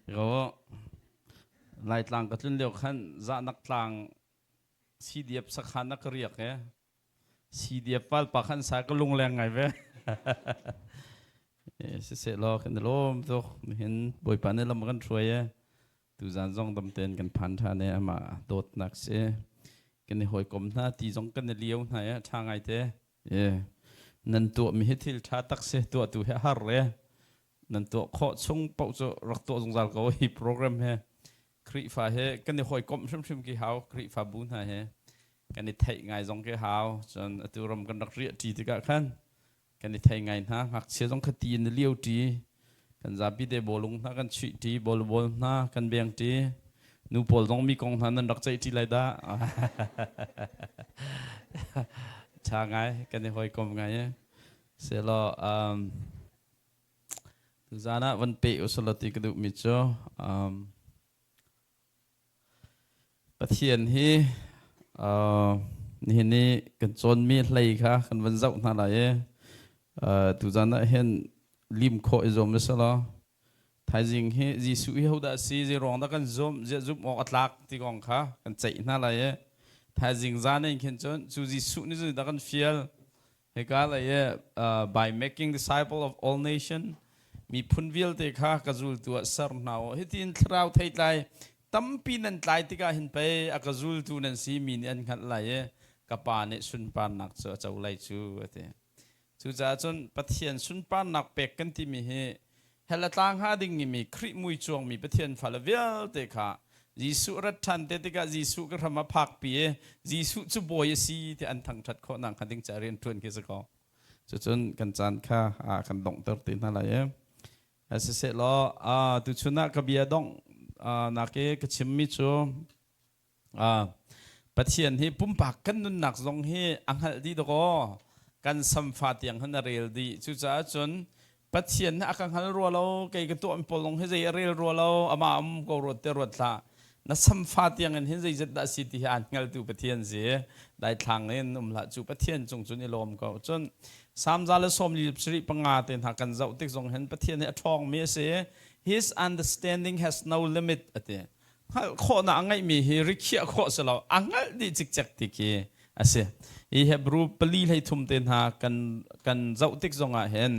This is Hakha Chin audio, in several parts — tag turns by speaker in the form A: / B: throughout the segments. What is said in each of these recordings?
A: Ko Laitlang ka tlun lio khan zahnak tlang CDF sakhan na ka riak e. CDF pal pa khan sa ka lungleng ngai ve. Siseh law kan lawm tuk. Nihin Bawipa nih lam kan hruai e. Tuzan zong dam tein kan phan ṭhan i amah dawtnak si. Kan i hawikom hna ti zong kan i lio hna i ṭha ngai te. E, nan tuahmi hi thil ṭha tak si tuahtu hi a har e. Nan tuah khawh chung paoh cu rak tuah zungzal ko hi program he. Khrihfa he kan i hawikomh hrimhrim ki hau Khrihfabu hna he kan i theih ngai zong ki hau. Cun atu ram kan rak riah ṭi tikah khan kan i thei ngai hna ngakchia zong kha ti in a lio ṭi kan zapi te bawlung hna kan chuih ṭi bawlbol hna kan beng ṭi nu pawl zong mi kong hna nan rak ceih ṭi lai dah ṭha ngai kan i hawikom ngai e selaw um, tuzan ah van pe usalaw ti ka duhmi cu um, Pathian hi nihin i kan cawnmi hlei kha kan van zoh hna lai i tuzan ah hin lim khawh i zuam seh law thaizing hi Jesuh hi hodah a si zeiruang dah kan zumh ziah zumh awk a tlak ti kong kha kan ceih hna lai i thaizing zan in khin cun cu Jesuh nih zeidah kan fial Hika lei i by making disciple of all nation miphun vialte kha ka zultu ah ser hna u. Hitin thlarau theitlai tampi nan tlai tikah hin pei a ka zultu nan si mi nih an hngalh lai i ka pa nih sunparnak cu a co lai cu a ti. Cucaah cun Pathian sunparnak pek kan timi hi hell a tla hnga dingmi Khrih mui cuangmi Pathian fale vialte kha Jesuh rat ṭhan te tikah Jesuh ka hram a phakpi i Jesuh cu bawi a si ti an thangṭhat khawh nakhnga ding ca rian ṭuan khi si ko. Cucun kan caan kha kan donghter te hna lai i siseh law tuchun ah ka bia dongh nak i ka chimmi cu Pathian hi pumpak kan nunnak zong hi a hngalh dih dakaw kan samfa tiang hin a rel dih. Cucaah cun Pathian hi a ka hngal rua lo, kei ka tuahmi pawl zong hi zei a rel rua lo, amah um ko ruat te ruat hlah. Na samfa tiang in hin zeizat dah si ti hi aan hngaltu Pathian si. Daithlang in um hlah cu Pathian cung cun i lawm ko. Cun Salm 145 te hna kan zoh tik zong hin Pathian hi a ṭhawngmi a si. His understanding has no limit a ti. Hngalh khawhnak a ngeihmi hi rikhiah khawh si lo a hngalh dih cikcek ti khi a si. Hi Hebrew pali hlei thum te hna kan kan zoh tik zongah hin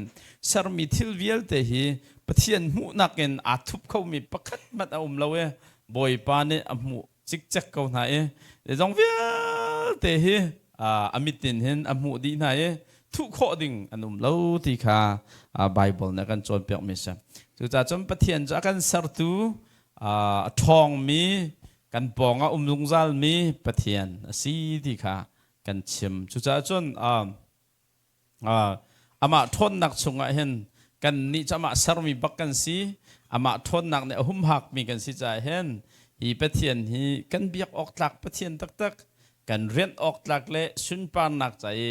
A: sermi thil vialte hi Pathian hmuhnak in aa thup khomi pakhat hmanh a um lo i Bawipa nih a hmuh cikcek ko hna i zeizong vialte hi a mit in hin a hmuh dih hna i thuh khawh ding an um lo ti kha Bible nih a kan cawnpiakmi a si. Cucaah cun Pathian cu a kan sertu a ṭhawngmi kan pawngah um zungzalmi Pathian a si ti kha kan chim. Cucaah cun amah ṭhawnnak chungah hin kannih cu amah sermi bak kan si. Amah ṭhawnnak nih a humhakmi kan si caah hin hi Pathian hi kan biak awk tlak Pathian taktak, kan rianh awk tlak le sunparnak ca i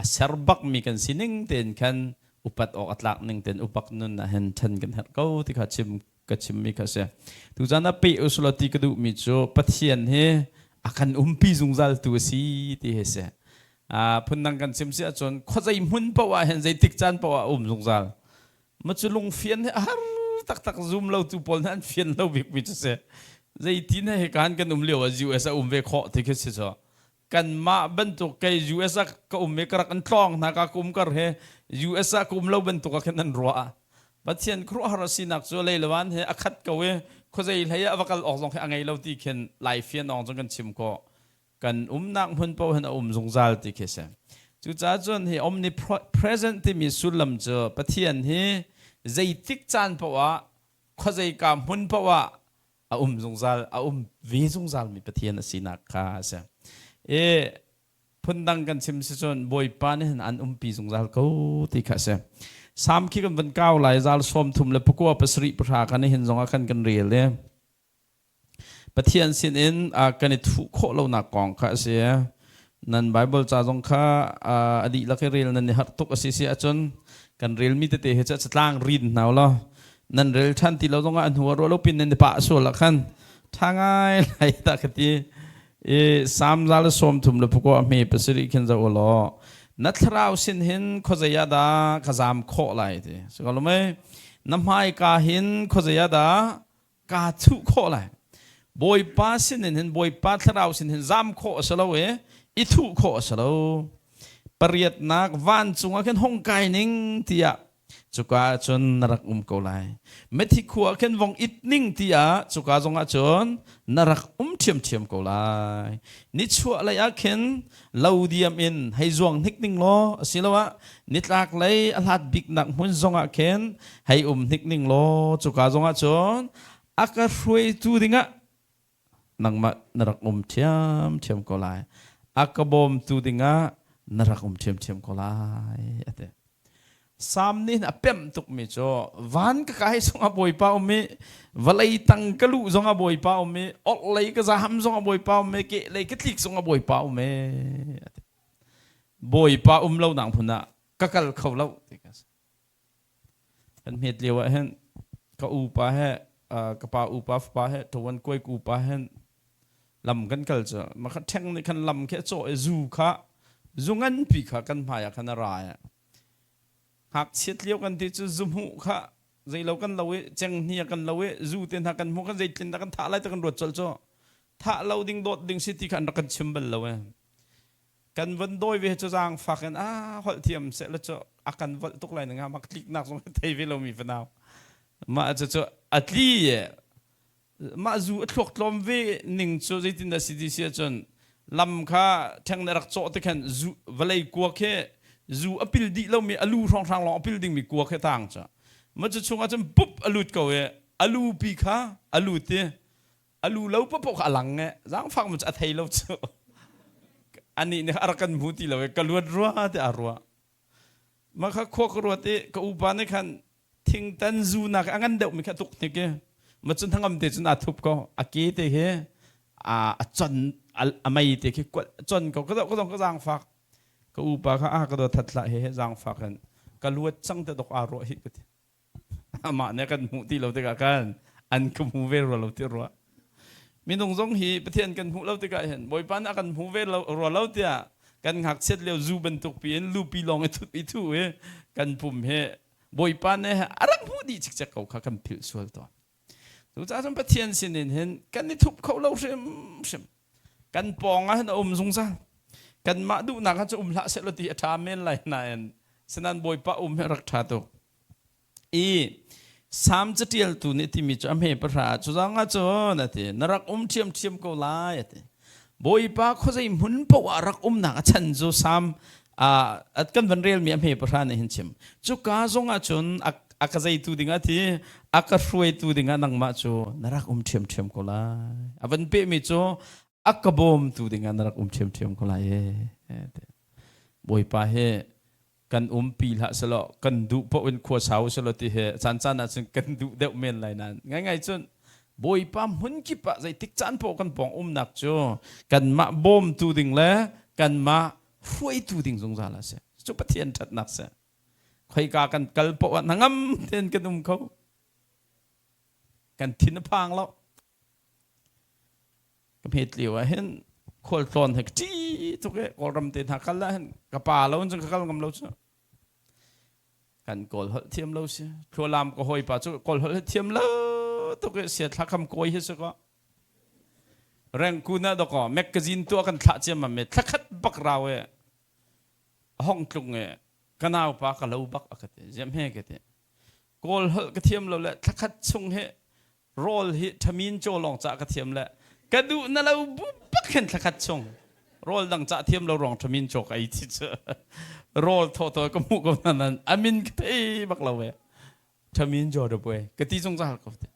A: a ser bakmi kan si ning tein khan upat awk a tlak ning tein upak nun ah hin ṭhan kan herh ko ti kha chim ka chimmi kha a si. Tuzan ah peh usulaw ti ka duhmi cu Pathian hi a kan umpi zungzal tu a si ti hi a si. Phundang kan chim si ahcun khuazei hmun paoh ah hin zeitik caan paoh ah a um zungzal. Ma cu lungfian hi a har taktak zum lo tu pawl nih an fian lo bikmi cu si. Zeitin he kan kan um lio ah US a um ve khawh ti khi si cu. Kanmah bantuk kei US ah ka um i ka rak in tlawng hna ka kum kar he US ah ka um lo bantuk ah khin an ruah. Pathian khuaruahhar a sinak cu leilawan he a khat ko i khuazei hlei ah va kal awk zong khi a ngei lo ti khin lai fian awng cun kan chim khawh. Kan umnak hmun paoh hin a um zungzal ti khi si. Cucaah cun hi omnipresent timi sullam cu Pathian hi zeitik caan paoh ah khuazei ka hmun paoh ah a um zungzal a um ve zungzal mi Pathian a sinak kha a si. I phundang kan chim si cun Bawipa nih hin an umpi zungzal ko ti kha a si. Salm khi kan van kau lai zal 30 le pakua pasarih pahra kan hin zongah khan kan rel i Pathian sin in kan i thuh khawh lonak kong kha a si. Nan Bible ca zong kha a dihlak i rel nan i harh tuk a si si ahcun kan relmi tete hi cu catlang rin hna law nan rel ṭhan ti lo zongah a hnu ah ruah lo pin nan i pah sual ah khan ṭha ngai lai dah ka ti. I Salm 130 le pukua hme pasarih khin zoh u law na thlarau sin hin khuazei ah dah ka zam khawh lai ti. Si ko lo mei? Na hmaika hin khuazei ah dah Kaa thuh khawh lai. Bawipa sinin hin Bawipa thlarau sin hin zam khawh a si lo i i thuh khawh a si lo. Pariatnak vancung ah khin hung kai ning tiah cuka ah cun na rak um ko lai. Mithi khua ah khin vong it ning tiah cuka zongah cun na rak um ṭhiamṭhiam ko lai. Nichuah lei ah khin lo diam in hei zuang hnik ning law asiloah nitlak lei a hlat biknak hmun zongah khin hei um hnik ning law cuka zongah cun a ka hruaitu dingah nangmah na rak um ṭhiamṭhiam ko lai. A ka bawmtu dingah na rak um ṭhiamṭhiam ko lai a ti. Sam nih a pemh tukmi cu van ka kai zongah Bawipa um i vawlei tang ka luh zongah Bawipa um i orhlei ka zaham zongah Bawipa um i kehlei ka tlik zongah Bawipa um e a ti. Bawipa um lo nak hmun ah ka kal kho lo ti ka si. Kan hmet lio ah hin ka upa he ka pa upa fapa he ṭawan kuai ku upa hen lam kan kal cu makha ṭheng nih khan lam khi a cawh i zu kha zu nganpi kha kan hmai ah khan a ra i ngakchiat lio kan ti cu zu hmuh kha zeilo kan lo i cenghngia kan lo i zu te hna kan hmuh kan zeitlin dah kan thah lai ti kan ruat colh cu thah lo ding dawt ding si ti kha an rak kan chim bal lo e. Kan von dawi ve cu zaangfak in a holh thiam seh la cu a kan volh tuk lai nga mak tliknak zong thei ve lomi fanau mah cu cu a tli mah zu a thluak tlawm ve ning cu zeitin dah si ti si ahcun lam kha ṭheng nih rak cawh te khan zu vawlei kuak he zu a pil dih lomi a lu hrawnghrang lawng a pil dingmi kuak he tang cu mah cu chungah cun pup a lut ko i a lu pi kha a lut i a lu lo paoh kha a lang e zaangfak mu cu a thei lo cu anih nih a rak kan hmu ti lo i ka luat rua ti a ruah mah kha khua ka ruat i ka upa nih khan thingtan zu nak a ngan deuh mi kha tuk hnik i ma cun thangam te cun aa thup ko a ke te khi a chon a mei te khi chon ko ka ka dong ka zaangfak ka upa kha a ka do that hlah he he zaangfak in ka luat cang te dok aa ruah hi ka ti Amah nih a kan hmuh ti lo tikah khan an ka hmu ve rua lo ti rua. Minung zong hi Pathian kan hmuh lo tikah hin Bawipa nih a kan hmu ve lo, rua lo tiah kan ngakchiat lio zu bantuk piin lupi lawng i thut i thu i kan pum hi Bawipa nih a rak hmuh dih cikcek ko kha kan philh sual tawn. Cucaah cun Pathian sinin hin kan i thup kho lo hrimhrim. Kan pawng ah hin a um zungzal. Kanmah duhnak ah cu um hlah sehlaw ti a ṭha men lai nain sinan Bawipa um hi a rak ṭha tuk. I Salm caṭialtu nih timi cu a hme pahra cu zong ah cun a ti na rak um ṭhiamṭhiam ko lai a ti. Bawipa khuazei hmun paoh ah rak umnak a chan cu Salm kan van relmi a hme pahra nih hin chim. Cuka zong ah cun a ka zeitu dingah ti a ka hruaitu dingah nangmah cu na rak um ṭhiamṭhiam ko lai. A van pehmi cu a ka bawmtu dingah na rak um ṭhiamṭhiam ko lai ee. Bawipa hi kan umpi hlah selaw kan duh paoh in khua sau selaw ti he caan caan ah cun kan duh deuh men lai nain ngaingai cun Bawipa hmun kip ah zeitik caan paoh kan pawng umnak cu kanmah bawmtu ding le kanmah hruaitu ding zungzal a si cu Pathian ṭhatnak si khoika kan kal paoh ah hnangam tein kan um kho kan thin a phang lo Ka hmet lio ah hin khualtlawn he ka ṭi tuk i Kawlram te hna kal ah hin ka pa lo in cun ka kal ngam lo cu. Kan Kawl holh thiam lo si. Thlualam ka hawipa cu Kawl holh hi thiam lo tuk i sia thla kham kawi hi si kaw. Rengkun ah dawkaw magazine tuah kan thlah ciammam i thlakhat bak rau i a hong tlung i ka naupa ka lo bak a ka ti. Ziam he ka ti. Kawl holh ka thiam lo le thlakhat chung hi rawl hi ṭhamin caw lawng cah ka thiam le ka duh na lo bu bak khin thlakhat chung rawl dang cah thiam lo ruang ṭhamin caw ka ei ti cu rawl thaw thaw ka hmuh ko na nan amin ka thei bak lo ve ṭhamin caw da puai ka ti zungzal ko te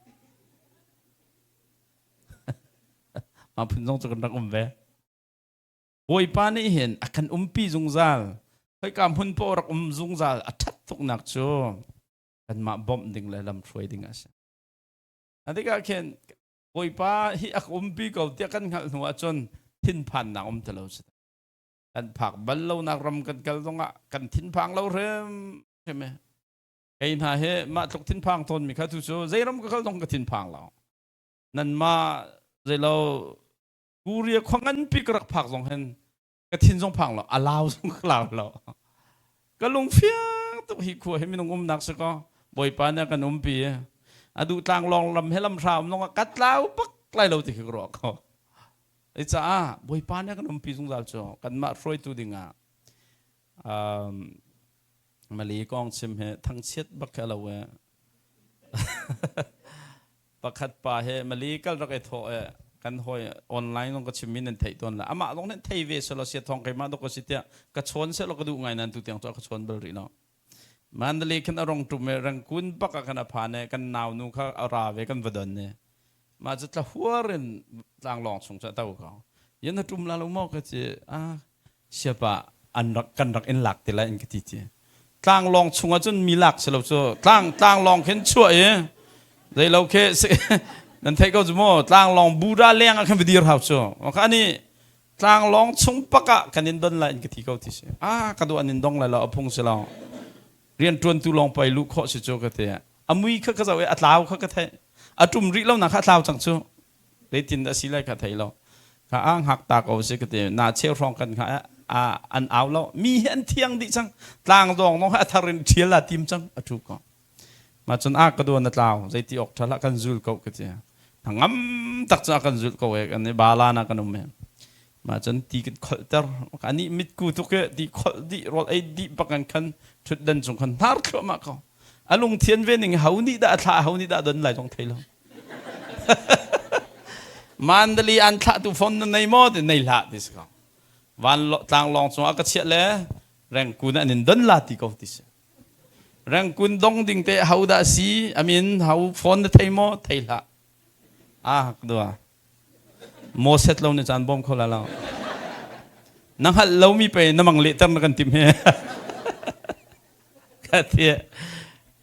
A: ma phun zong cu kan rak um ve Bawipa nih hin a kan umpi zungzal khoika hmun paoh rak um zungzal a ṭhat tuknak cu kanmah bawmh ding le lamhruai ding a si A tikah khin Bawipa hi a ka umpi ko tiah kan hngalh hnu ahcun thinphannak um ti lo si. Kan phak bal lonak ram kan kal zongah kan thinphang lo hrimhrim. Kei hna hi mah tluk thinphang tawnmi kha tu cu zei ram ka kal zong ka thinphang lo. Nanmah zeilo Korea khua nganpi ka rak phak zong hin ka thin zong phang lo a lau zong ka lau lo ka lung fiang tuk hi khua hi minung umnak si ko bawipa nih a kan umpi. Adu tlanglawng lam he lam hra um nong ah ka tlau bak lai lo ti khi ka ruah ko. Ei caah Bawipa nih a kan umpi zungzal cu kanmah hruaitu dingah um, Mali kong chim he thangchiat bak he lo e. Pakhat pa he Mali kal rak i thawh e kan hawi online zong ka chim mi nan theih tawn la amah zong nih thei ve selaw sia thong keimah dok ka si tiah ka chawn selaw ka duh ngai nan tu tiang cu ka chawn bal rih lo. Mandalay khin a rong tum i Rangoon bak ah khan a phan i kan naunu kha a ra ve kan va don i mah cu tlahuar in tlanglawng chung cu a to ko. Yan na tum la lo maw ka ti ah siapa an rak kan rak in lak te lai in ka ti ti. Tlanglawng chung ah cun mi lak si lo cu tlang tlanglawng khin chuah i zeilo khi nan theih ko cu mu tlanglawng Buddha leng ah khan va dir hau cu. Kha ani Tlanglawng chung pak ah kan in don lai in ka ti ko ti si. Ah ka duh an in dong lai lo a phung si lo. Rian ṭuantu lawng pei luh khawh si cu ka ti. A mui kha ka zoh i a tlau kha ka theih. A ṭum rih lo nak kha a tlau cang cu. Zeitin dah si lai kha thei lo. Kha a hngak ta ko si ka ti. Na cheu hrawng kan kha a an au lo. Mi hi an thiang dih cang. Tlang dong dong a thar in ṭhial a tim cang. A ṭhu ko. Mah cun a ka duan a tlau zeiti awk ṭha hlah kan zul ko ka ti. Ngam tak cu a kan zulh ko e kan i bala na kan um e. Mah cun ti kan kholhter. Anih mitku tuk e ti kholh dih rawl ei dih bak kan khan ṭhutdan cung khan hnar thluahmah ko. A lungthian ve ning ho nih dah a thlah ho nih dah don lai zong thei lo. Mandali an thlah tu phone na nei maw ti nei hlah ti si ko. Van tlanglawng cung ah ka chiah le rengkun an in don la ti ko ti si. Rengkun dong ding te ho dah si? A min ho phone na thei maw? Thei hlah. Ah, dua. Maw set lo ni caan bawm kho la lo. Na hngalh lomi pe na mang lehter na kan tim he. Ka ti.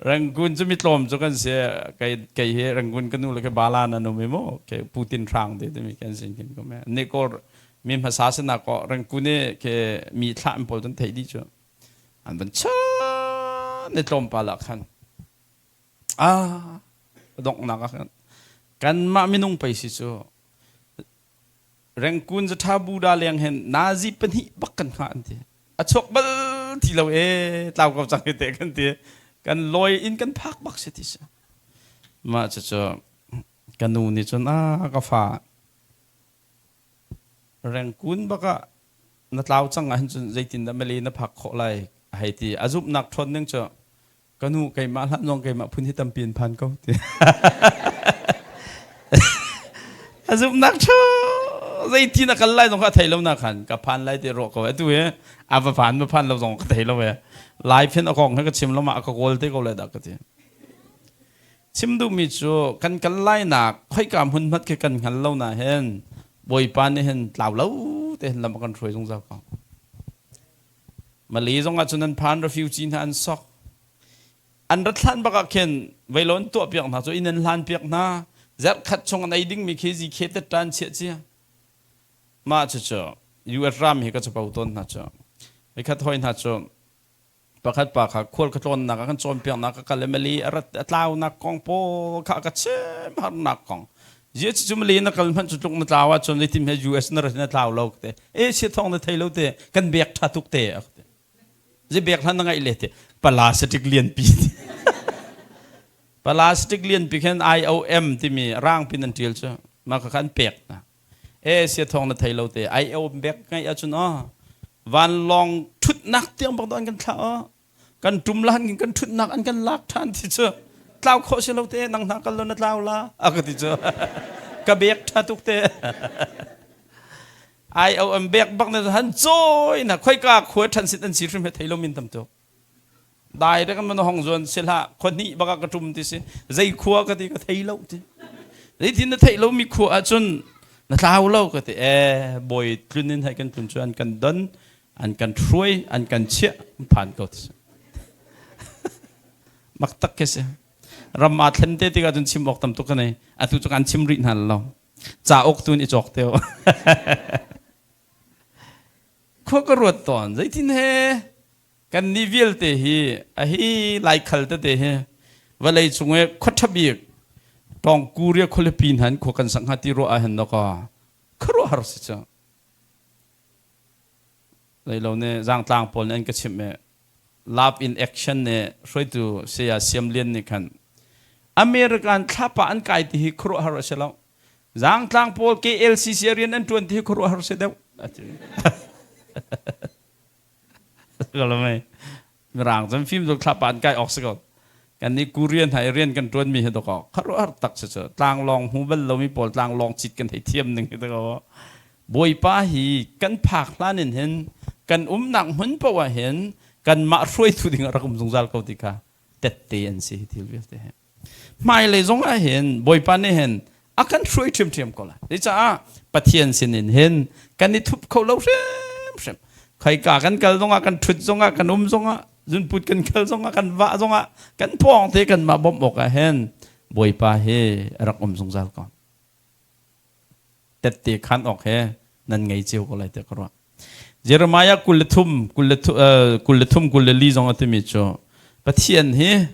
A: Rangoon cu mi tlawm cu kan si. Kei kei hi Rangoon ka nu le ke bala na num i mu. Ke Putin hrang te timi kan sin kin ko me. Ni ko mi hmasa sina ko Rangoon i ke mi thlah an pawl cun thei dih cu. An van chan i tlawmpal ah khan ah donghnak ah khan kanmah minung pei si cu Rengkun zatha Buddha leng hen nazi pahnih bak kan hngah an ti. A chuak bal ti lo e tlau ko cang te kan ti. Kan lawi in kan phak bak si ti si. Mah cucu ka nu nih cun ah ka fa Rengkun bak ah na tlau cang ahhin cun zeitindah Malay na phak khawh lai a hei ti. A zumhnak ṭhawn ning cu ka nu keimah hlah zong keimah phun hi tampi in phan ko ti. A zumhnak ṭha zeitin a kal lai zong kha a thei lo na khan ka phan lai ti ruah ko atu hi a va phan va phan lo zong ka thei lo e. Lai phin a kong he ka chim lo ma a ka kawl te ko lai dah ka ti. Chim duhmi cu kan kal lainak khoika hmun hmat khi kan hngal lo na hin Bawipa nih hin tlau lo te hin lam a kan hruai zungzal ko. Mali zong ah cun an phan refugee hna an sok. An rat hlan bak ah khin veilon tuah piak hna cu inn an hlan piak hna. Zarh khat chung an ei dingmi khi zi khe tet tan chiah cia. Mah cucu US ram hi ka capo tawn hna cu. Nikhat hoi hna cu Pakhat pa kha khual ka tlawnnak ah kan cawnpiaknak ka kal i mali a rat a tlaunak kong pawl kha a ka chim harnak kong. Zia cu mali na kal hmanh cu tluk na tlau ahcun zeitin he US na rat na tlau lo te. E sia thong na thei lo te kan bek tha tuk te a te. Zi bek hlan na ngaih le te plastic lian pi. Plastic lian pi khan IOM timi rang pin an tial cu mah kha an pek na. E sia thong na thei lo te IOM bek ngaih ahcun aw vanlawng ṭhutnak tiang bak an kan thlah aw kan ṭum lan in kan ṭhutnak an kan lak ṭhan ti cu tlau khawh si lo te nang hna kal lo na tlau la a ka ti cu ka bek ṭha tuk te IOM bek bak na han cawi na khoika khua ṭhan sit an si hrim he thei lo min tam tuk Dai te kan man hong zuan si hlah khua hnih bak ah ka ṭum ti si zei khua ka ti ka thei lo ti zeitin na theih lomi khua ahcun na tlau lo ka ti ee bawi tlun in hai kan tlun cu an kan don an kan hruai an kan chiah phan ko ti si mak tak khi si ram aa thlen te tikah cun chim awk tam tuk ka nei atu cu kan chim rih hna lo cauk tu in i cawk te khua ka ruat tawn zeitin he Kannih vialte hi a hi laikhal tete hi vawlei cung i khua ṭha bik Tawngkuria khualipi hna in khua kan sak hnga ti ruah ahhin dawkaw khuaruahhar si cu. Zeilo nih zaangtlang pawl nih an ka chimh i Love in Action nih hruaitu Saya Siam Lian nih khan. American thlapa an kai ti hi khuaruahhar a si lo. Zaangtlang pawl KLCC rian an ṭuan ti hi khuaruahhar si deuh. Mirang cun fim tuk thlapa an kai awk si ko. Kan nih Korean hna i rian kan ṭuanmi hi dawkaw khuaruahhar tak si cu. Tlanglawng hmu bal lomi pawl tlanglawng cit kan hei thiam ning hi dawkaw. Bawipa hi kan phak hlan in hin kan umnak hmun paoh ah hin kanmah hruaitu ding ah rak um zungzal ko ti kha tette an si hi thil vialte hi. Hmailei zong ah hin Bawipa nih hin a kan hruai ṭhiamṭhiam ko lai. Cucaah Pathian sinin hin kan i thup kho lo hrimhrim. Khoika kan kal zongah, kan ṭhut zongah, kan um zongah, zunput kan kal zongah, kan vah zongah, kan pawngte kanmah bawmh awk ah hin Bawipa hi a rak um zungzal ko. Tette khan awk he nan ngei cio ko lai tiah ka ruah. Jeremiah 23, 23, 24 zong a timi cu Pathian hi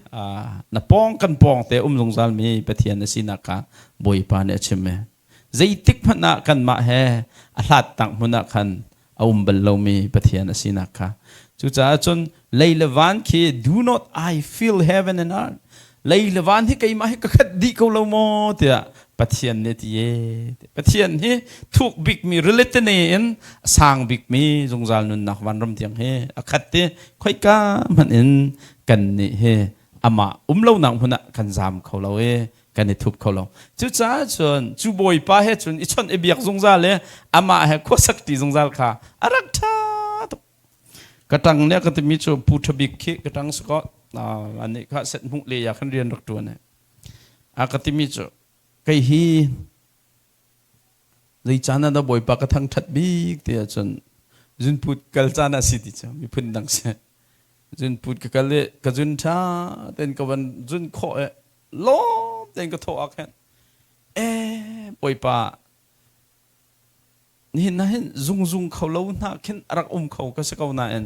A: na pawng kan pawng te um zungzal mi Pathian a sinak kha Bawipa nih a chim e. Zeitik hmanh ah kanmah he a hlat tak hmun ah khan a um bal lomi Pathian a sinak kha. Cucaah cun lei le van khi do not I feel heaven and earth. Lei le van hi keimah hi ka khat dih ko lo maw tiah Pathian nih a ti e. Pathian hi thuk bikmi rilitane in a sang bikmi zungzal nunnak vanram tiang hi a khat i khoika hmanh in kan nih hi amah um lonak hmun ah kan zaam kho lo i kan i thup kho lo. Cucaah cun cu Bawipa he cun i chawnh i biak zungzal i amah he khuasak ṭi zungzal kha a rak ṭha tuk. Ka ṭang nih a ka timi cu Pu Ṭha Bik khi ka ṭang si kaw anih kha set hmuh le ya khan rian rak ṭuan i a ka timi cu kei hi zei caan ah dah Bawipa ka thangṭhat bik ti ahcun zunput kal caan ah si ti cu miphun dang si. Zunput ka kal i ka zun ṭha tein ka van zun khawh i lawm tein ka thawh ah khan ee Bawipa nihin ah hin zungzung kho lo hna khin a rak um kho ka si ko nain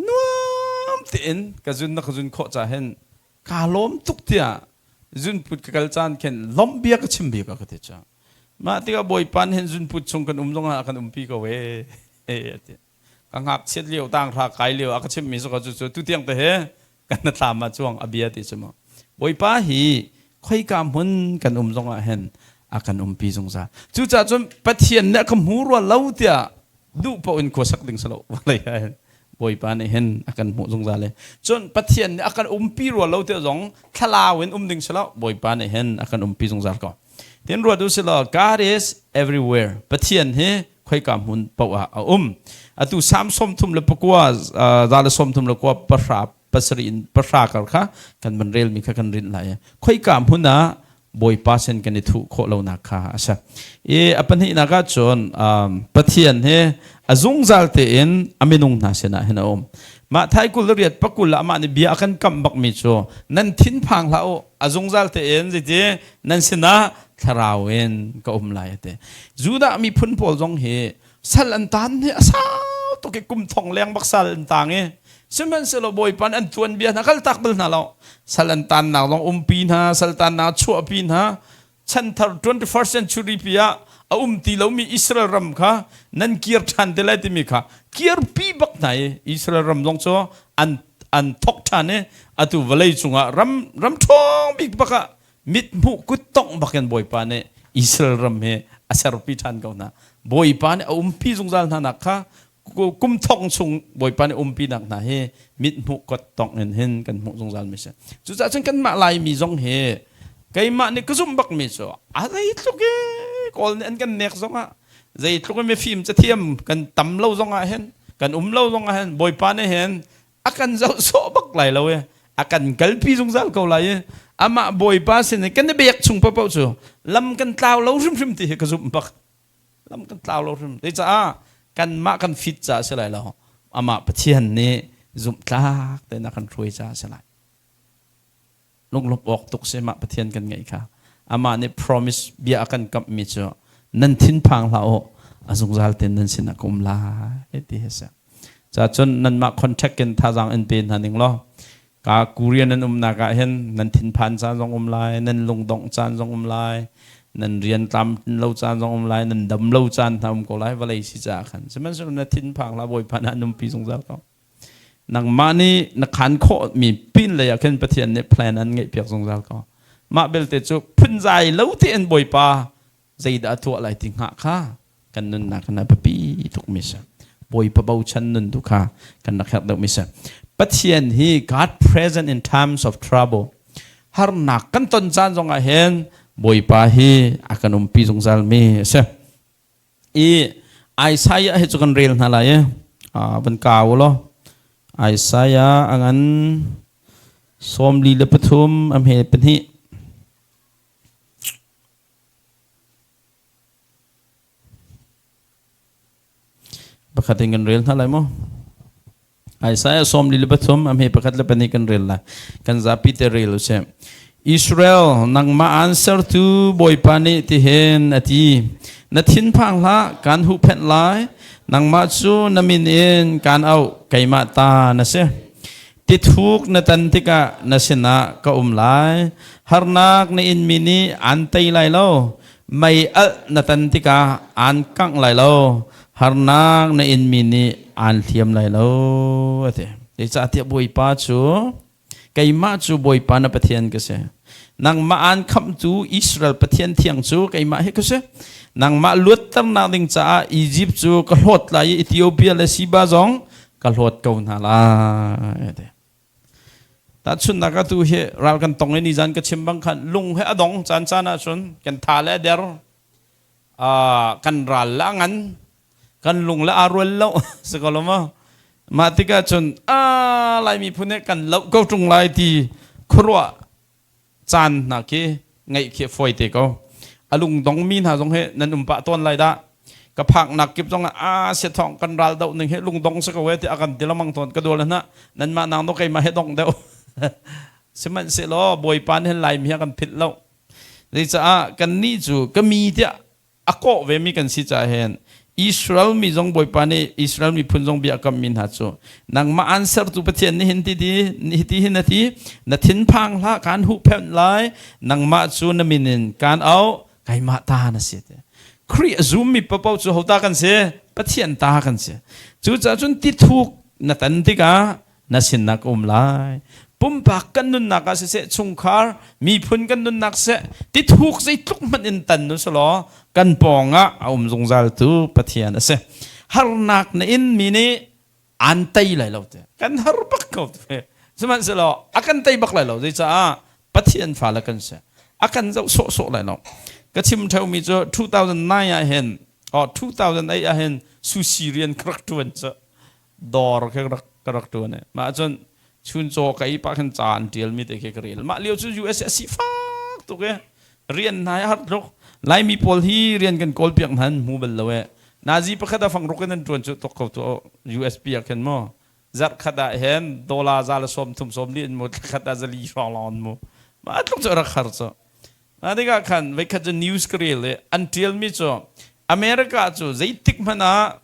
A: nuam tein ka zun na ka zun khawh ca hin kaa lawm tuk tiah zunput ka kal caan khin lawmh bia ka chim bik a ka ti cu mah tikah Bawipa nih hin zunput chung kan um zongah a kan umpi ko ee a ti. Ka ngakchiat lio tanghra kai lio a ka chimmi cu cu tutiang te he kan na thlam ah cuang a bia ti cu mu. Bawipa hi khoika hmun kan um zongah hin a kan umpi zungzal. Cucaah cun Pathian nih a ka hmu rua lo tiah duh paoh in khua sak ding si lo vawlei ah hin Bawipa nih hin a kan hmuh zungzal i cun Pathian nih a kan umpi rua lo tiah zong thlalau in um ding si lo Bawipa nih hin a kan umpi zungzal ko. Tin ruat u sih law God is everywhere. Pathian hi khoika hmun paoh ah a um. Atu Psalm 39 za le 39 pahra pasarih in pahra kar kha kan van relmi kha kan rinh lai. Khoika hmun ah Bawipa sin kan i thuh khawh lonak kha a si. I a pahnihnak ah cun Pathian hi a zungzal tein a minung hna sinah hin a um. Mah thai 28 pakul ah amah nih bia a kan kamh bakmi cu nan thinphang hlah u a zungzal tein zeiti nan sinah thlarau in ka um lai a ti. Judah miphun pawl zong hi sal an tan hi a sau tuk i kum thong leng bak sal an tang i sihmanhsehlaw Bawipa nih an tuanbia hna kaltak bal hna lo. Sal an tannak zong umpi hna, sal tannak chuahpi hna, chanthar 21st century pi ah a um ti lomi Israel ram kha nan kir ṭhan te lai timi kha kirpi bak hna i Israel ram zong cu an an thok ṭhan i atu vawlei cungah ram ram ṭhawng bik bak ah mithmuh kuttongh bakin Bawipa nih Israel ram hi a serpi ṭhan ko hna. Bawipa nih a umpi zungzal hna nak kha kum thong chung Bawipa nih umpi nak hna hi mithmuh kuttongh in hin kan hmuh zungzal mi si. Cucaah cun kanmah Laimi zong hi keimah nih ka zumh bak mi cu a zeitluk i Kawl nih an kan nek zongah zeitluk i mifim cathiam kan tam lo zongah hin kan um lo zongah hin Bawipa nih hin a kan zoh sawh bak lai lo i a kan kalpi zungzal ko lai i amah Bawipa sin i kan i bek chung paohpaoh cu lam kan tlau lo hrimhrim ti hi ka zumh bak. Lam kan tlau lo hrim. Zeicah kanmah kan fit caah si lai lo. Amah Pathian nih zumhtlak tein a kan hruai caah si lai. Lunglawmh awk tuk si mah Pathian kan ngeih kha. Amah nih promise bia a kan kamhmi cu nan thinphang hlah u a zungzal tein nan sinah ka um lai ti hi si. Ca cun nanmah contact in thazaang in pe hna ning law ka Korean nan umnak ah hin nan thinphan caan zong um lai, nan lungdongh caan zong um lai, nan rian tlam lo caan zong um lai, nan dam lo caan hna um ko lai vawlei si caah khan. Sihmanhsehlaw na thinphang hlah Bawipa nih an umpi zungzal ko. Nangmah nih na khan khawhmi pin lei ah khin Pathian nih plan an ngeihpiak zungzal ko. Mah belte cu phunzai lo tein Bawipa zeidah a tuah lai ti hngah kha kan nunnak in a biapi tukmi si. Bawipa bochan nun tu kha kan rak herh deuhmi si. Pathian hi God present in times of trouble. Harnak kan ton caan zongah hin Bawipa hi a kan umpi zungzal mi a si. I Isaiah hi cu kan rel hna lai i van kau law Isaiah a ngan 43 a hme pahnih. Pakhat in kan rel hna lai maw? Isaiah 43 a hme pakhat le pahnih kan rel lai. Kan zapi te rel usih. Israel nangmah aan sertu Bawipa nih tihin a ti. Na thinphang hlah, kan huhphenh lai. Nangmah cu na min in kaan auh, keimah ta na si. Tithuk na tan tikah na sinah ka um lai. Harnak na inmi nih aan tei lai lo. Mei alh na tan tikah aan kangh lai lo. Harnak na inmi nih aan hliam lai lo. A ti. Zeicahtiah Bawipa cu keimah cu Bawipa na Pathian ka si. Nangmah aan khamhtu Israel Pathian thiang cu keimah hi ka si. Nangmah luatternak ding caah Izipt cu ka hlawt lai i Ethiopia le Siba zong ka hlawt ko hna lai. Tahchunhnak ah tu hi ral kan tong i nizan ka chim bang khan lung he a dong caan caan ahcun kan tha le a der kan ral le a ngan kan lung le aa rual lo si ko lo maw mah tikah cun a Lai miphun he kan loh ko ṭung lai ti khuaruah caan hna khi ngaih khi fawi te ko. A lungdongmi hna zong hi nan um pah tawn lai dah. Ka phaknak kip zong ah a siathawng kan ral doh ning hi lungdong si ko e ti a kan ti lamang tawn ka dual hna nanmah nang no keimah he dong deuh. Sihmanhsehlaw Bawipa nih hin Laimi hi a kan philh lo. Zeicaah kannih cu ka mi tiah a kawh vemi kan si caah hin Israel mi zong Bawipa nih Israel miphun zong bia a kammi hna cu nangmah aan sertu Pathian nih hin ti ti hin a ti na thinphang hlah kaan huhphenh lai nangmah cu na min in kaan auh keimah ta na si ti Khrih a zummi paoh cu hota kan si Pathian ta kan si cucaah cun tithuk na tan tikah na sinah ka um lai. Pumpak kan nunnak ah siseh, chungkhar, miphun kan nunnak siseh, tithuk zeitluk hmanh in tan nu selaw kan pawngah a um zungzal tu Pathian a si. Harnak na in mi nih aan tei lai lo te. Kan har bak ko te. Sihmanhsehlaw a kan tei bak lai lo. Zeicaah Pathian fale kan si. A kan zoh sawhsawh lai lo. Ka chim theumi cu 2009 ah hin, oh 2008 ah hin sushi rian ka rak ṭuan cu. Dawr khi ka rak ṭuan i mah cun chuncaw ka ei pah khin ca an ṭialmi te khi ka rel. Mah lio cu US a sifak tuk i rian hna hi a har tuk. Laimi pawl hi rian kan kawl piak hna an hmu bal lo e. Nazi pakhat a fangruk in an ṭuan cu tuk ko tu USP ah khin mu. Zarh khat ah hin dollar za le sawm thum sawm li in mu thla khat ah zali hrawng lawng an mu. Mah tluk cu a rak har cu. Mah tikah khan voikhat cu news ka rel i an ṭialmi cu America cu zeitik hmanh ah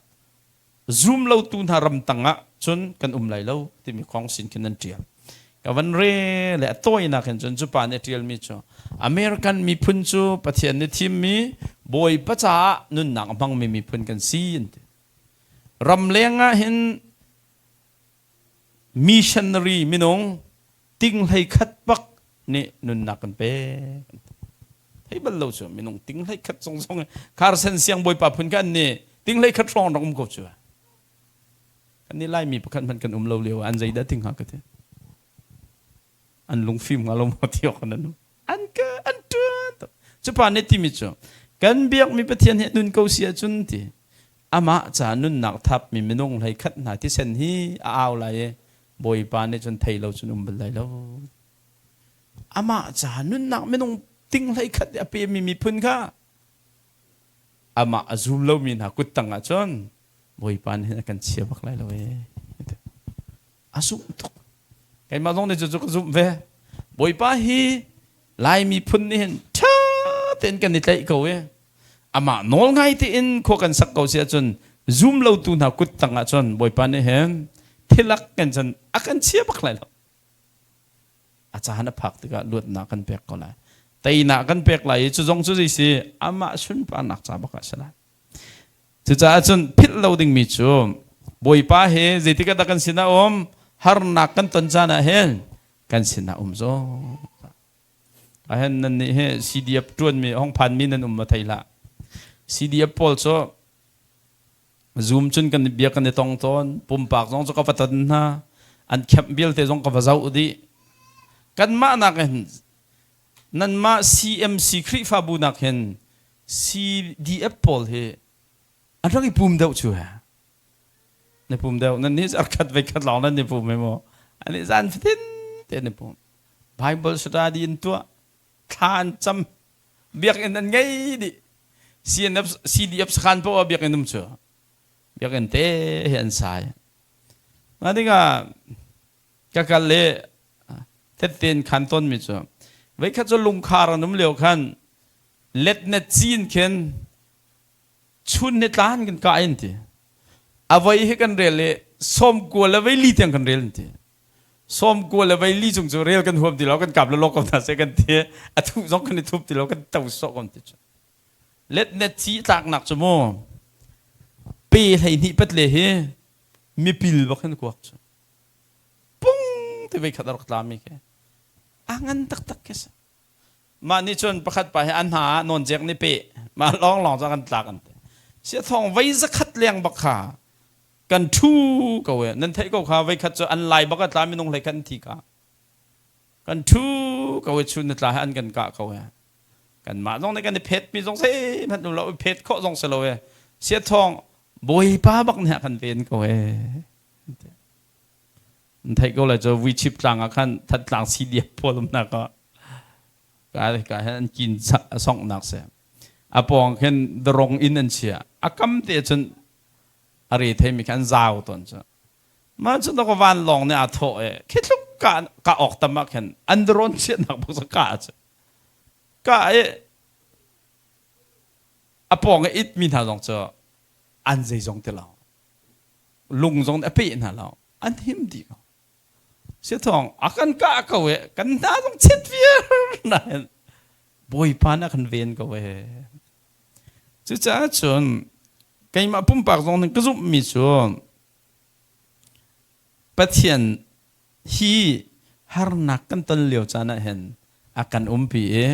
A: zum lotu hna ram tangah cun kan um lai lo timi kong sin khin an ṭial. Ka van re le a tawinak hin cun cu pa nih a ṭialmi cu American miphun cu Pathian nih thimmi Bawipa caah nunnak a hmangmi miphun kan si an ti. Ramleng ah hin missionary minung ting hlei khat bak nih nunnak kan pek. Thei bal lo cu minung ting hlei khat zong zong Carson siang bawipa phun kan nih ting hlei khat hrawng rak um ko cu. Kan nih Laimi pakhat hmanh kan um lo lio an zeidah ting hnga ka ti. An lungfim hnga lo maw ti awk an um. An ka an ṭuan tuk. Cu pa nih timi cu kan biakmi Pathian hi nun ko si ahcun ti amah ca nunnak thapmi minung hlei khat hna thisen hi a au lai i Bawipa nih cun thei lo cun um bal lai lo. Amah ca nunnak minung ting hlei khat a pemi miphun kha amah a zum lomi hna kut tang ah cun Bawipa nih hin a kan chia bak lai lo ee. A zumh tuk. Keimah zong nih cu ka zumh ve. Bawipa hi Lai miphun nih hin ṭha tein kan i tlaih ko i amah nawl ngai tein khua kan sak ko si ahcun zum lotu hna kut tang ah cun Bawipa nih hin thilak kan cun a kan chia bak lai lo. A caan a phak tikah luatnak kan pek ko lai. Teinak kan pek lai i cu zong cu zei si amah sunparnak ca bak ah si lai. Cucaah cun philh lo dingmi cu Bawipa he zeitik ah dah kan sinah um harnak kan ton caan ah hin kan sinah um zungzal. Ahen nan nih hi CDF ṭuanmi hong phanmi nan um ma thei hlah. CDF pawl cu Zoom cun kan bia kan i tong tawn. Pumpak zong cu ka va ton hna. An camp vialte zong ka va zoh dih. Kanmah nak hin nanmah CMC Khrihfabu nak hin CDF pawl hi an rak i pum deuh cu he. Na pum deuh. Nan nih khat ve khat lawng nan i pum he maw? An i zan fatin te an i pum. Bible study in tuah. Thla an cam. Biakinn an ngei dih. CNF, CDF sakhan poah biakinn um cu. Biakinn te he an sai. Mah dingah ka kal le tetten khan ton mi cu veikhat cu lungkhar an um lio khan letnet cin khin chun ni tlan kan ka in ti avei hi kan rel i sawm kua le vei li tiang kan rel in ti sawm kua le vei li chung cu rel kan huam ti lo kan kap le lok ko hna seh kan ti a thuh zong kan i thup ti lo kan to sawh ko ti cu letnet ci tlaknak cu mu pe 12 pat le hi mipil bak hin kuak cu pung ti vei khat a rak tla mi khi a ngan taktak khi si Mah nih cun pakhat pa hi an hna ah nawnjek nih peh mah lawnglawng cu kan tlak an ti. Sia thawng vei zakhat leng bak kha kan ṭhu ko e. Nan theih ko kha vei khat cu an lai bak a tla minung hlei khat an thi ka. Kan ṭhu ko e chun na tla he an kan kah ko e. Kanmah zong nih kan i phet mi zong zeihmanh um lo i phet khawh zong si lo e. Sia thawng Bawipa bak nih a kan ven ko e. An theih ko lai cu Vuichip tlang ah khan Thantlang CDF pawl umnak ah ka ka he an kin songhnak si. A pawng khin darong inn an chia. A kam te cun a re theimi kha an zau tawn cu. Mah cun ka vanlawng nih aa thawh i khi tluk ka ka awk tam ah khin an drone chiahnak bak cu ka cu. Ka i a pawng i it mi hna zong cu an zeizong ti lo. Lung zong nih a peh hna lo. An him dih ko. Siathawng a kan kah ko e kan hna zong chet viar nain Bawipa nih a kan ven ko e. Cucaah cun keimah pumpak zong nih ka zumhmi cu Pathian hi harnak kan ton lio caan ah hin a kan umpi i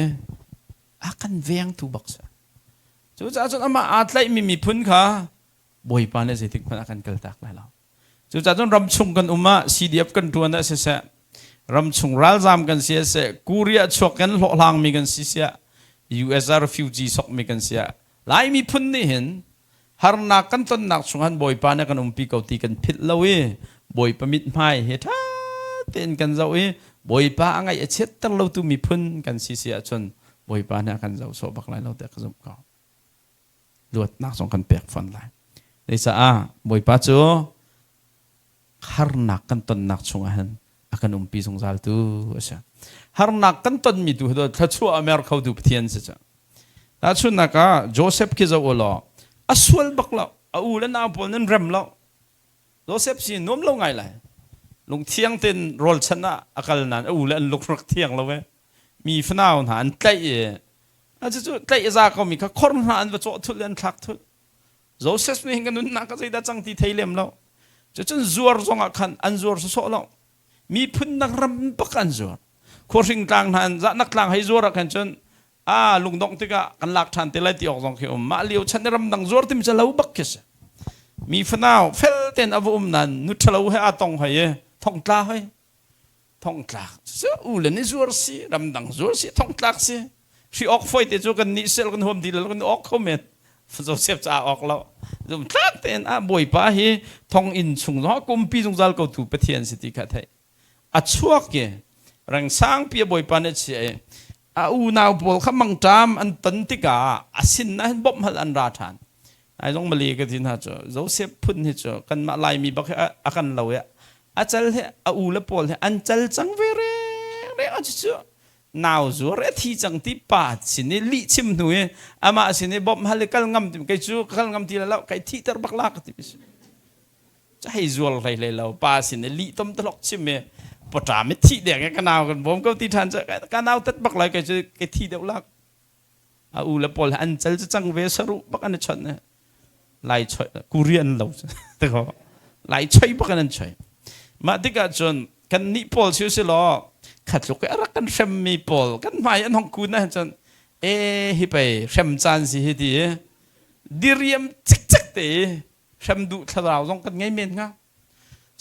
A: a kan vengtu bak si. Cucaah cun amah aa tlaihmi miphun kha Bawipa nih zeitik hmanh a kan kaltak lai lo. Cucaah cun ramchung kan um ah CDF kan ṭuan ah siseh, ramchung ralzaam kan si ah siseh, Korea chuak kan hlawhhlangmi kan si siah, US ah refugee sokmi kan si ah, Lai miphun nih hin harnak kan tonnak chung han Bawipa nih kan umpi ko ti kan philh lo i Bawipa mithmai he ṭha tein kan zoh i Bawipa a ngaih a chiatter lotu miphun kan si si ahcun Bawipa nih a kan zoh sawh bak lai lo tiah ka zumh ko. Luatnak zong kan pek fawn lai. Zeicaah Bawipa cu harnak kan tonnak chungah hin a kan umpi zungzal tu a si. Harnak kan tonmi tu hi thluachuah a mer khotu Pathian si cu. Tahchunhnak ah Joseph khi zoh u law a sual bak lo, a u le nau pawl nan rem lo. Joseph si nuam lo ngai lai. Lungthiang tein rawlchan ah a kal nain a u le an lung rak thiang lo e. Mi fanau hna an tlaih i a cucu tlaih a za komi kha khor hna an va cawh thulh i an thlak thulh. Joseph nih hin ka nunnak ka zeidah cang ti thei lem lo. Cucun zuar zongah khan an zuar sawsawh lo. Miphun dang ram bak an zuar. Khuahring tlang hna an zahnak tlang hei zuar ah khan cun a lungdongh tikah kan lak ṭhan te lai ti awk zong khi um. Mah lio chan i ramdang zuar timi cu lo bak khi si. Mi fanau fel tein a va um nain nu ṭhalo he aa tong hoi i thongtla hoi. Thongtlak cu u le ni zuar si, ramdang zuar si, thongtlak si. Hri awk foi te cu kan nih sel kan huam di lo kan awk kho men. Joseph ca awk lo. Zumtlak tein ah Bawipa hi thonginn chung zong kumpi zungzal ko tu Pathian si ti kha theih. A chuak i reng sangpi a Bawipa nih a chiah i a unau pawl kha mangṭam an ton tikah a sin ah hin bawmh hal an ra ṭhan. Ai zong mali ka ti hna cu Joseph phun hi cu kanmah Laimi bak hi a kan lo i a cal he a u le pawl he an cal cang ve reng a cu nau zuar a thi cang ti pa sin i lih chim hnu i amah sin i bawmh hal i kal ngam ti kei cu kal ngam ti lo kai thihter bak la ka ti cu hei zual hlei hlei lo pa sin i lih tom talok chim i pawṭam i thih deng i ka nau kan bawm ko ti ṭhan cu ka nau tat bak lai kei cu kai thi deuh lak a u le pawl an cal cu cang ve saruh bak an i chawnh lai choi Korean lo lai choi bak an choi mah tikah cun kan nih pawl si si law. Khatluk i a rak kan hremmi pawl kan hmai an hong kun ahhin cun e hi pei hrem caan si hi ti i diriam cikcek te i hrem duh thlarau zong kan ngei men hnga.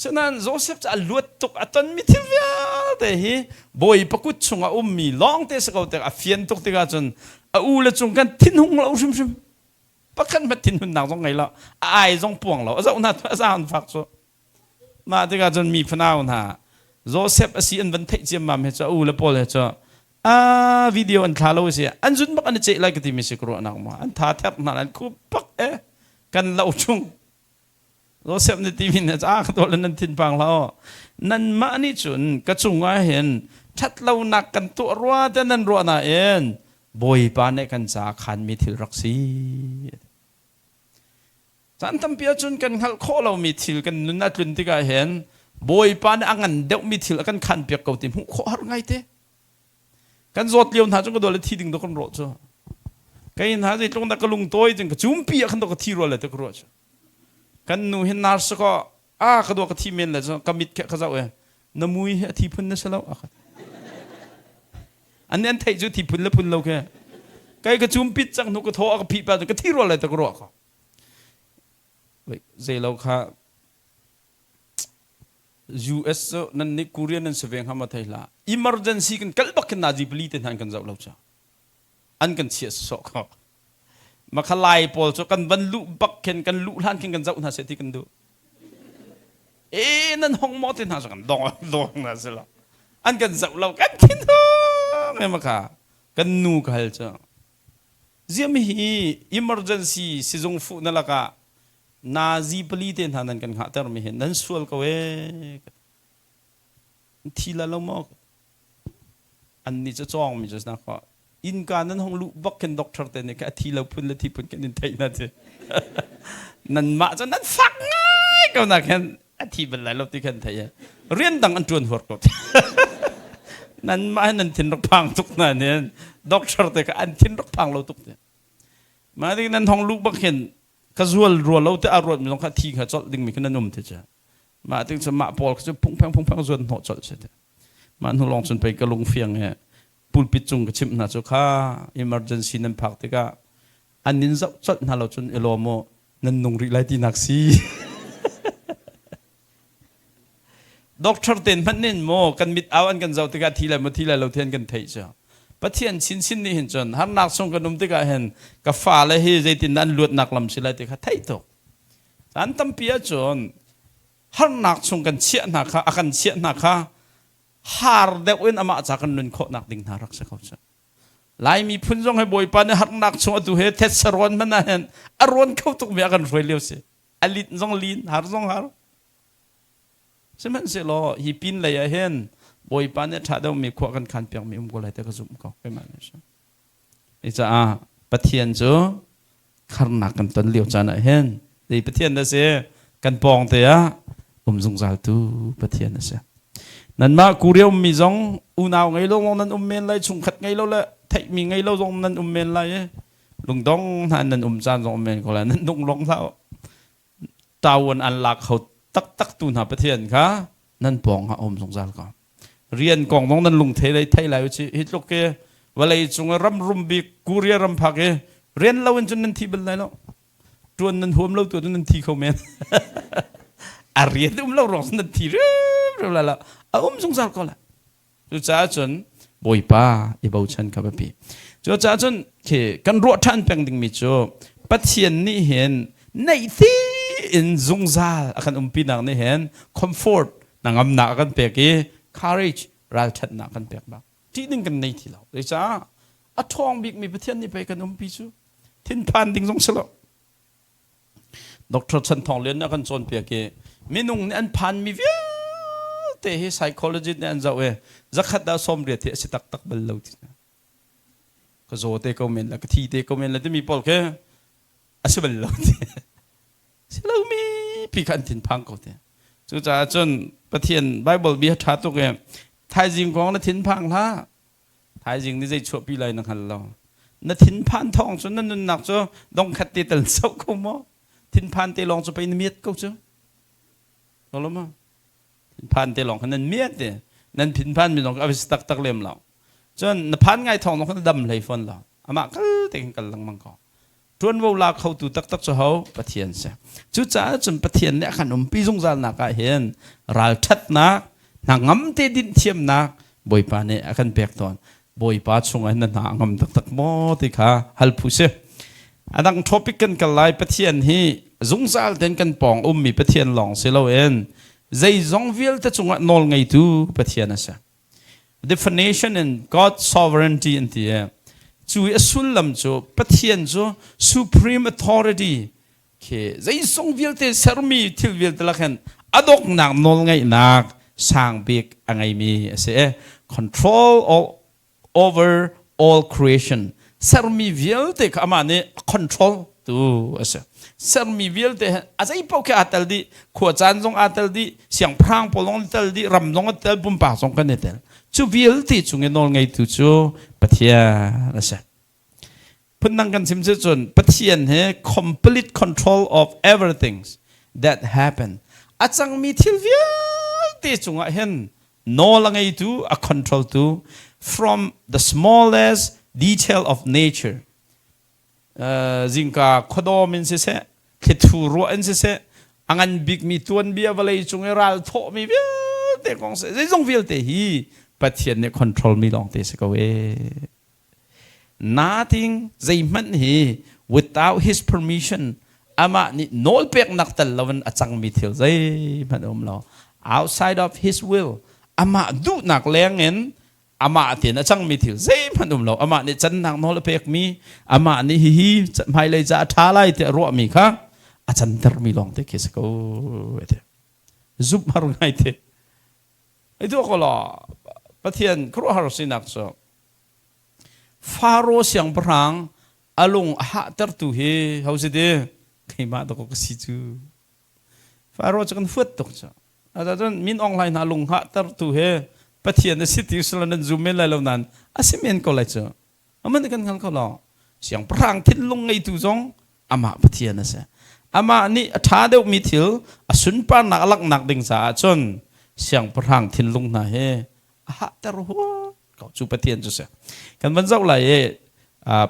A: Sinain Joseph cu a luat tuk a tonmi thil vialte hi Bawipa kut chungah ummi lawngte si ko tik a fian tuk tikah cun a u le cung kan thinhung lo hrimhrim. Pakhat hmanh thinhunnak zong ngei lo. A ai zong puang lo. A zoh hna a zaang fak cu. Mah tikah cun mi fanau hna Joseph a si an van theih ciammam he cu a u le pawl he cu a video an thla lo a si an zun bak an i ceh lai ka timi si ka ruahnak ma an tha therh hna an khup bak e kan lo chung Joseph nih timi nih a ka tuah le nan thinpang hlah aw. Nanmah nih cun ka cungah hin ṭhatlonak kan tuah rua te nan ruah nain Bawipa nih kan caah khanmi thil rak si. Caan tampi ahcun kan hngalh khawh lomi thil kan nun a tlun tikah hin Bawipa nih a ngan deuhmi thil a kan khanpiak ko ti hmuh khawh har ngai te. Kan zawt lio hna cu ka dawt le thi ding dawh kan rawh cu. Kei hna zeitluk dah ka lungtawi cun ka cumpi ah khan dawh ka thi rua le te ka ruah cu. Kan nu hin nurse ko a ka dawh ka thi men le cu ka mit khe ka zoh e na mui hi a thi phun na si lo a ka an an theih cu thi phun le phun lo khe kai ka cumpit cang hnu ka thaw a ka phih pa cu ka thi rua le te ka ruah ko zei lo kha US cu nan nih Korean nan si ve hnga ma thei hlah. Emergency kan kal bak khin nazi pali te hna an kan zoh lo ca. An kan chiah sawh ko. Makha lai pawl cu kan van luh bak khin kan luh hlan khin kan zoh hna seh ti kan duh. E nan hong maw te hna cu kan dong dong hna si lo. An kan zoh lo kan thin hung e makha kan nu ka hal cu. Ziam hi emergency sizung fuh na lakah Nazi pali te hna nan kan hngahtermi hi nan sual ko ee. Thi la lo maw? Annih cu cawngmi cu na kho. Innka nan hong luh bak khin doctor te nih a thi lo phun le thi phun kan in theih na ti. Nanmah cu nan fak ngai ko na khin a thi bal lai lo ti khan theih. Rian dang an tuan huar ko. Nanmah nan thin rak phang tuk na nin doctor te kha an thin rak phang lo tuk te. Mah ding nan hong luh bak khin ka zual rua lo te a ruat mi zong kha thi kha colh ding mi kha nan um te cha mah ting cu mah pawl cu phungpheng phungpheng zuan hnawh colh si te mah hnu lawng cun pei ka lung fiang he pulpit cung ka chimh hna cu kha emergency nan phak tikah an nin zoh colh hna lo cun i lawm u nan nung rih lai tinak si Doctor ten hmanh nin maw kan mit au an kan zoh tikah thi lai maw thi lai lo ti an kan theih cu. Pathian chinchin nih hin cun harnak chung kan um tikah hin ka fale hi zeitin an luatnak lam si lai ti kha theih tuk. Caan tampi ahcun harnak chung kan chiah hna kha a kan chiah hna kha har deuh in amah ca kan nun khawhnak ding hna rak si ko cu. Laimi phun zong he Bawipa nih harnak chung atu he thetse rawn hmanh ah hin a rawn kho tukmi a kan hruai lio si. A lin zong lin, har zong har. Sihmanhsehlaw hi pin lei ah hin Bawipa nih a ṭha deuhmi khua kan khan piakmi um ko lai ti ka zumh ko keimah nih cun. Caah Pathian cu kharnak kan ton lio caan ah hin zei Pathian dah si kan pawng te ah um zungzaltu Pathian a si. Nanmah Korea ummi zong unau ngei lo nan um men lai chungkhat ngei lo le theihmi ngei lo zong nan um men lai i lungdong hna nan um caan zong um men ko lai nan dong long hlah ṭawan an lak kho taktak tu hna Pathian kha nan pawng ah a um zungzal ko. Rian kong zong nan lung thei lai thei lai u hi tluk ke vawlei cung ram rum bik Korea ram phak i rian lo in cun nan thi bal lai lo. Ṭuan nan huam lo tu nan thi kho men. A rian um lo ruang nan thi riam lai lo. A um zungzal ko lai. Cucaah cun Bawipa i bochan kha biapi. Cucaah cun khi kan ruah ṭhan peng dingmi cu Pathian nih hin neihti in zungzal a kan umpinak nih hin comfort hnangamnak a kan pek i courage ralṭhatnak a kan pek bak. Ṭih ding kan nei ti lo. Zeicah a ṭhawng bikmi Pathian nih pei kan umpi cu thinphan ding zong si lo. Dr. Chan Thawng Lian nih a kan cawnpiak i minung nih an phanmi vialte hi psychologist nih an zoh i zakhat ah 80 hi a si taktak bal lo ti ka zaw te ko men la ka thi te ko men la timi pawl khi a si bal lo ti si lomi pi kha an thinphang ko te cucaah cun Pathian Bible bia ṭha tuk i thaizing kong na thinphang hlah Thaizing nih zei chuahpi lai na hngal lo. Na thinphan thawng cu na nunnak cu dongkhat te tal soh ko maw? Thinphan te lawng cu pei na miat ko cu. Lo ma? Thinphan te lawng kha nan miat te. Nan phinphan mi zong a si taktak lem lo. Cun na phan ngai thawng zong na dam hlei fawn lo. Amah kal te khin kal lengmang ko. Ṭuanvo la khotu taktak cu ho? Pathian si. Cucaah cun Pathian nih a kan umpi zungzal nak ah hin ralṭhatnak, hnangam te dinh thiamnak Bawipa nih a kan pek tawn. Bawipa chungah hin na hna a ngam taktak maw ti kha hal phu si. A dang topic kan kal lai Pathian hi zungzal ten kan pawng ummi Pathian lawng si loin zeizong vialte cungah nawl ngeitu Pathian a si. Definition in God sovereignty an ti i cu i a sullam cu Pathian cu supreme authority khi zeizong vialte sermi thil vialte lak hin a donghnak nawlngeihnak sang bik a ngeimi a si i control all over all creation. Sermi vialte kha amah nih control tu a si. Sermi vialte a zei paoh khi aa tel dih. Khua caan zong aa tel dih, siangpahrang pawl zong an tel dih, ram zong an tel, pumpak zong kan i tel. Cu vialte cung i nawl ngeitu cu Pathian a si. Phundang kan chim cu cun Pathian he complete control of everything that happen. A cangmi thil vialte cungah hin nawl a ngeitu, a control tu from the smallest detail of nature. Zingka khuadawm in siseh, thlithu ruah in siseh, a ngan bikmi tuanbia vawlei cung i ral thawhmi vialte kong seh, zeizong vialte hi Pathian nih control mi lawng te si ko ee. Nothing zeihmanh hi without his permission amah nih nawlpeknak tel loin a cangmi thil zeihmanh a um lo. Outside of his will amah duhnak lengin amah tein a cangmi thil zeihmanh um lo. Amah nih cannak nawl a pekmi, amah nih hihi hmailei ca a ṭha lai tiah ruahmi kha a cantermi lawng te khi si ko. Zumh har ngai te. Ai tuah ko law Pathian khuaruahhar sinak cu Faro siangpahrang a lung a hahtertu hi ho si ti? Keimah dawkaw ka si cu. Faro cu kan huat tuk cu. Cun Min Aung Hlaing hna lung hahtertu hi Pathian a si ti usila nan zum men lai lo nain a si men ko lai cu. Aman kan hngal kho lo. Siangpahrang thinlung ngeitu zong amah Pathian a si. Amah nih a ṭha deuhmi thil a sunparnak a langhnak ding caah cun siangpahrang thinlung hna hi a hahter huat ko cu Pathian cu si. Kan van zoh lai i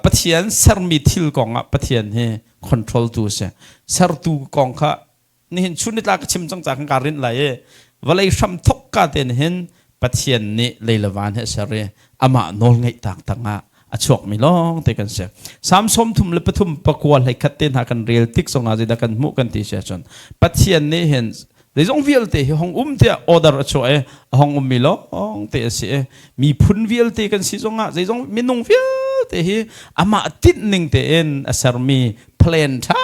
A: Pathian sermi thil kong ah Pathian hi control tu a si. Sertu kong kha nihin chun nitlak ka chim cang ca kan ka rinh lai i vawlei hram thok ka te hin Pathian nih lei le van he a ser i amah nawl ngeih tak tangah a chuakmi lawng te kan si. Salm 33 pakua hlei khat te hna kan rel tik zongah zeidah kan hmuh kan ti si ahcun Pathian nih hin zeizong vialte hi hong um tiah order a chuah i a hong ummi lawng te a si i miphun vialte kan si zongah zeizong minung vialte hi amah tinh ning tein a sermi plan ṭha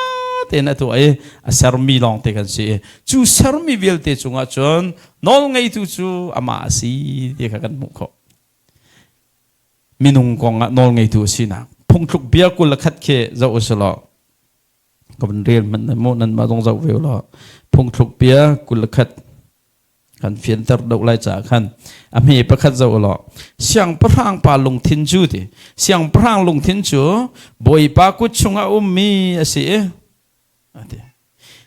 A: tein a tuah i a sermi lawng te kan si i cu sermi vialte cungah cun nawl ngeitu cu amah a si ti kha kan hmuh khawh. Minung kong ah nawl ngeitu a sinak phungthluk bia 21 khi zoh u law ka van rel hmanh nan mu nan mah zong zoh ve law phungthluk bia 21 kan fianter deuh lai caah khan a hme pakhat zoh law siangpahrang pa lungthin cu ti siangpahrang lungthin cu bawipa kut chungah ummi a si i ati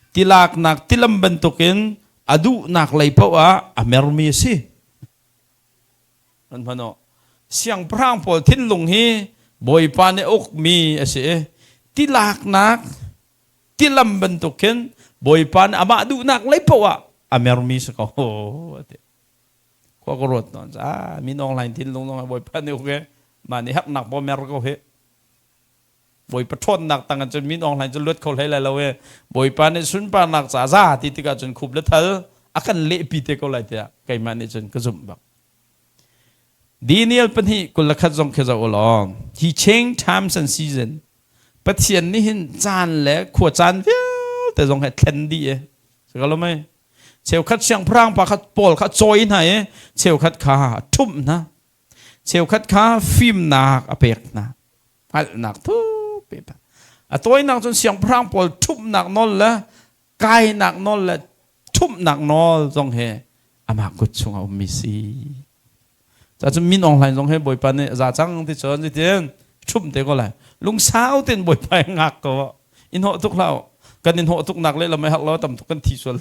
A: tilaknak tilam bantukin a duhnak lei paoh ah a mermi a si an hmano siangpahrang pawl thinlung hi bawipa nih ukmi a si i tilaknak tilam bantuk khin Bawipa nih amah duhnak lei paoh ah a mermi si ko ati khua ka ruat nawn ah min online thinlung zong Bawipa nih uk e mah nih herhnak paw mer ko hi Bawipa ṭhawnnak tang cun min online cu luat kho hlei lai lo e Bawipa nih sunparnak ca za ti tikah cun khup le thal a kan lehpi te ko lai tiah keimah nih cun ka zumh bak Daniel 2:21 zong khi zoh u law he changed times and season Pathian nih hin caan le khua caan vialte zong he thlen dih e. Si ko lo mei? Cheukhat siangpahrang pa kha Paul kha cawi hna i cheukhat kha a ṭhumh hna. Cheukhat kha fimnak a pek hna. Hngalhnak thuk pe hna. A tawinak cun siangpahrang pawl ṭhumhnak nawl le kainak nawl le ṭhumhnak nawl zong he amah kut chungah ummi si. Cacun min Aung Hlaing zong he Bawipa nih za cang ti cun zeitin ṭhumh te ko lai. Lungsau tein Bawipa in ngak ko. In hawh tuk hlah. Kan in hawh tuk nak le lamai hak lo tam tuk kan thi sual.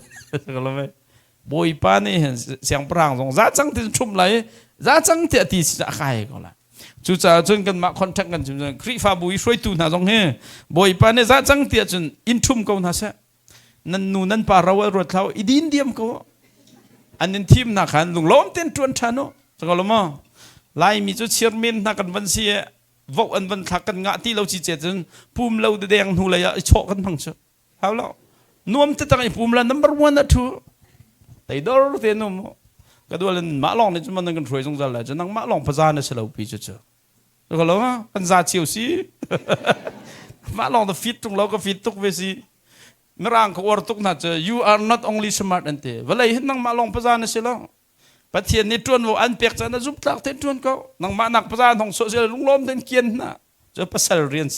A: Bawipa nih hin siangpahrang zong za cang tin ṭhum lai za cang tiah ti si a kai ko lai. Cucaah cun kanmah contact kan chim cun Khrihfabu i hruaitu hna zong hi Bawipa nih za cang tiah cun in ṭhum ko hna seh. Nan nu nan pa ro al ruat hlah i din diam ko. An in thim hna khan lunglawm tein ṭuan ṭhan u. Cako lo maw? Laimi cu chairman hna kan van si i vote an van thlak kan ngah ti lo ci ce cun pum lo deng hnu lei ah i chawh kan hmang cu. Hau lo. Nuam te tang i pum la number one a ṭhu. Teidor te num. Ka dual in mah lawng nih cun man kan hruai zungzal lai cu nangmah lawng paza na si lo pi cu cu. Ka lo kan za cio si. Mah lawng na fit tung lo ka fit tuk ve si. Mirang ka uar tuk hna cu you are not only smart an ti. Vawlei hin nangmah lawng paza na si lo. Pathian nih ṭuanvo an pek caan ah zumhtlak tein ṭuan ko. Nangmah nak paza hong sawh sila lunglawm tein kian hna. Cu pasal rian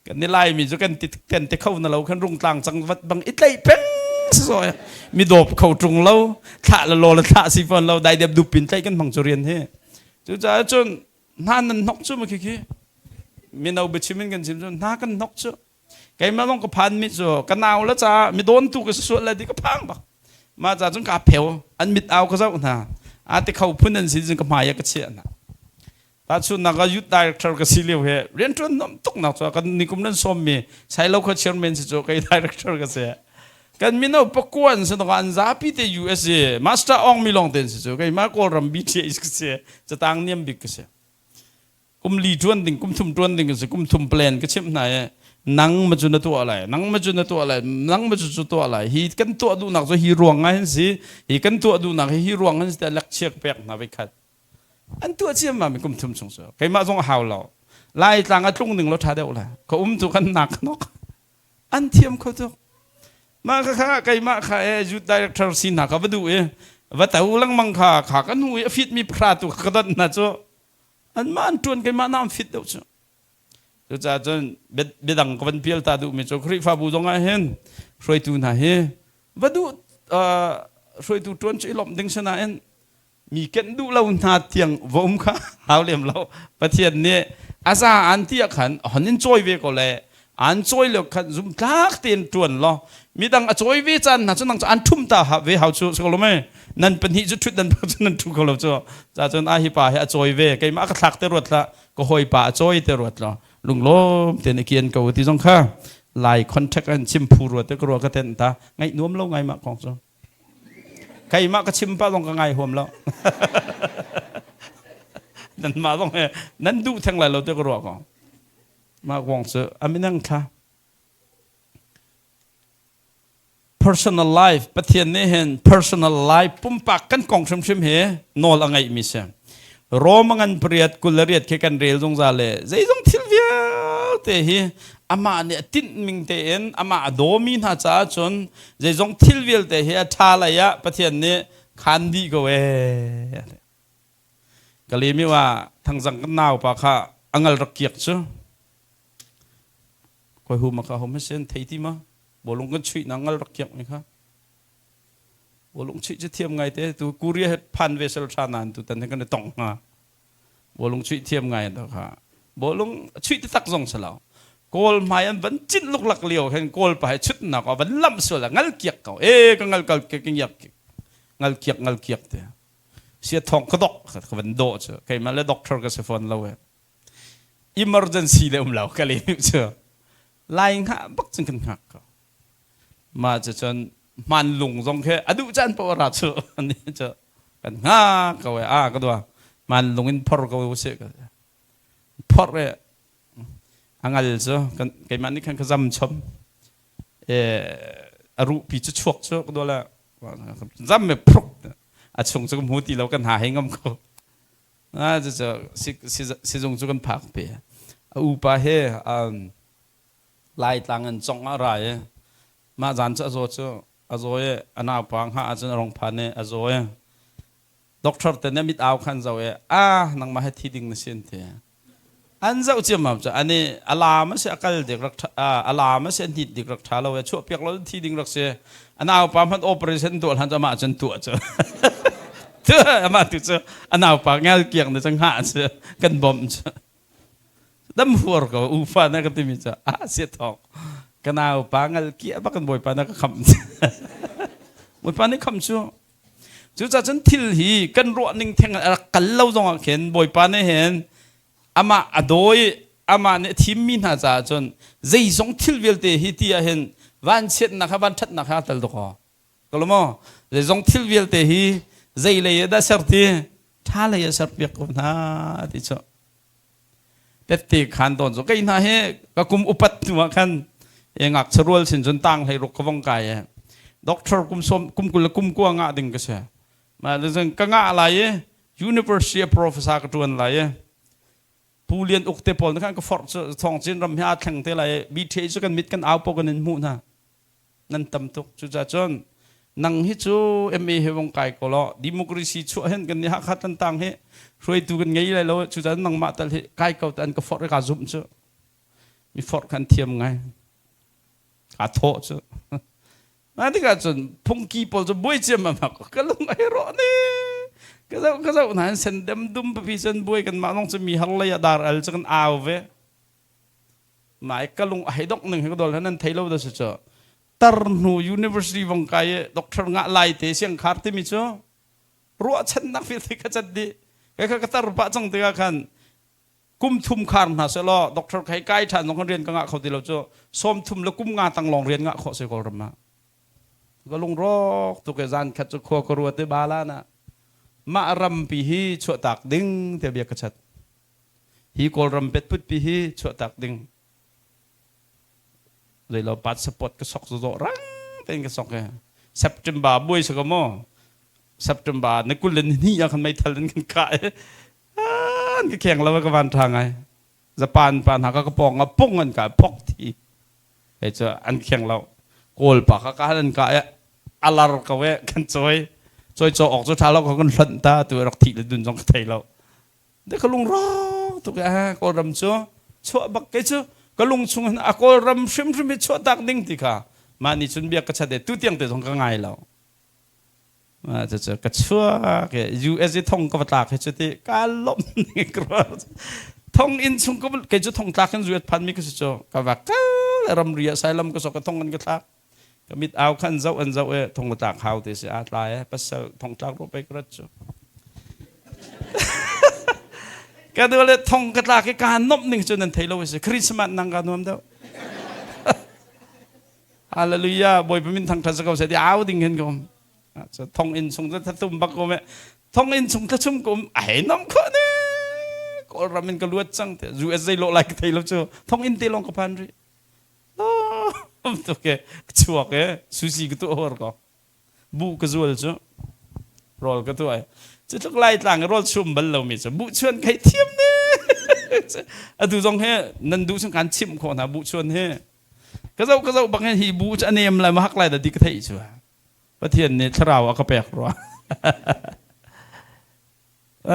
A: kan ni Laimi cu kan ti kan ti kho na lo kan rungtlang cang vat bang i tlaih peng so mi dawp kho ṭung lo thlah le law le thlah si fawn lo dai dep dup in tlaih kan hmang cu rian hi. Cucaah cun hna nan hnok cu ma khi khi mino biachim in kan chim cu hna kan hnok cu keimah zong ka phan mi cu ka nau le ca mi dawn tu ka sual le di ka phang bak mah ca cun ka pheu an mit au ka zoh hna a ti kho phun an si cun ka hmai ah ka chiah hna tahchunnak ah youth director ka si lio he rianṭuan nuam tuk nak cu kan nikum nan sawm mi sailo kha chairman si cu kei director ka si kan mino pakuan si an zapi te USA master ong mi long ten si cu keimah kawlram BTH ka si catang niam bik ka si kum li ṭuan ding kum thum ṭuan ding ka si kum thum plan ka chimh hna i nang ma cu na tuah lai nang ma cu na tuah lai nang ma cu cu tuah lai hi kan tuah duhnak cu hi ruang ah hin si hi kan tuah duhnak hi hi ruang hin si tiah lecture pek hna voi khat an tuah ciammam kum thum chung cu keimah zong a hau lo laitlang a tlung ning lo ṭha deuh la ka um tu kan nak nok an thiam kho tuk mah kha kha keimah kha e youth director si hna ka va duh i va to lengmang kha kha kan hu i a fit mi phra tu ka dot hna cu anmah an ṭuan keimah na an fit deuh cu cucaah cun biadang ka van pial ta duhmi cu Khrihfabu zong ah hin hruaitu hna hi va duh hruaitu ṭuan cu i lawmh ding si nain mi kenh duh lo hna tiang va um kha hau lem lo Pathian nih a za an ti ah khan hon in cawi ve ko le an cawi lio khan zumtlak tein ṭuan law midang a cawi ve caan hna cu nang cu an ṭhum ta ha ve hau cu si ko lo mei nan pahnih cu ṭhut nan cu nan ṭhu kho lo cu ca cun a hi pa hi a cawi ve keimah ka thlak te ruat hlah ka hawi pa a cawi te ruat law lunglawm tein a kian ko ti zong kha lai contact an chim phu ruat te ka rua ka ten ta ngaih nuam lo ngai mah kong cu keimah ka chim pa zong ka ngai huam lo nan mah zong he nan duh theng lai lo te ka ruah ko Mah kong cu a minang thla. Personal life Pathian nih hin personal life pumpak kan kong hrimhrim hi nawl a ngeihmi si. Rome ngan pariat 28 khi kan rel zungzal le zeizong thil vialte hi amah nih a tinhming tein amah a dawmi hna caah cun zeizong thil vialte hi a ṭha lei ah Pathian nih khan dih ko ee. Kalemi ah thangzang kan naupa kha a ngal rak kiak cu koi hu ma kha hom sen thei ti ma bolung kan chuih na ngal rak kiak mi kha bolung chuih cu thiam ngai te tu Korea he phan ve sel tha nan tu tan he kan tong hnga bolung chuih thiam ngai to kha bolung chuih te tak zong salo kawl hmai an van cin luklak lio hen kawl pa he chut nak van lam sual ngal kiak ko e ka ngal kal ke kiak ngal kiak ngal kiak te sia thong ka dok ka van dawh cu keimah le doctor ka si fawn lo e emergency le um lo ka le cu lai ngah bak cun kan hngak ko ma cu cun hman lung zong khi a duh caan paoh ra cu ani cu kan hngak ko e a ka dua hman lung in phor ko si ka phor e a ngal cu kan keimah nih khan ka zam chom e a ruhpi cu chuak cu ka dua le zam me phruk a chung cu ka hmu ti lo kan ha hei ngam ko a cu sizung cu kan phak pe a upa he laitlang an cong ah ra i mah zan cu a zaw cu a zaw i a naupa hngah ahcun a rong phan i a zaw i Doctor te nih mit au khan zoh i ah nangmah he thi ding na si an ti. An zoh ciammam cu ani a lam a si a kal dik rak a lam a si a hnit dik rak ṭha lo i chuah piak lo thi ding rak si. A naupa hmanh operation tuah hlan cu amah cun tuah cu. Amah tu cu a naupa ngel kiak na cu hngah cu kan bawmh cu. Dam huar ko ufa na ka timi cu ah sia thawk. Ka naupa ngal kiah bak kan bawipa na ka khamh. Bawipa nih khamh cu. Cucaah cun thil hi kan ruah ning theng a rak kal lo zongah khin Bawipa nih hin amah a dawi amah nih a thimmi hna caah cun zeizong thil vialte hi ti ah hin vanchiatnak ha vanṭhatnak ha tel dawk aw. Ko maw? Zeizong thil vialte hi zei lei ah dah ser ti? Ṭha lei ah serpiak ko hna ti cu. Tette khan tawn cu kei hna hi ka kum upat hnu ah khan e ngakchia rual sin cun tang hlei ruk ka vong kai e. Doctor kum som kum 20 le kum 20 ngah ding ka si. Ma ka ngah lai i university a professor ka ṭuan lai i Pu Lian Uk te pawl na khan ka forh cu Thawng Cin ram hi aa thleng te lai i BTA cu kan mit kan au po kan in hmuh hna. Nan tam tuk. Cucaah cun nang hi cu MA he vong kai ko law democracy chuah hin kan nih Hakha Tlantang hi hruaitu kan ngei lai lo cucaah nangmah tal hi kai ko te an ka forh i kaa zumh cu mi forh khan thiam ngai kaa thawh cu na tikah cun phungki pawl cu buai ciam ma ka lung ai rawh ne ka zoh ka zoh hna sen dem dum papi cun buai kan mah lawng cu mi har lei ah dar al cu kan au ve Nai ka lung a hei dongh ning hi ka dol nan thei lo da si cu tar hnu university vong kai i doctor ngah lai te siangkhar timi cu ruahchannak vialte ka cat dih kai kha ka tar pah cang tikah khan kum thum khar hna selaw doctor kai kai ṭhan zong kan rian ka ngah kho ti lo cu 30 le kum nga tang lawng rian ngah khawh si Kawlram ah ka lungrawk tuk e zan khat cu khua ka ruat i bala na mah rampi hi chuahtak ding tiah bia ka chat Hi Kawlram petputpi hi chuahtak ding zeilo passport ka sok zawh rang tein ka sok e. September buai sa ko maw? September ni 22 ah khan meithal in kan kah i an ka kheng lo ka van tha ngai. Japan pa hna ka ka pawng ah pung an ka phok thi. Hei cu an kheng lo. Kawl pa ka ka an ka e alar ko e kan cawi. Cawi caw awk cu tha lo ka kan hlonh ta tu rak thih le dun zong ka thei lo. De ka lungrawk tuk e Kawlram cu chuah bak kei cu ka lung chung hin a Kawlram hrimhrim hi chuah tak ding ti kha mah nih cun bia ka chat e tu tiang te zong ka ngai lo. Cucu ka chuak e US i thong ka va tlak hi cu ti ka lawmh ning ka ruah. Thong inn chung ka kei cu thong tlak in US phan mi ka si cu ka va kal ramri ah sailam ka sok ka thong an ka thlak. Ka mit au khan zoh an zoh e thong tlak hau te si a tla e pasal thong tlak ro pei ka rat cu. Ka du le thong ka tlak i ka nomh ning cu nan thei lo si Christmas nang ka nuam deuh. Hallelujah Bawipa min thangthat sa ko se ti au ding hin ko. Thong inn chung cu thatum bak ko me. Thong inn chung thachum ko a hei nom kho ne. Kawlram in ka luat cang te US zei lo lai ka thei lo cu thong inn te long ka phan rih. Tuk e chuak e sushi ka tuah hor ko bu ka zual cu rawl ka tuah cu tluk lai tlang rawl chum bal lomi cu buh chuan kai thiam ne atu zong he nan duh chung kan chimh khawh hna buh chuan he ka zoh ka zoh bang hi bu cu a nem lai ma hak lai da di ka theih cu Pathian nih thlarau a ka pek rua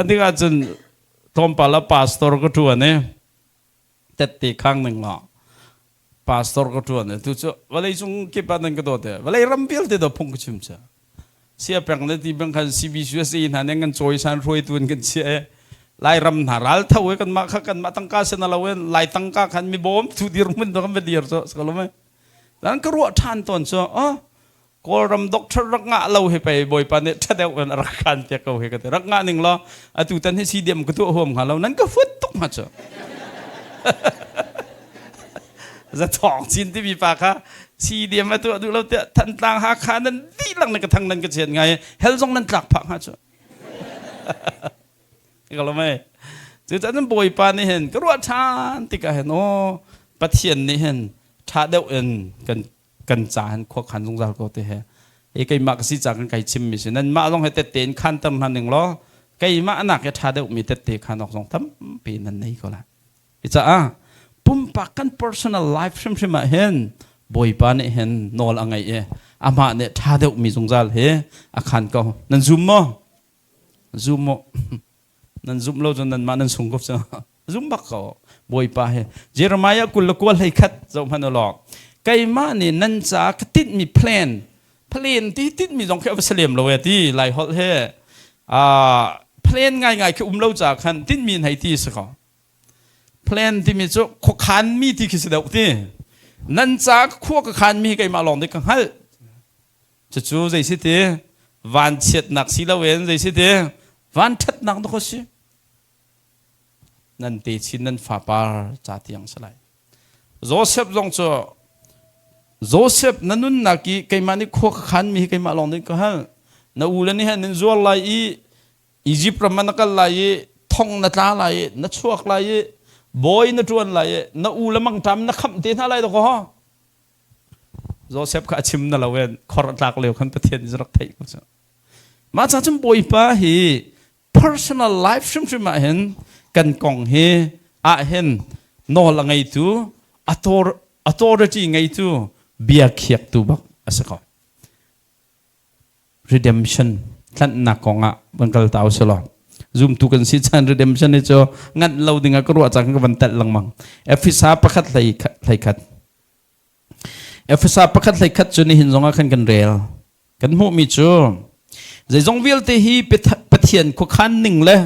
A: tikah cun tlawmpal ah pastor ka ṭuan i tette khang ning law pastor ka ṭuan tu cu vawlei cung kip ah nan ka dawt e vawlei ram vialte do phung ka chim cha sia peng le ti bang khan CBCUSA hna nih kan cawisan hruaitu in kan chia e lai ram hna ral tho e kan mah kha kan mah tangka sen lo e lai tangka khan mi bawm thu dir mun do kan va dir cho sakalome dan ka ruah ṭhan tawn cu oh Kawlram doctor rak ngah lo hi pei Bawipa nih ṭha deuh in a rak khan piak ko hi ka ti. Rak ngah ning law atu tan hi CDM ka tuah huam hnga lo nan ka fut tuk hnga cu. Zathawng cin timi pa kha CDM a tuah duh lo tiah Thantlang Hakha nan dihlak nan ka thang nan ka chiat ngai hell zong nan tlak phah hnga cu. Ka lo mei. Cucaah cun Bawipa nih hin ka ruah ṭhan tikah hin aw Pathian nih hin ṭha deuh in kan kan ca han khuakhan zungzal ko te he hi keimah ka si ca kan kai chim mi si nan mah zong he tette in khan ter hna ning law keimah nak he tha deuh mi tette khan awk zong tampi nan nei ko lai i caah pumpak kan personal life hrimhrim ah hin Bawipa nih hin nawl a ngei i amah nih tha deuh mi zungzal hi a khan ko nan zum maw zum maw Nan zumh lo cun nanmah nan sung ko cu. Zum bak ko. Bawipa he. Jeremiah 29 hleikhat zoh hmanh u law. Keimah nih nan ca ka tinhmi plan plan ti tinhmi zong khi a va si lem lo e ti lai holh he plan ngaingai khi um lo ca khan tinhmi in hei ti si ko. Plan timi cu khuakhanmi ti khi si deuh ti. Nan ca khua ka khanmi keimah lawng nih ka hngalh. Cucu zei si ti? Vanchiatnak si loin zei si ti vanṭhatnak dawk a si. Nan techin nan fapar ca tiang si lai. Joseph zong cu Joseph na nunnak i keimah nih khua ka khanmi hi keimah lawng nih ka hal. Na u le nih hin nan zuar lai i Egypt ram ah na kal lai i thong na tla lai i na chuak lai i bawi na ṭuan lai i na u le mangṭam na khamh te hna lai dawkaw. Joseph kha a chim na lo in khor a tlak lio khan Pathian nih rak theih ko cu. Mah ca cun Bawipa hi personal life hrimhrim ah hin kan kong hi ah hin nawl a ngeitu authority ngeitu bia khiaktu bak a si ko. Redemption tlanhnak kong ah van kal ta usih law zumtu kan si chan redemption hi cu nganh lo ding ah ka ruah cang ka van telh lengmang. Efesa pakhat hlei hlei khat Efesa pakhat hlei khat cu nihin zong ah khan kan rel. Kan hmuhmi cu zeizong vialte hi Pathian khuakhan ning le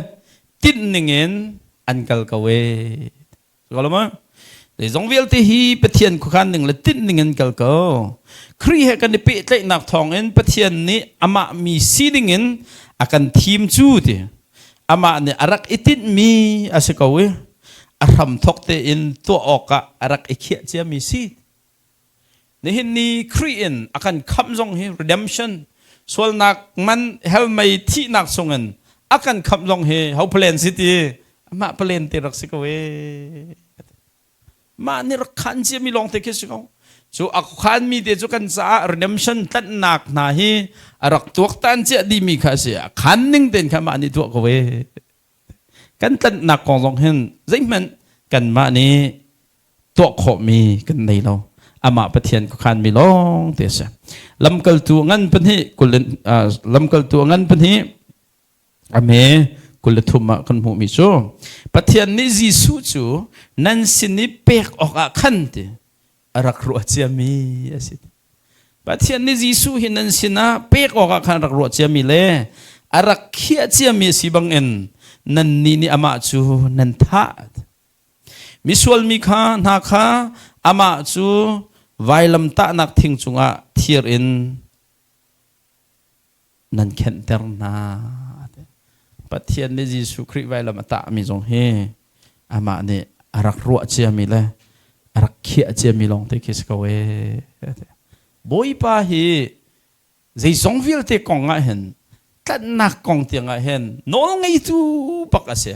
A: tinh ning in an kal ko ee. Zeizong vialte hi Pathian khuakhan ning le tinh ning in kal ko. Khrih he kan i pehtlaihnak thawngin Pathian nih amah mi si dingin a kan thim cu ti. Amah nih a rak i tinhmi a si ko i a hramthawk tein tuah awkah a rak i khiah ciami si. Nihin ni Khrih in a kan khamh zong hi redemption sualnak man hell mei thihnak chungin a kan khamh zong hi ho plan si ti amah plan te rak si ko ee. Mah nih rak khan ciami lawng te khi si ko. Cu a khan mi te cu kan caah redemption tlanhnak hna hi a rak tuaktan cia dimi kha a si. A khan ning tein kha mah nih tuah ko ee. Kan tlanhnak kong zong hin zeihmanh kanmah nih tuah khawhmi kan nei lo. Amah Pathian khuakhanmi lawng te a si. Lamkaltu ngan pahnih kulin lamkaltu ngan pahnih ame 23 ah kan hmuhmi cu Pathian nih Jesuh cu nan sin i pek awkah khan ti a rak ruah ciami a si. Pathian nih Jesuh hi nan sinah pek awkah khan rak ruah ciami le a rak khiah ciami a si bangin nannih nih amah cu nan thah. Misual mi kha hna kha amah cu vailamtahnak thing cungah thir in nan khenhter hna. Pathian nih Jesuh Khrih vailam a tahmi zong hi amah nih a rak ruah ciami le a rak khiah ciami lawng te khi si ko ee. Bawipa hi zeizong vialte kong ah hin tlanhnak kong tiang ah hin nawl ngeitu bak a si.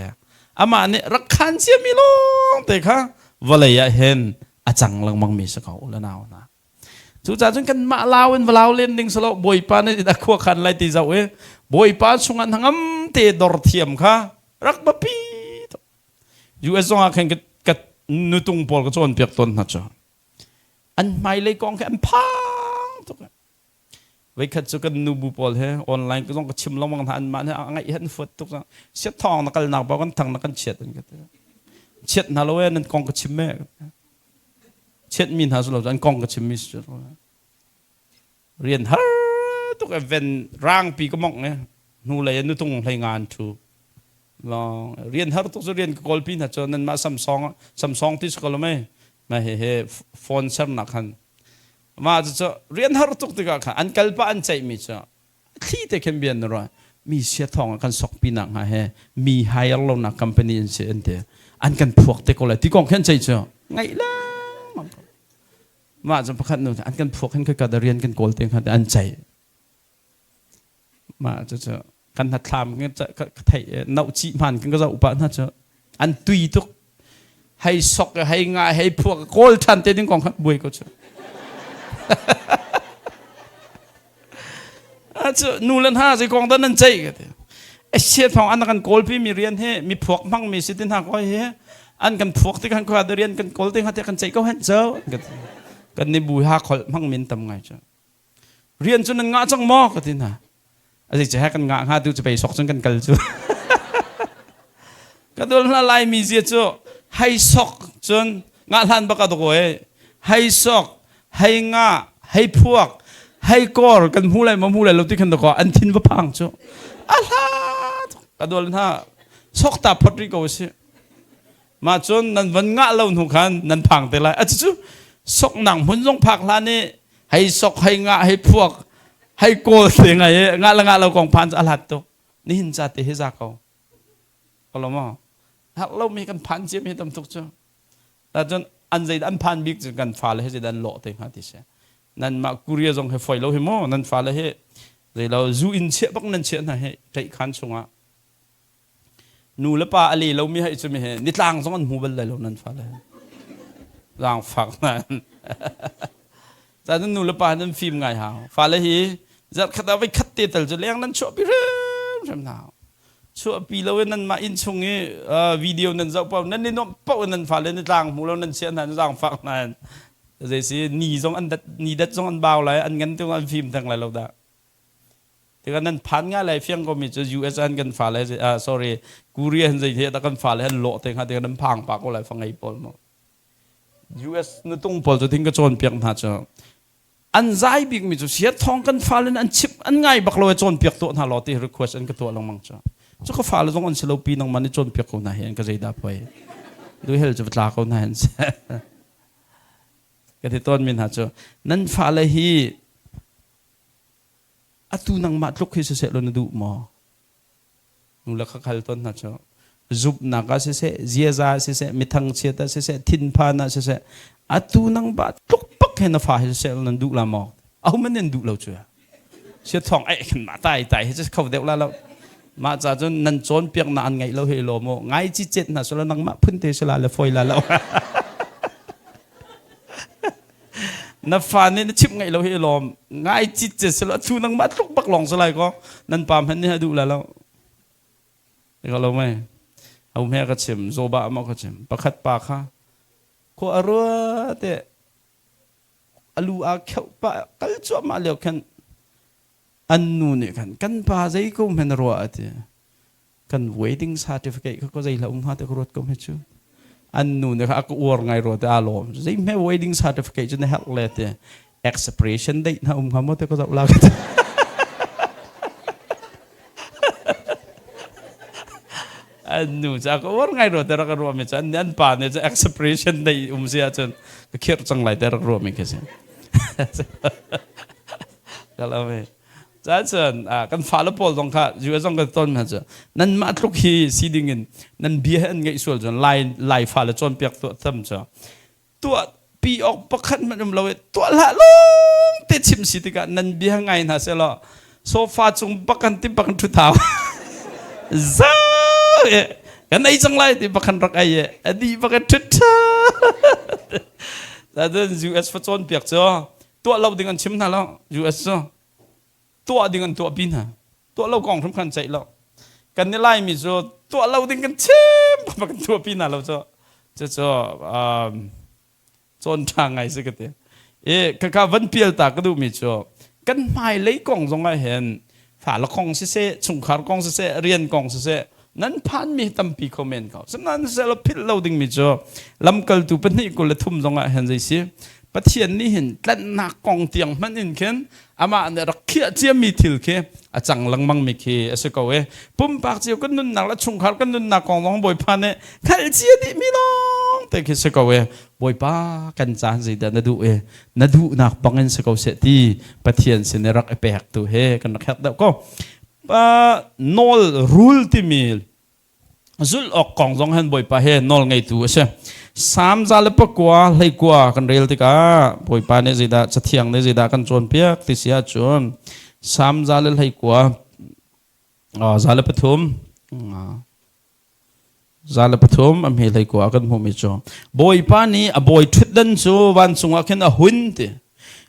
A: Amah nih rak khan ciami lawng te kha vawlei ah hin a cang lengmang mi si ko u le nau hna. Cucaah cun kanmah lau in va lau len ding silo Bawipa nih a khua khan lai ti zoh i Bawipa chungah hnangam te dor thiam kha rak biapi tuk. US zong ah khan ka nutung pawl ka cawnpiak tawn hna cu. An hmailei kong khi an phang tuk. Voikhat cu kan nubu pawl he online zong ka chim lengmang hna anmah nih a ngaih an fuat tuk. Siat thawng na kalnak pa kan thang na kan chiat an ka ti. Chiat hna lo e nan kong ka chim me. Chiatmi hna cu lo an kong ka chimmi si cu. Rian har tuk e ven rangpi ka mongh e hnulei ah nutung hlei nga an ṭhu. Long rian har tuk cu rian ka kawlpi hna cu nanmah Samsung Samsung ti si ko lo mei ma he he phone sernak khan mah cu rian har tuk tikah khan an kal pah an ceihmi cu thli te khin bian na ruah mi sia thawng ah kan sokpi nak hnga he mi hire lo nak company an si an ti an kan phuak te ko lai ti kong khin cei cu ngaih lengmang ko mah cu pakhat nu an kan phuak hin ka da rian kan kawl te kha an cei mah cu cu kan hnathlam ka theih noh cih hman kan ka zoh pah hna cu an tui tuk hei sok hei nga hei phuak kawl ṭhan te ding kong kha buai ko cu cu nu le hna zei kong dah nan ceih ka ti sia thong an kan kawlpi mi rian hi mi phuak hmang mi si ti hna ko hi an kan phuak ti kan khua rian kan kawl te kha kan ceih ko hen cho kan ni bu ha khol hmang min tam ngai chu rian cu nan ngah cang maw ka ti hna a zei he kan ngah hnga tu cu pei sok cun kan kal cu ka dul hna lai mi zia cu hei sok cun ngah hlan bak a doko e hei sok hei nga hei phuak hei kor kan hmu lai ma hmu lai lo ti khan doko an thin va phang cu a hla ka dul hna sok ta phot ri ko si mah cun nan van ngah lo hnu khan nan phang te lai a cu soknak hmun zong phak hlan i hei sok hei ngah hei phuak. Hei kawl te ngai i ngah le ngah lo kong phan cu a hlat tuk. Nihin ca te hi za ko. Ko maw? Herh lomi kan phan ciami tam tuk cu. Cun an zei an phan bik cu kan fale he zeidah an lawh te hnga ti si. Nanmah Korea zong he foi lo hi mu nan fale hi zeilo zu inn chiah bak nan chiah hna hi ṭeih khan chungah nu le pa a le lomi hai cu mi he nitlang zong an hmu bal lai lo nan fale zaangfak nan caan nu le pa nan fim ngai hau fale hi zarh khat ah voi khat te tal cu leng nan chuahpi hrimhrim hna chuahpi lo in nanmah inn chung i video nan zoh paoh nan i nuamh paoh in nan fale nitlang hmu lo nan chiah hna nan zaangfak hna zei si ni zong an dat ni dat zong an bau lai an ngan tung an fim theng lai lo dah tikah nan phan nga lai fiang ko mi cu US an kan fale sorry Korea han zei he da kan fale han lawh te hnga tikah nan phang pa ko lai fa ngei pawl mo US nutung pawl cu thing ka cawn piak hna cu an zai bikmi cu siat thawng kan fale an chim an ngai bak lo e cawnpiak tuah hna law ti request an ka tuah lengmang cu cu ka fale zong an si lo pi nangmah nih cawnpiak ko hna hi an ka zeidah poi du hel cu tla ko hna hen ka ti tawn mi hna cu nan fale hi atu nangmah tluk hi siseh law na duh maw Nu le kha khal tawn hna cu zumhnak ah siseh, ziaza ah siseh, mithang chiat ah siseh, thinphan ah siseh, atu nang ba tluk pak he na fa hi siseh nan duh la maw? Aho man nan duh lo cu. Sia thong ai khan ma tai tai hi kho deuh la lo. Mah ca cun nan cawnpiak na an ngaih lo hi lo mu. Ngai ci cet hna sula nangmah phun te sula le foi la lo. Na fa nih na chimh ngaih lo hi i lawm. Ngai cit ce silo a thu nangmah tluk bak lawng si lai ko. Nan pa hmanh nih a duh la lo. Ka lo mei. Ho hme ka chim, zoba ma ka chim. Pakhat pa kha khua a rua te alu a kheuh pa kal cuahmah lio khan an nu nih khan kan pa zei ko hme na ruah ati. Kan wedding certificate kha ko zei hla um hnga te ka ruat ko hme cu. An nu nih kha a ka uar ngai rua te aa lawm. Zei hme wedding certificate cu na herh le te expiration date na um hnga maw te ka zoh la ka ti. An nu cu a ka uar ngai rua te rak ka ruah mi cu an an pa nih cu expiration date um si ahcun ka khirh cang lai te rak ruah mi khi si. Ka lo mi. Cun kan fale pawl zong kha US zong kan ton hna cu nanmah tluk hi si ding in nan bia he an ngaih sual cun Lai Lai fale cawnpiak tuah tam cu tuah pi awk pakhat hmanh um lo i tuah hlah lawng te chim si tikah nan bia ngai hna selaw sofa cung bak kan ti bak thu thau zau e kan ei cang lai ti bakhan rak ei e adi bak thut tha cun US fa cawnpiak cu tuah lo ding an chim hna lo US cu tuah ding an tuah pi hna tuah lo kong hrim khan ceih lo kan ni laimi cu tuah lo ding kan chim kan tuah pi hna lo cu cu cu cawn ṭha ngai si ka ti i kaka van pial ta ka duhmi cu kan hmailei kong zong ah hin fale kong siseh chungkhar kong siseh rian kong siseh nan phanmi tampi kho men ko sihmanhsehlaw philh lo dingmi cu lamkaltu pahnih 23 zong ah hin zei si Pathian nih hin tlanhnak kong tiang hmanh in khin amah nih rak khiah ciami thil khi a cang lengmang mi khi a si ko i pumpak cio kan nunnak le chungkhar kan nunnak kong zong Bawipa nih hngalh cia dih mi lawng te khi si ko i Bawipa kan caan zeidah na duh i na duhnak bangin si ko seh ti Pathian sin i rak i pek tu he kan rak herh deuh ko nawl rul timi zulh awk kong zong han Bawipa he nawl ngeitu a si. Salm 109 hleikua kan rel tikah Bawipa nih zeidah cathiang nih zeidah kan cawnpiak ti si ahcun Salm 109 103 103 a hme hleikua kan hmuhmi cu Bawipa nih a bawi ṭhutdan cu vancung ah khin a hun ti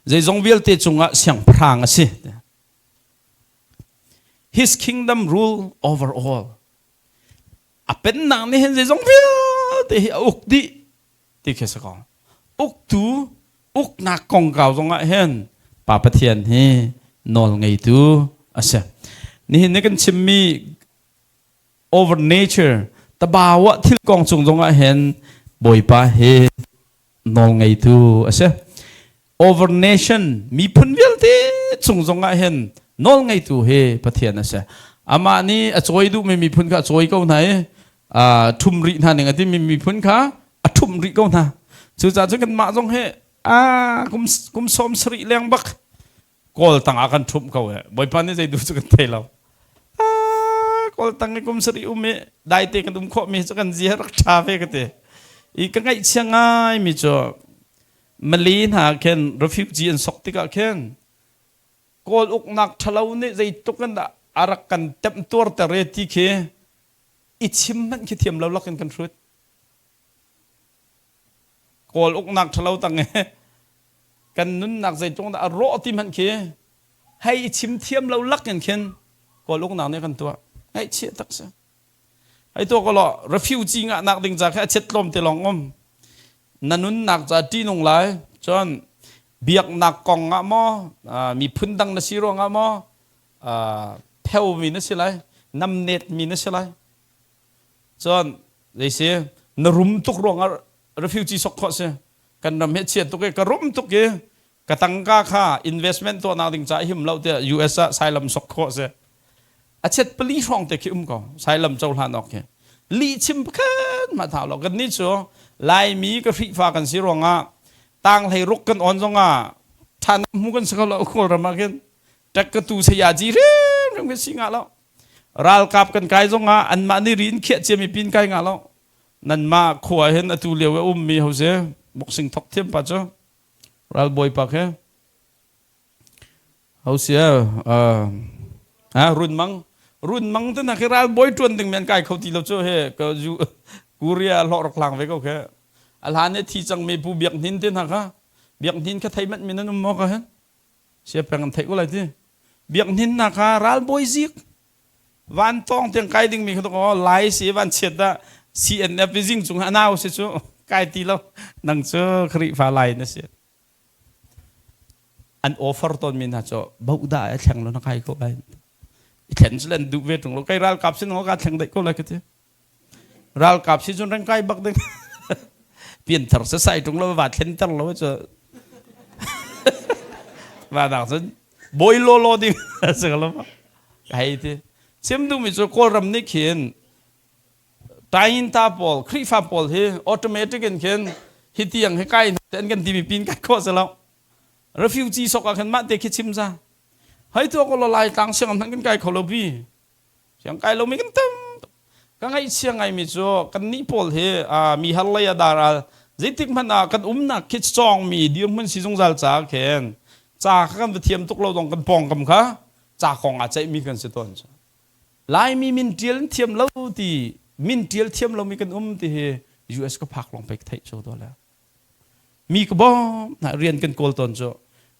A: zeizong vialte cungah siangpahrang a si ti. His kingdom rule over all. A pennak nih hin zeizong vialte hi a uk dih ti khi si ko. Uktu uknak kongkau zongah hin Pa Pathian hi nawl ngeitu a si. Nihin ni kan chimmi over nature tabawa thil kong cung zongah hin Bawipa hi nawlngeitu a si. Over nation miphun vialte chung zongah hin nawlngeitu hi Pathian a si. Amah nih a cawi duhmi miphun kha a cawi ko hna i ṭhum rih hna ning a timi miphun kha a ṭhumh rih ko hna. Cucaah cun kanmah zong hi kum 70 leng bak. Kawl tang ah kan ṭhumh ko e. Bawipa nih zei duh cu kan thei lo. Kawl tang i kum sarih um i daite kan um khawh mi cu kan zia rak ṭha ve ka ti. I ka ngaihchia ngai mi cu Malay hna khin refugee an sok tikah khin Kawl uknak ṭhalo nih zeitluk in dah a rak kan temtuarter e ti khi i chim hmanh khi thiam lo lakin kan hrut. Kawl uknak ṭhalo tang i kan nunnak zeitluk dah a rawh ti hmanh khi hei i chim thiam lo lakin khin Kawl uknak nih kan tuah. Ngaihchia tak si. Hei tuah ko law refugee ngahnak ding ca khi a chiat tlawm te lawng um. Na nunnak ca ṭihnung lai. Cun biaknak kong ah maw, miphun dang na si ruangah maw, pheumi na si lai, namnetmi na si lai. Cun zei si na rum tuk ruangah refugee sok khawh si. Kan ram hi chia tuk i ka rum tuk i ka tangka kha investment tuahnak ding ca him lo tiah US ah sailam sok khawh si. A chet pali hrawng te khi um ko sailam cohlan awk khi. Lih chim pakhat ma thau lo kan ni cu Laimi ka Khrihfa kan si ruangah tang hlei ruk kan on zongah than hmu kan si kho lo Kawlram ah khin tek ka tu saya ji hrim hrim kan si nga lo ralkap kan kai zongah anmah nih ri in khiah ciami pin kai nga lo nanmah khua hin atu lio i ummi hose boxing thok thiam pa cu ralbawi pa khe hausia uh, run mang run mang te na khi ralbawi tuan ding men kai kho ti lo cu he ka zu Korea hlawh rak hlang ve ko khe a hlan i thi cang mi pu biak hnin te hna kha biak hnin kha thei manh min an um maw ka hen sia peng an theih ko lai ti biak hnin na kha ralbawi zik van tawng tiang kai ding mi kha to lai si van chiat da CNF zing cung anau si cu kai ti lo nang cu Khrihfa lai na si an offer ton mi hna cu boda a thleng lo na kai ko lai i thlen cu len duh ve tung lo kai ralkap sin ka thleng dai ko lai ka ti Ralkap si cun rengkai bak ding. Pianthar sasai ṭung lo va thlen ter lo cu. Va nak cun bawi lawlaw ding si lo. Hei ti. Chim duhmi cu Kawlram nih khin Tainta pawl, Khrihfa pawl hi automatic in khin hi tiang hi kai an kan timi pin kai khawh si lo. Refugee sok ah khin mah te khi chim za. Hei tu ko lo lai tlang siang hmanh kan kai kho lo bi. Siang kai lomi kan tam. Ka ngaihchia ngaimi cu kannih pawl hi mi har lei ah daral zeitik hmanh ah kan umnak khi cawngmi dirhmun si zungzal caah khin ca kha kan va thiam tuk lo dong kan pawngkam kha ca kong ah ceihmi kan si tawn cu. Laimi min ṭial in thiam lo ti min ṭial thiam lomi kan um ti hi US ka phak lawng pei ka theih cu to le. Mi ka bawm hna rian kan kawl tawn cu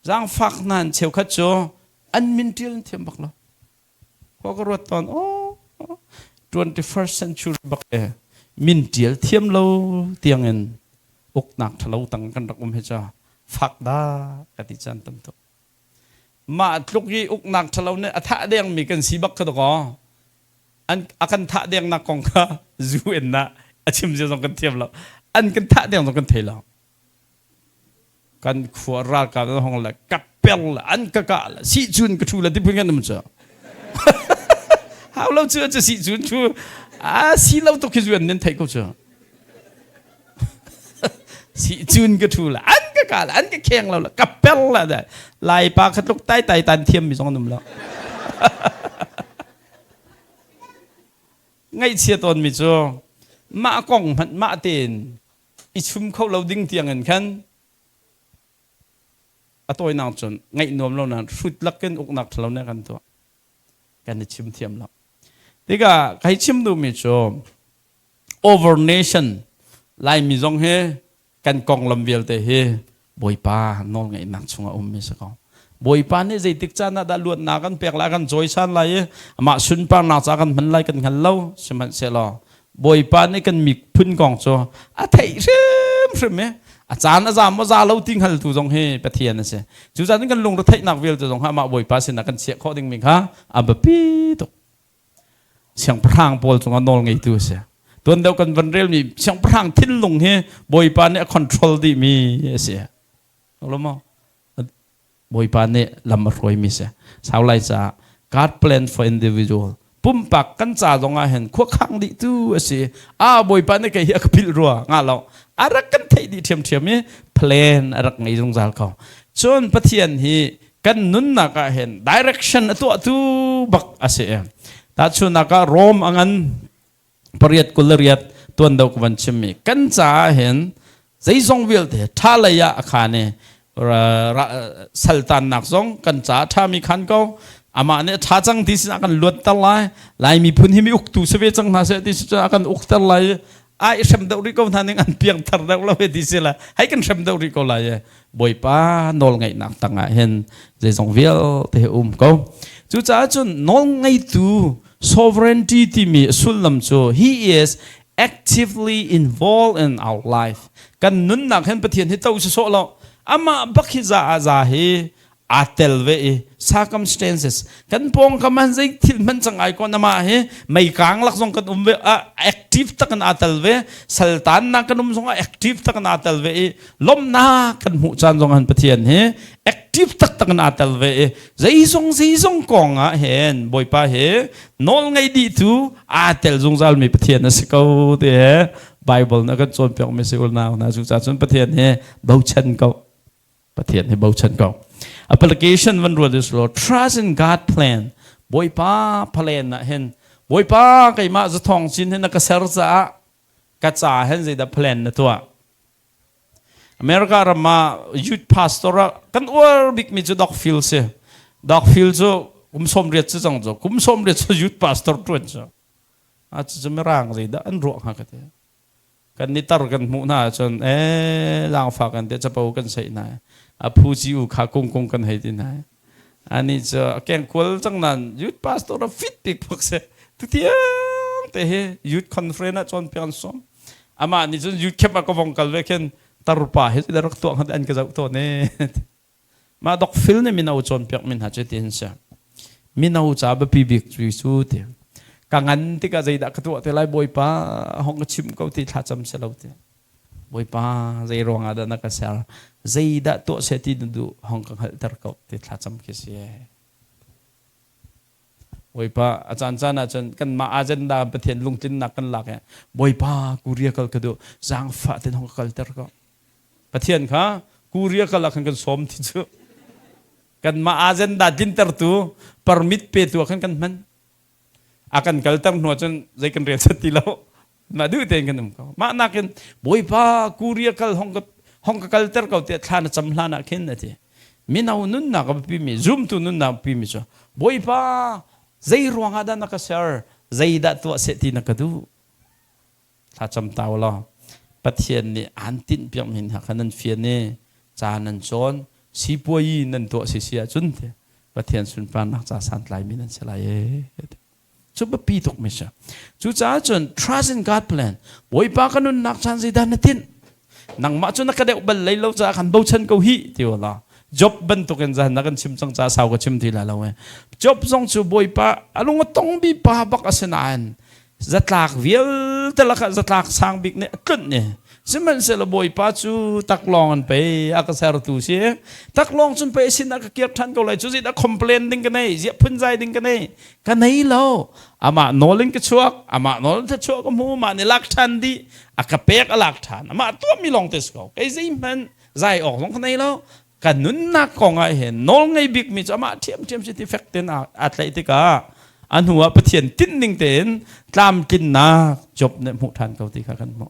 A: zaangfak hna an cheukhat cu an min ṭial in thiam bak lo. Khua ka ruat tawn oh 21st century bak e min ṭial thiam lo tiangin uknak ṭhalo tang kan rak um hi ca fak da ka ti caan tam tuk. Mah tluk i uknak ṭhalo nih a thah dengmi kan si bak kha dakaw an a kan thah dengnak kong kha zu in na a chim zia zong kan thiam lo an kan thah deng zong kan thei lo kan khua ralkap an hong le ka per le an ka kah le si cun ka thu le ti phun kan um cu hau lo cu cu si cun thu a si lo tuk khi zu an nin theih ko cu si cun ka thu le an ka kah le an ka kheng lo le ka per le da lai pa kha tluk tai tai tan thiam mi zong an um lo ngaihchia tawn mi cu mah kong hmanh mah tein i chum kho lo ding tiangin khan a tawinak cun ngaih nuam lo nain hrut lakin uknak ṭhalo nih kan tuah kan i chim thiam lo tikah kai chim duhmi cu over nation Laimi zong hi kan konglam vialte hi Bawipa nawlngeihnak chungah ummi si ko. Bawipa nih zeitik caan ah dah luatnak kan pek lai kan cawisan lai i amah sunparnak ca kan hman lai kan hngal lo sihmanhsehlaw Bawipa nih kan miphun kong cu a theih hrimhrim i a caan a za maw za lo ti hngaltu zong hi Pathian a si. Cucaah kan lungretheihnak vialte zong kha amah Bawipa sinah kan chiah khawh dingmi kha a biapi tuk. Siangpahrang pawl cungah nawl ngeitu a si. Tuan deuh kan van relmi siangpahrang thinlung hi Bawipa nih a control dihmi a si. Lo maw? Bawipa nih lam a hruaimi si. Sau lai caah God plan for individual. Pumpak kan ca zong ah hin khuakhang dih tu a si. A Bawipa nih kei hi a ka philh rua nga lo. A rak kan theih dih ṭhiamṭhiam i plan a rak ngei zungzal ko. Cun Pathian hi Kan nunnak ah hin direction a tuahtu bak a si. Tahchunhnak ah Rome a ngan pariat 28 tuan deuh ka van chimmi kan caah hin zeizong vialte ṭha lei ah a khan i saltannak zong kan caah ṭhami khan ko. Amah nih ṭha cang ti sin a kan luatter lai. Lai miphun hi mi uktu si ve cang hna seh ti si cun a kan ukter lai. Ai hrem deuh rih ko hna ning, an piangthar deuh lo ti si la, hei kan hrem deuh rih ko lai. E Bawipa nawl ngeihnak tangah hin zeizong vialte hi um ko. Cucaah cun nawl ngeitu, sovereignty timi sullam cu he is actively involved in our life. Kan nunnak hin Pathian hi to si sawh lo, amah bak hi za ah za hi aa tel ve i circumstances kan pawngkam ah zei thil hmanh cang ai kon, amah hi meikang lak zong kan um ve ah active tak in aa tel ve, saltannak kan um zong ah active tak in aa tel ve i lomnak kan hmuh caan zong han Pathian hi active taktak in aa tel ve i zeizong zeizong kong ah hin Bawipa hi nawl ngei dih tu aa tel zungzal mi Pathian a si ko ti he Bible na kan cawnpiak mi si. Unau hna, cucaah cun Pathian hi bochan ko, Pathian hi bochan ko. Application van ruat is lo, trust in God plan. Bawipa plan ah hin, Bawipa, keimah zathong cin hin na ka ser caah ka ca hin zeidah plan na tuah? America ram ah youth pastor ah kan uar bikmi cu Doc Phil si. Doc Phil cu kum 80 cu cang cu. Kum 80 cu youth pastor ṭuan cu. A cu mirang zeidah an ruah hnga ka ti. Kan ni tar kan hmuh hna ahcun ee langfa kan te capo kan seih hna. A phu ci u kha kung kung kan hei ti hna. Ani cu a kengkual cang nan youth pastor a fit bik bak si. Tutiang te hi youth conference ah cawnpiak an sawm. Amah nih cun youth camp ah ka vong kal ve khin tarpa hi rak tuah hngat an ka zoh tawn e. Mah Doc Phil nih mino cawnpiak mi hna cu ti hin si. Mino ca biapi bik cu cu ti. Ka ngan tikah zeidah ka tuah te lai, Bawipa hong ka chim ko ti thlacam si lo ti. Bawipa, zei ruangah dah na ka ser, zeidah tuah seh ti na duh, hong ka hngalhter ko ti thlacam khi si. Bawipa, a caan caan ahcun kanmah agenda Pathian lungtlinnak kan lak i Bawipa, Korea kal ka duh, zaangfah ten hong ka kalter ko. Pathian kha Korea kal ah khan kan sawm ti cu. Kanmah agenda tlintertu permit petu ah khan kan hman. A kan kalter hnu ahcun zei kan rel set ti lo. Mah duh tein kan um ko. Mah nakin Bawipa, Korea kal hong ka hong ka kalter ko tiah thla na cam hlan ah khin a ti. Mino nunnak a biapimi, zumtu nunnak a biapimi cu Bawipa, zei ruangah dah na ka ser, zeidah tuah seh ti na ka duh? Thlacam ta u law Pathian nih aan tinhpiakmi hna kha nan fian i ca nan cawn, sipuayi nan tuah si si ahcun Pathian sunparnak ca santlaimi nan si lai ee. Cu biapi tuk mi si. Cucaah cun trust in God plan. Bawipa, ka nunnak caan zeidah na tinh? Nangmah cu na ka deuh bal lei lo caah kan bochan ko hi ti la. Job bantukin zan na kan chim cang ca sau ka chim ti lai lo e. Job zong cu Bawipa a lung a tong bi pa bak a si nain zatlak vialte lakah zatlak sang bik nih a tlunh ni. Sihmanhsehlaw Bawipa cu taklawng an pei a ka sertu si. Taklawng cun pei sin ah ka kir ṭhan ko lai cu, zeidah complain ding ka nei, ziah phunzai ding ka nei? Ka nei lo. Amah nawl in ka chuak, amah nawl in thluachuah ka hmu, amah nih lak ṭhan dih, a ka pek a lak ṭhan. Amah tuahmi lawng te si ko. Kei zeihmanh zai awk zong ka nei lo. Ka nunnak kong ah hin nawl ngei bikmi cu amah ṭhiamṭhiam si ti fek tein aa tlaih tikah a hnu ah Pathian tinhning tein tlamtlinnak Job nih hmuh ṭhan ko ti kha kan hmuh.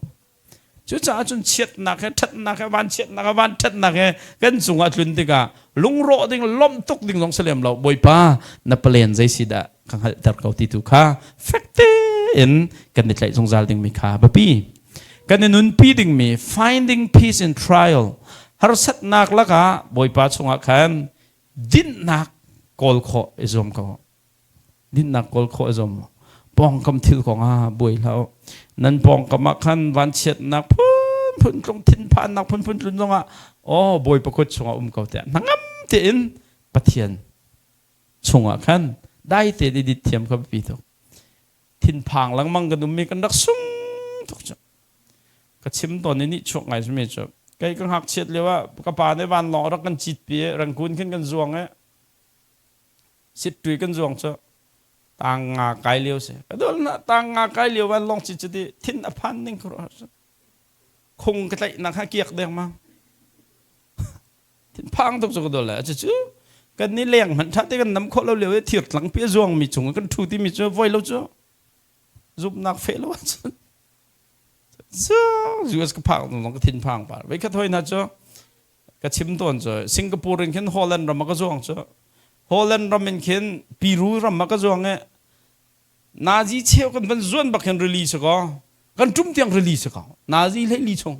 A: Cucaah cun chiatnak he ṭhatnak he, vanchiatnak he vanṭhatnak he kan cungah tlun tikah lungrawh ding, lawmh tuk ding zong si lem lo. Bawipa, na plan zei si dah ka hngalhter ko ti tu kha fek tein kan i tlaih zungzal dingmi kha biapi. Kan i nunpi dingmi finding peace in trial, harsatnak lakah Bawipa chungah khan dinhnak kawl khawh i zuam ko. Dinnak kawl khawh a zuam. Pawngkam thil kong ah buai hlah u. Nan pawngkam ah khan vanchiatnak phunphun tlung, thinphannak phunphun tlun zongah aw Bawipa kut chungah um ko tiah hnangam tein Pathian chungah khan dai tein i dit thiam kha biapi tuk. Thinphang lengmang kan ummi kan rak sung tuk cu. Ka chim tawn i nih chuak ngai simi cu kei ka ngakchiat lio ah ka pa nih vanlawng a rak kan citpi i Rangoon khin kan zuang i Sittui kan zuang cu tang nga kai lio si. Ka dol na tang nga kai lio van long chi chu ti thin a phan ning khuro khung ka tlaih nak ha kiak deng ma. Thin phang tuk cu ka dol le. Cu cu. Kan ni leng hmanh ṭha te kan nam khawh lo lio i thir tlangpi a zuangmi cung i kan ṭhu timi cu voi lo cu zumhnak feh lo ahcun US ka phak zong ka thin phang par. Voi khat hoi hna cu ka chim tawn cu Singapore in khin Holland ram ah ka zuang cu Holland ram in khin Peru ram ah ka zuang i Nazi cheu kan van zuan bak hin rili si kaw kan ṭum tiang rili si ko nazi hlei li chung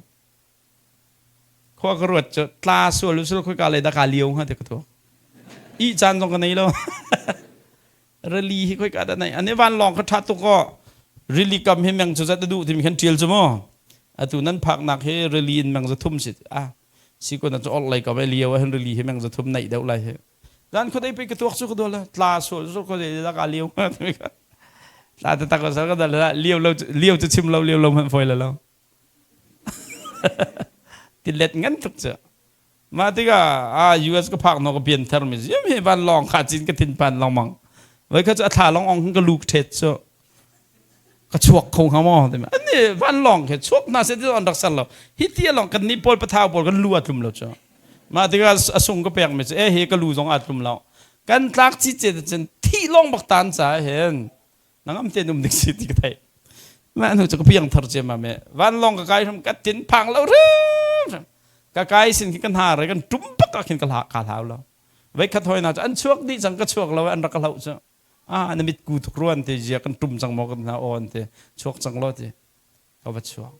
A: khua ka ruat cu tla sual usul khoi ka le da ka lio hnga te ka tu i caan zong ka nei lo rili hi khoi ka da nei ani van lawng ka tha tuk ko rili kam hi meng cu zat a duh timi khan ṭial cu mu atu nan phak nak hi rili in meng za thum si ah si ko na cu orh lei kam ai lio ah hin rili hi meng za thum naih deuh lai hi Zan khuadei pei ka tuak cu ka dol tla sual cu khuadei da ka liu tla ta tak sal ka dal liu lo liu cu chim lo liu lo hmanh foi la lo ti let ngan tuk cu mah tikah a US ka phak no ka pian thar mi ziam hi van long kha cin ka thin pan long mang voi kha cu a thla long ong ka lu thet cu ka chuak kho hnga maw ti ani van lawng khi chuak hna se ti an rak ser lo hi ti lawng kan nih pawl pathau pawl kan lu a tlum lo cu mah tikah a sung ka pek mi cu e hi ka lu zong a tlum lo kan tlak ci ce cun thi lawng bak tan ca hin nangam te num dik si ti ka thei mah hnu cu ka piang thar ce ma me van lawng ka kai hram ka tin phang lo hrim ka kai sin khi kan ha re kan tum bak ah khin ka hla ka hlau lo vei khat hoi na cu an chuak dih cang ka chuak lo an rak ka hloh cu ah na mit ku tuk ruan te zia kan tum cang maw kan hna aw an ti chuak cang lo ti ka va chuak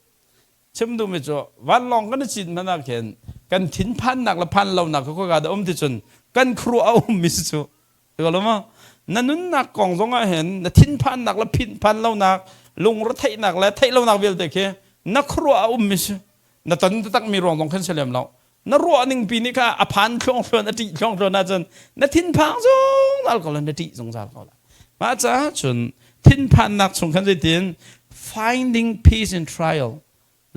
A: chim duh mi cu vanlawng kan i cin hmanh ah khin kan thin phannak le phan lonak ka khua da um ti cun kan khuaruah a um mi cu ti lo ma na nunnak kong zong ah hin na thin phannak le phin phan lonak lungre theihnak le theih lonak vialte khi na khuaruah a um mi si na ton taktak mi ruang zong khan si lem lo na ruah ning pi nih kha a phan thluang thluan a ṭih thluang thluan ahcun na thinphang zungzal ko la na ṭih zungzal ko la mah caah cun thinphannak chung khan zeitin finding peace in trial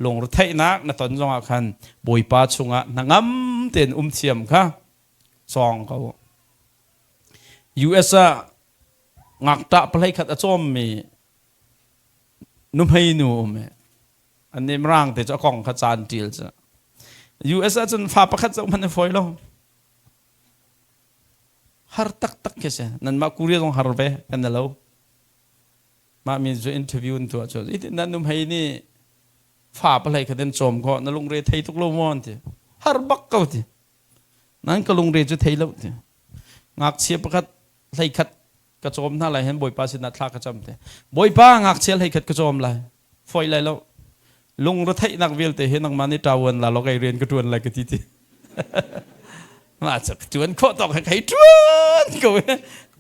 A: lungretheihnak na ton zongah khan Bawipa chungah hnangam tein um thiam kha cawng ko US ah ngakṭah palei khat a cawmmi nuhmei nu um an nih mirang te cu a kong kha caan ṭial cu US ahcun fa pakhat zoh hmanh a fawi lo har taktak khi si nanmah Korea zong har ve kan na lo mah mi cu interview an tuah cu itin nan num hei nih fa palei kha den cawm ko na lungre thei tuk lo maw an ti har bak ko ti nan ka lungre cu thei lo ti ngakchia pakhat hlei khat ka cawm hna lai hen bawipa sinah thla ka cam te bawipa ngakchia hlei khat ka cawm lai foi lai lo lungretheihnak vialte hi nangmah nih ṭawan la lo kei rian ka ṭuan lai ka ti ti mah cu ṭuan khawh tawk he kei ṭuan ko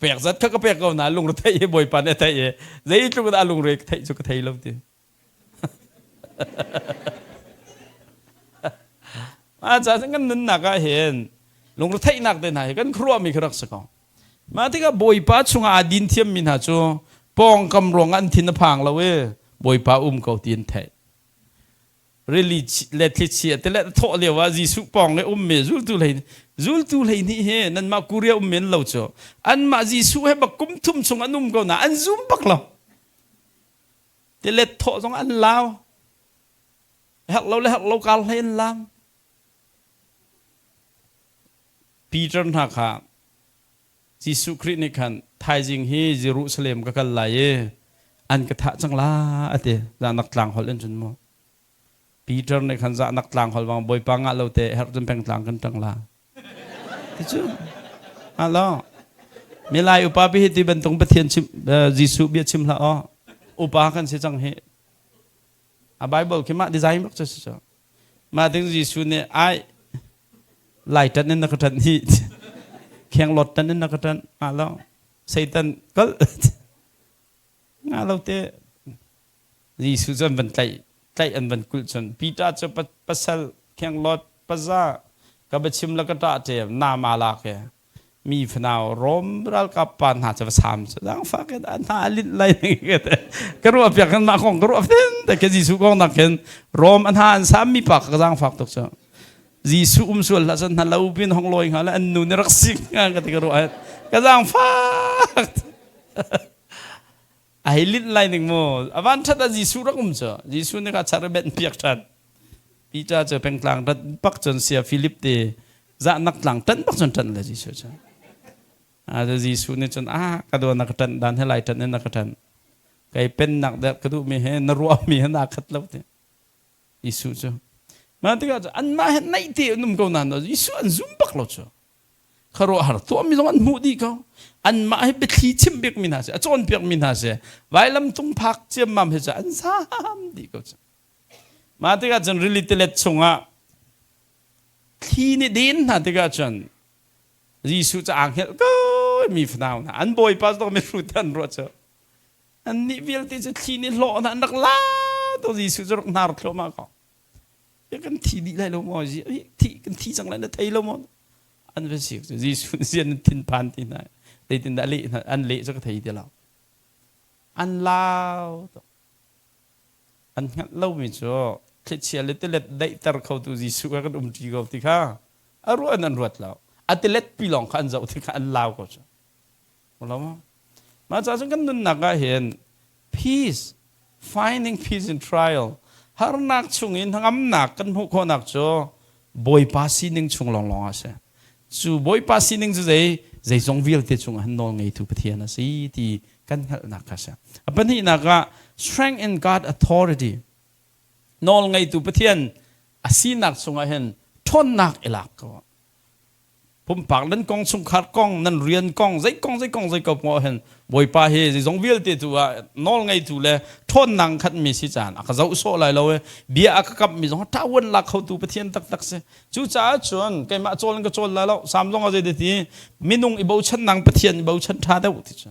A: pek zat kha ka pek ko na lungretheih hi bawipa nih a theih i zeitluk in a lungre ka theih cu ka thei lo ti Mah caah kan nunnak ah hin lungretheihnak te hna hi kan khuaruahmi khi rak si ko. Mah tikah Bawipa chungah aa din thiammi hna cu pawngkam ruangah an thin a phang lo i Bawipa um ko ti an theih. Rili le thlichia te le thawh lio ah Jesuh pawng i ummi zultu hlei zultu hlei nih hi nanmah Korea um men lo cu anmah Jesuh he bak kum thum chung an um ko na an zum bak lo. Tilet thawh zong an lau. Herh lo le herh lo kar hlei an lam. Peter hna kha Jesuh Khrih nih khan thaizing hi Jerusalem ka kal lai i an ka thah cang la a ti. Zahnak tlang holh in cun mu. Peter nih khan zahnak tlang holh bang Bawipa ngah lo te herh cun pengtlang kan ṭang la. Ti cu. Alo. Milai upa pi hi ti bantuk Pathian chim Jesuh bia chim hlah aw. Upa kan si cang hi. A Bible khi mah design bak cu si cu. Mah ding Jesuh nih ai lai ṭan in na ka ṭan hi khenglawt ṭan in na ka ṭan nga lo Satan kal nga lo te Jesuh cu an van tlaih tlaih an van kulh cun Peter cu pasal khenglawt paza ka biachim le ka ṭah ṭem nama lak e mi fanau Rom ralkap pa hna cu va sam cu zaangfak in an hna a linh lai ka ruah piak kan mah kong ka ruah fen te ke Jesuh kong nak khin Rom an hna an sam mi pa ka zaangfak tuk cu Jesuh um sual hlah cun hna lo pin hong lawi hnga le an nu nih rak sik hnga ka ti ka ruah ka zaangfak a hei linh lai ning mu avan that ah Jesuh rak um cu Jesuh nih kha char ben piak than Peter cu pengtlang rat bak cun sia Philip te zahnak tlang tan bak cun tan le Jesuh cu. Jesuh nih cun ah ka dua na ka ṭanh dan he lai ṭanh in na ka ṭanh. Kei pennak deuh ka duhmi he na ruahmi he naa khat lo ti. Jesuh cu. Mah tikah cu anmah he naih te an um ko nain Jesuh an zum bak lo cu. Khuaruahhar tuahmi zong an hmuh dih ko. Anmah hi biathli chimh bikmi hna si, a cawnpiakmi hna si, vailam tung phak ciammam he cu an zaam dih ko cu. Mah tikah cun rili tilet chungah thli nih den hna tikah cun Jesuh cu aa hngelh ko mi fanau hna an bawipa cu mihrut an ruah cu annih vialte cu thli nih hlawh hna an rak la to Jesuh cu rak hnar thluahmah ko. Kan thi dih lai lo maw? Thi kan thi cang lai na thei lo maw? An va sik cu Jesuh nih an thinphan ti hna. Zeitindah leh hna an leh cu ka thei ti lo. An lau tuk. An hngalh lomi cu thlichia le tilet daihter khotu Jesuh kha kan umṭi ko ti kha a ruah in an ruat lo. A tilet pi lawng kha an zoh ti kha an lau ko cu. Lo maw? Mah caah cun kan nunnak ah hin peace, finding peace in trial, harnak chungin hnangamnak kan hmuh khawhnak cu Bawipa sining chung lawnglawng ah a si. Cu Bawipa sining cu zei zeizong vialte cungah hin nawl ngeitu Pathian a si ti kan hngalhnak kha a si. A pahnihnak ah strength in God authority. Nawl ngeitu Pathian a sinak chungah hin ṭhawnnak i lak ko. Pumpak nan kong chungkhar kong nan rian kong zei kong zei kong zei ko poah hin Bawipa hi zeizong vialte tu ah nawl ngeitu le ṭhawnnak khatmi si caan a ka zoh sawh lai lo i bia a ka kamhmi zong ṭavuan lak khotu Pathian taktak si. Cucaah cun keimah cawl in ka cawl lai lo. Sam zong a zei ti minung i bochan nang Pathian i bochan ṭha deuh ti cu.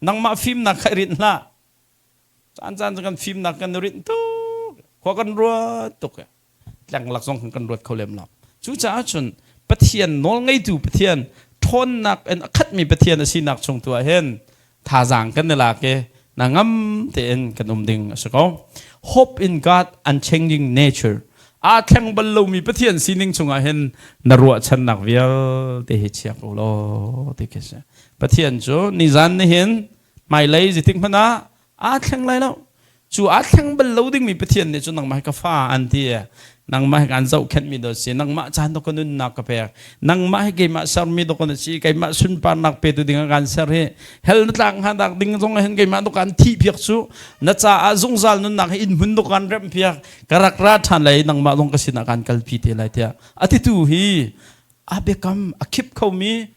A: Nangmah fimnak kha i rinh hlah. Caan caan cu kan fimnak kan i rinh tuk. Khua kan ruat tuk. Tleng lak zong kan ruat kho lem lo. Cucaah cun Pathian nawlngeitu Pathian ṭhawnnak in a khatmi Pathian a sinak chung tu ah hin thazaang kan i lak i na ngam tein kan um ding a si ko. Hope in God unchanging nature. Aa thleng bal lomi Pathian sining chungah hin na ruahchannak vialte hi chia ko law ti khi si. Pathian cu nizan nihin hmailei zeitik hmanh ah aa thleng lai lo. Cu aa thleng bal lo dingmi Pathian nih cun nangmah hi ka fa an ti i nangmah hi kaan zohkhenhmi dawt si nangmah caan dawk ka nunnak ka pek nangmah hi keimah sermi dawk na si keimah sunparnak petu ding ah kaan ser hi hell na tlak hnga dak ding zong hin keimah dawk kaan thih piak cu na caah zungzal nunnak hi inn hmun dawk kaan remh piak ka rak ra ṭhan lai nangmah zong ka sinah kaan kalpi te lai tiah a titu hi a biakam a khip khomi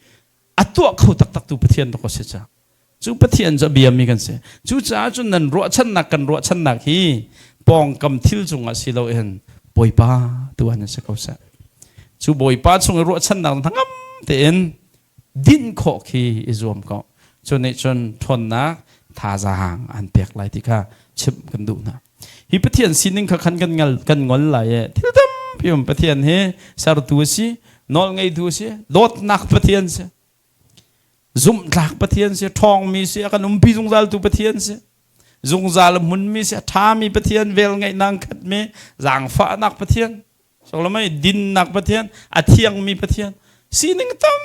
A: a tuah kho taktak tu Pathian dawk a si ca Cu Pathian cu a biami kan si. Cucaah cun nan ruahchannak kan ruahchannak hi pawngkam thil cungah si loin Bawipa tu ah nan si ko seh. Cu Bawipa chung i ruahchannak hnangam tein dinh khawh khi i zuam ko. Cu nih cun ṭhawnnak thazaang an pek lai ti kha chimh kan duh hna. Hi Pathian sining kha khan kan ngal kan ngol lai i thil tampi um Pathian hi sertu a si, nawl ngeitu a si, dawtnak Pathian si. Zumhtlak Pathian si, ṭhawngmi si, a kan umpi zungzaltu Pathian si, zungzal a hmunmi si, a ṭhami Pathian, velngeihnak khatmi, zaangfahnak Pathian, Solomon dinnak Pathian, a thiangmi Pathian, sining tam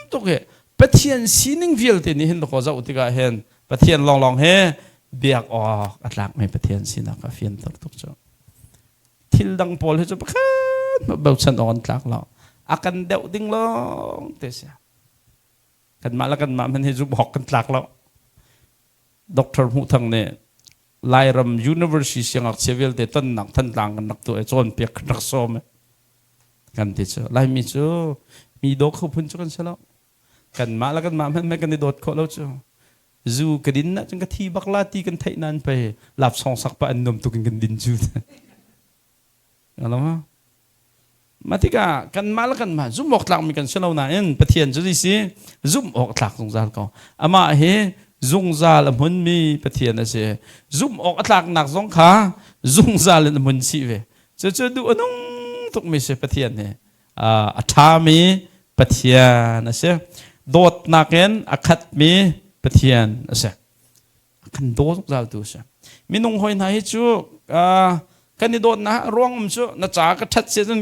A: tuk hi Pathian sining vialte nih hin dakaw zoh tikah hin Pathian lawnglawng he biak awk a tlakmi Pathian sinak a fianter tuk cu. Thil dang pawl hi cu pakhat bochan awk an tlak lo. A kan deuh ding lawng te si. Kanmah le kanmah hmanh hi zumh awk kan tlak lo. Dr. Hmuh Thang nih Lairam University siangngakchia vialte tonnak Thantlang kan rak tuah i cawnpiak kan rak sawm i kan ti cu Laimi cu mi daw kho phun cu kan si lo. Kanmah le kanmah hmanh kan i dawt khawh lo cu. Zu ka din ahcun ka thi bak la ti kan theih nain pei lapsawng sak pah an nuam tuk in kan din cu. Mah tikah kanmah le kanmah zumh awk tlakmi kan si lo nain Pathian cu zei si zumh awk tlak zungzal ko. Amah hi zungzal a hmunmi Pathian a si. Zumh awk a tlaknak zong kha zungzal in a hmun chih ve. Cucu duh a nung tukmi si Pathian hi. A ṭhami Pathian a si. Dawtnak in a khatmi Pathian a si. A kan daw zungzal tu a si. Minung hawi hna hi cu kan i dawtnak ruang um cu na ca ka ṭhat si cun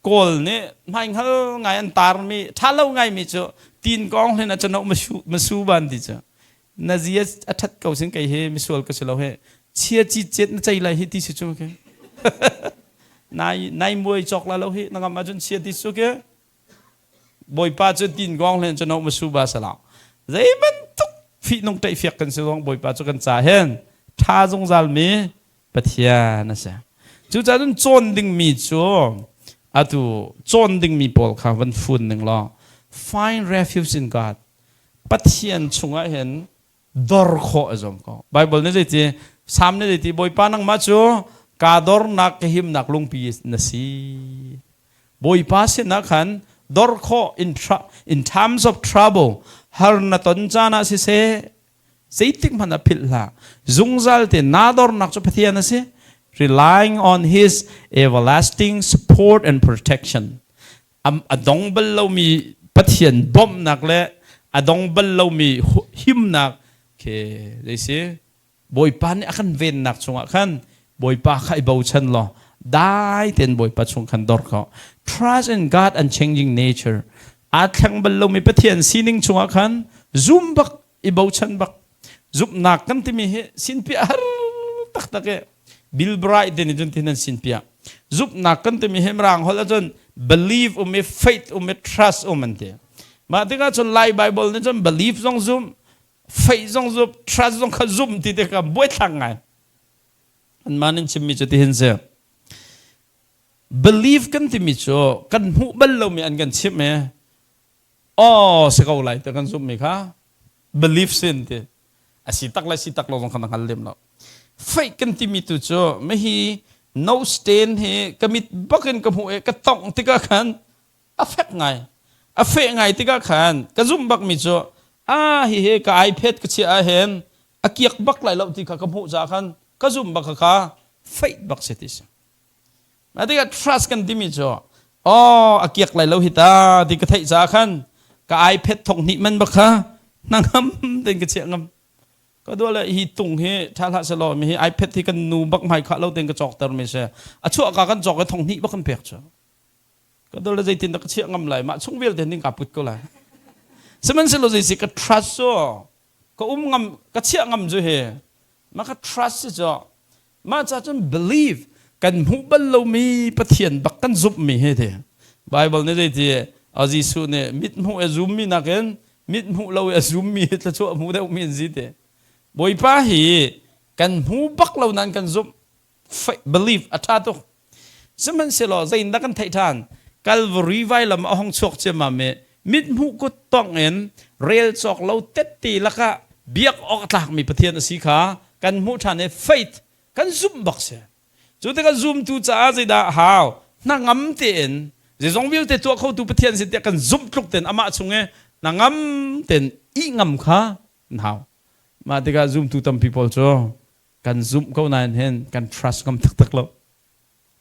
A: Kawl nih hmaihngal ngai an tarmi ṭha lo ngaimi cu tin kong hlen ah cun masu ban ti cu na zi a ṭhat ko sin kei hi misual ka si lo he chia ci cet na cei lai hi ti si cu ke nai nai muai cawk la lo hi na ngam ahcun chia ti su ke Bawipa cu tin gong hlen cu no masu ba sala. Zei bantuk fihnung ṭaihfiak kan si zong Bawipa cu kan ca hin ṭha zungzal mi Pathian a si. Cucaah cun cawn dingmi cu atu cawn dingmi pawl kha van fun ning law find refuge in God. Pathian chungah hin dor khawh a zuam ko. Bible nih zeiti Psalm nih zeiti Bawipa nangmah cu kaa dornak ka himnak lungpi na si. Bawipa sinah khan dor khawh in times of trouble har na ton caan ah siseh zeitik hmanh ah philh hlah. Zungzal te naa dornak cu Pathian a si. Relying on his everlasting support and protection. A dong bal lomi Pathian bawmhnak le a dong bal lomi himnak khi zei si Bawipa nih a kan vennak chungah khan Bawipa kha i bochan law dai tein Bawipa chung khan dor ko. Trust in God unchanging nature. Aa thleng bal lomi Pathian sining chungah khan zum bak i bochan bak. Zumhnak kan timi hi sinpiah har taktak e. Bill Bright te nih cun tin an sinpiah. Zumhnak kan timi hi Mirang holh ahcun believe um i faith um i trust um an ti. Mah tikah cun Lai Bible nih cun believe zong zum, faith zong zum, trust zong kha zum ti tikah buaithlak ngai. Anmah nin chimmi cu tihin si. Believe kan timi cu kan hmuh bal lomi an kan chimh i aw si ko lai ti kan zumhmi kha belief sin ti a si tak le si tak lo zong kha na hngal lem lo. Faith kan timi tu cu mihi no stain hi ka mit bakin ka hmuh i ka tongh tikah khan a fek ngai. A feh ngai tikah khan ka zumh bakmi cu a hi hi ka iPad ka chiah ah hin a kiak bak lai lo ti kha ka hmuh caah khan ka zumh bak kha faith bak si ti si. Mah tikah trust kan timi cu aw a kiak lai lo hi ta ti ka theih caah khan ka iPad thong hnih man bak kha hnangam tein ka chiah ngam. Ka dua le hi tung hi ṭha hlah selaw mi hi iPad hi kan nu bak hmai khah lo tein ka cawkter mi si. A chuah ka kan cawk i thong hnih bak kan pek cu. Ka dua le zeitin dah ka chiah ngam lai mah chung vialte ning kaa put ko lai. Sihmanhsehlaw zeisi ka trust cu ka um ngam ka chiah ngam cu hi mah ka trust si cu mah ca cun believe kan hmuh bal lomi Pathian bak kan zumhmi hi ti Bible nih zeiti a Jesuh nih mit hmuh a zummi nakin mit hmuh lo i a zummi hi thluachuah hmu deuhmi an si ti Bawipa hi kan hmu bak lo nain kan zumh believe a ṭha tuk Sihmanhsehlaw zeitindah kan theih ṭhan? Calvary vailam a hung chuak ciammam i mithmuh kut tongh in rel cawk lo tette lakah biak awk a tlakmi Pathian a si kha kan hmuh ṭhan i faith kan zumh bak si. Cu tikah zumtu caah zeidah a hau? Hnangam tein zeizong vialte tuah khotu Pathian si tiah kan zumh tluk tein amah chung i hnangam tein ih ngam kha an hau. Mah tikah zumtu tampi pawl cu kan zumh ko nain hin kan trust ngam taktak lo.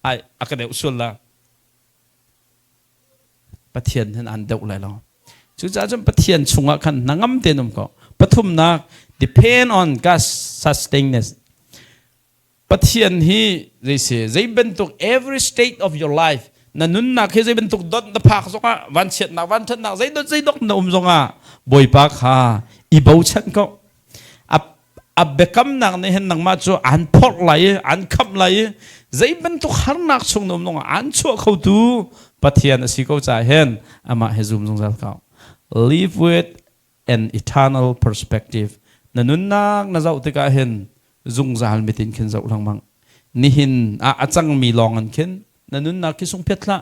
A: Ai a ka deuh sual la. Pathian hin an deuh lai lo. Cucaah cun Pathian chungah khan hnangam tein um ko. Pathumnak depend on God's sustainment. Pathian hi zeisi zei bantuk every state of your life na nunnak hi zei bantuk dot na phak zongah vanchiatnak vanthatnak zei dot zei dok na um zongah Bawipa kha i bochan ko. A biakamnak nih hin nangmah cu aan phorh lai i aan khamh lai i zei bantuk harnak chung na um zongah aan chuah khotu Pathian a si ko caah hin amah he zum zungzal ko. Live with an eternal perspective. Na nunnak na zoh tikah hin zungzal mit in khin zoh lengmang. Nihin ah a cangmi lawng in khin na nunnak khi sung phiat hlah.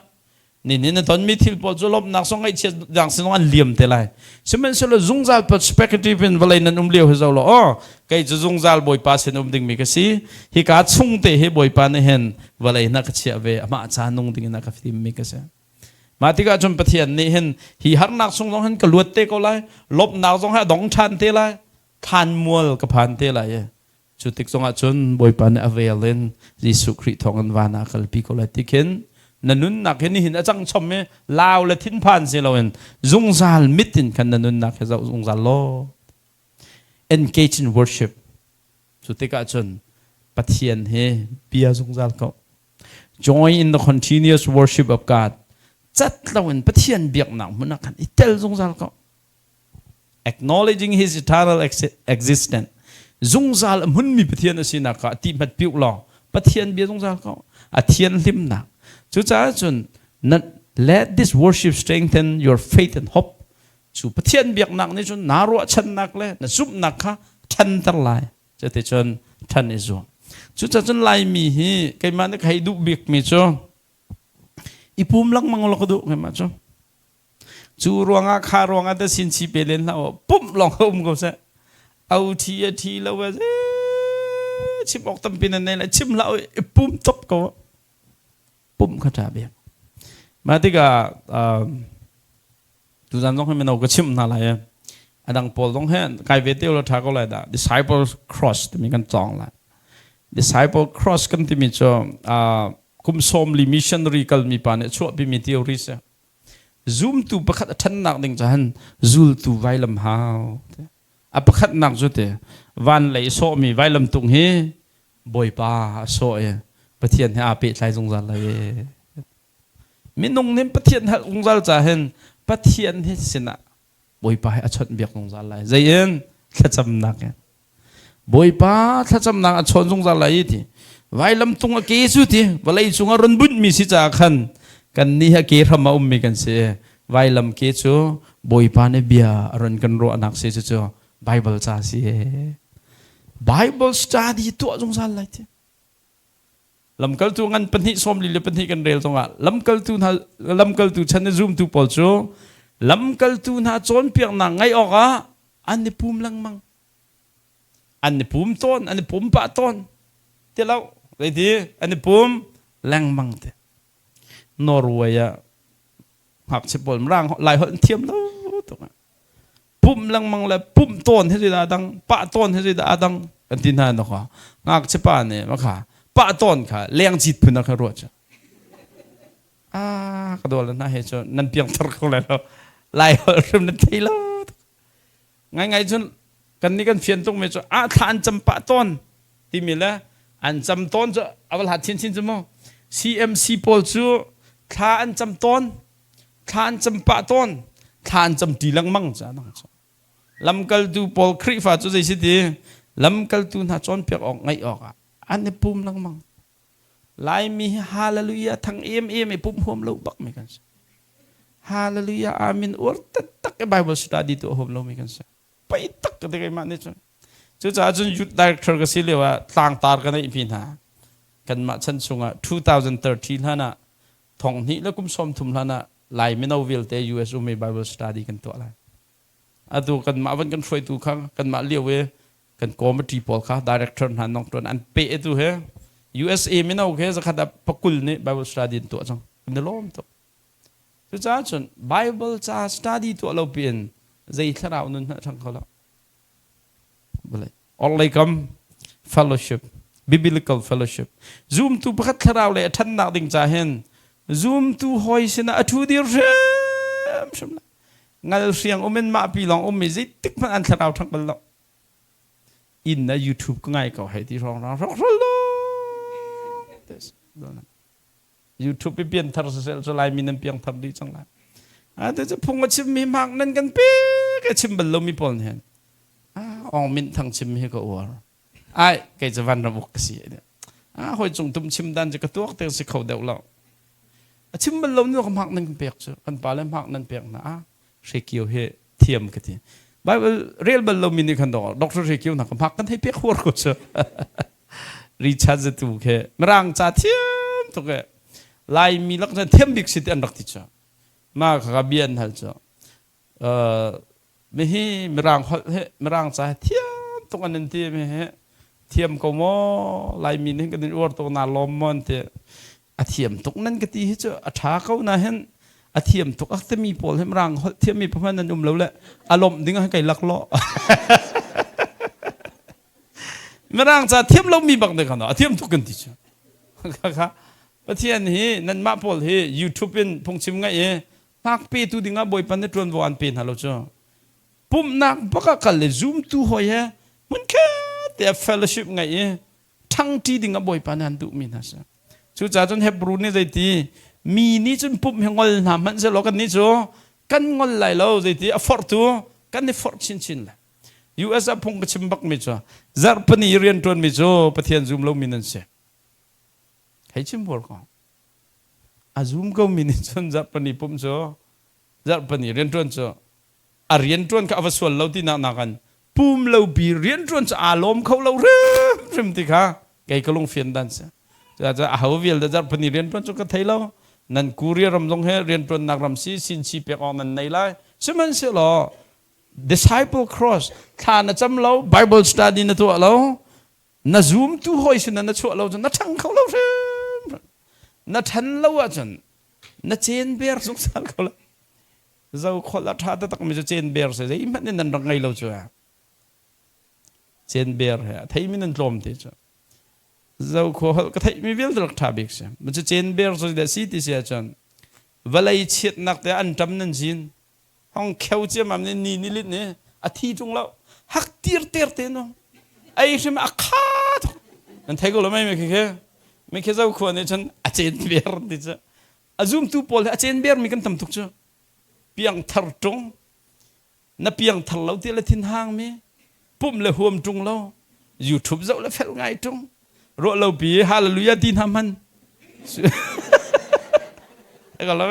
A: Nihin na tonmi thil pawl cu lawmhnak zong ngaihchiat dang sin an liam te lai. Sihmanhsehlaw zungzal perspective in vawlei nan um lio hi zo law aw kei cu zungzal Bawipa sin um dingmi ka si. Hika chung te hi Bawipa nih hin vawlei na ka chiah ve amah ca nung ding in a ka fimmi ka si. Mah tikah cun Pathian nih hin hi harnak chung zong hin ka luat te ko lai, lawmhnak zong hi a dong ṭhan te lai, thlanmual ka phan te lai i Cu tik zongah cun Bawipa nih a vel in Jesuh Khrih thawngin van ah a kalpi ko lai ti khin na nunnak hi nihin a cang chom i lau le thinphan si loin zungzal mit in khan na nunnak hi zoh zungzal law engage in worship cu tikah cun Pathian hi bia zungzal ko join in the continuous worship of God cat loin Pathian biaknak hmun ah khan i tel zungzal ko acknowledging his eternal existence zungzal a hmunmi Pathian a sinak kha ti hmat piuh law Pathian bia zungzal ko a thian hlimnak cucaah cun let this worship strengthen your faith and hope. Cu Pathian biaknak nih cun naa ruahchannak le na zumhnak kha ṭhanter lai. Cuticun ṭhan i zuam. Cucaah cun Laimi hi keimah nih ka hei duh bikmi cu i pum lengmang law ka duh keimah cu. Cu ruangah kha ruangah te sin chi pe len hlah u. Pumh lawng a um ko seh. Au thi a thi lo a chim awk tampi nan nei lai chim hlah u i pum top ko. Pumh kha ṭha bik. Mah tikah tuzan zong hi mino ka chimh hna lai i a dang pawl zong he kai ve te ulaw ṭha ko lai dah. Disciple cross timi kan cawng lai. Disciple cross kan timi cu kum 40 missionary kalmi pa nih chuahpimi theory si. Zumtu pakhat a ṭhannak ding cahan zultu vailam hau. A pakhatnak cu te van lei sawhmi vailam tung hi Bawipa a sawh i Pathian he aa pehtlai zungzal lai e. Minung nih Pathian hal zungzal ca hin Pathian hi sinah Bawipa he a chawnh biak zungzal lai. Zei in? Thlacamnak in. Bawipa thlacamnak a chawn zungzal lai ti. Vailam tung a ke cu ti vawlei cung a run bunhmi si caah khan kan nih a ke hram a ummi kan si. Vailam ke cu Bawipa nih bia a run kan ruahnak si cu cu Bible ca si. Bible study tuah zungzal lai ti. Lamkaltu ngan pahnih 44 kan rel zongah lamkaltu hna lamkaltu chan i zumtu pawl cu lamkaltu hna cawnpiaknak ngaih awkah an i pum lengmang. An i pum tawn, an i pum pah tawn. Ti lo, zeiti an i pum lengmang te. Norway ah ngakchia pawl mirang lai holh an thiam lo tuk. Pumh lengmang le pumh tawn hi zeidah dang pah tawn hi zeidah adang kan ti hna no kha ngakchia pa nih ma kha pah tawn kha leng cit phun ah kha ruah cu ah ka dawl hna he cu nan piangthar ko lai lo lai holh hrim nan thei lo ngai ngai cun kan nih kan fian tuk mi cu ah thla an cam pah tawn timi le an cam tawn cu a va hlat chinchin cu mu CMC pawl cu thla an cam tawn thla an cam pah tawn thla an cam ṭi lengmang ca dang cu lamkaltu pawl Khrihfa cu zei si ti lamkaltu hna cawnpiak awk ngaih awk ah an i pum lengmang Laimi hi hallelujah thang em em i pum huam lo bak mi kan si hallelujah amen uar taktak i Bible study tu huam lo mi kan si pei tak ka ti keimah nih cun cucaah cun youth director ka si lio ah tlangtar ka neih pi hna kanmah chan chungah 2030 hlan ah thong hnih le kum 30 hlan ah Lai mino vialte US um i Bible study kan tuah lai. Atu kanmah van kan hruaitu kha kanmah lio i kan committee pawl kha director hna nong tuan an pe tu he USA mino ke zakhat ah pakul nih Bible study an tuah cang. Kan i lawm tuk. Cucaah cun Bible ca study tuah lo piin zei thlarau nun hmanh ṭhang kho lo. Orhlei kam fellowship, biblical fellowship. Zumtu pakhat thlarau le a ṭhannak ding ca hin zumtu hawi sinah a ṭhu dir hrimhrim lai. Ngal hriang um in mah pi lawng ummi zeitik hmanh an thlarau ṭhang bal lo. Inn na YouTube ka ngai ko hei ti hrawng rang hrawk hrol lo. YouTube i pianthar sisel cu Laimi nan piangthar dih cang lai. A te cu phung a chimmi hmak nan kan pek a chim bal lomi pawl nih hin ong min thang chim hi ka uar. Ai kei cu van ram uk ka si. A hoi cung tum chim dan cu ka tuak te si kho deuh lo. A chim bal lo ni ka hmak nan kan pek cu kan pa le hmak nan pek na a hre kio he thiam ka ti. Bible rel bal lomi nih khan Dr. Hre Kio na ka hmak kan hei pek huar ko cu. Richard zatu khi mirang ca thiam tuk e Laimi lak cun thiam bik si ti an rak ti cu ma kha bia an hal cu mihi mirang holh he mirang ca he thiam tuk an in ti mi he thiam ko maw Laimi nih kan in uar tuk na lawm maw an ti a thiam tuk nan ka ti hi cu a ṭha ko na hin a thiam tuk a timi pawl hi mirang holh thiammi pahman nan um lo le a lawmh ding ah kai lak law Mirang ca thiam lomi bak ne khan a thiam tuk kan ti cu. Kha Pathian hi nanmah pawl hi YouTube in phungchim ngaih i hnak petu dingah Bawipa nih ṭuanvo an pe hna lo cu. Pumhnak bak ah kal le zumtu hawi he hmunkhat te ah fellowship ngaih i ṭhangṭi dingah Bawipa nih an duhmi hna si. Cucaah cun Hebrew nih zeiti mi nih cun pumh hi ngol hna hmanh sehlaw kannih cu kan ngol lai lo zeiti a forhtu kan i forh chinchin lai. US ah phung ka chim bakmi cu zarhpini rianṭuanmi cu Pathian zum lomi nan si. Hei chim huar ko. A zum komi nih cun zarhpini pumh cu zarhpini rianṭuan cu. A rianṭuan kha a va sual lo tinak nakin pum lo pi rianṭuan cu aa lawm kho lo hrimhrim ti kha kei ka lungfian dan si. Cucaah aho vialte zarhpini rianṭuan cu ka thei lo. Nan Korea ram zong he rianṭuannak ram si sinchi pek awk nan nei lai. Sihmanhsehlaw disciple cross thla na cam lo, Bible study na tuah lo, na zumtu hawi sin na chuah lo cun na ṭhang kho lo hrimhrim. Na ṭhan lo ahcun na cen ber zungzal ko lai. Zokhol a ṭha taktak mi cu cen ber si zeihmanh in nan rak ngei lo cu. Cen ber he a theimi nan tlawm te cu. Zokhua holh ka theihmi vialte rak ṭha bik si. Cu cen ber cu dah si ti si ahcun vawlei chiatnak te an ṭam nan zin. Hong kheu ciammam nih ni ni lit ni a thi ṭung lo. Hak tir ter te no. Ei hrim a kha tuk. Nan thei ko lo mei mi khi khi. Mi khi zokhua nih cun a cen ber ti cu. A zumtu pawl hi a cen bermi kan tam tuk cu. Piangthar ṭung, na piangthar lo ti le thinhang mi, pumh le huam ṭung lo, YouTube zoh le fel ngai ṭung, ruah lo pi hallelujah ti hna hman. Ka lo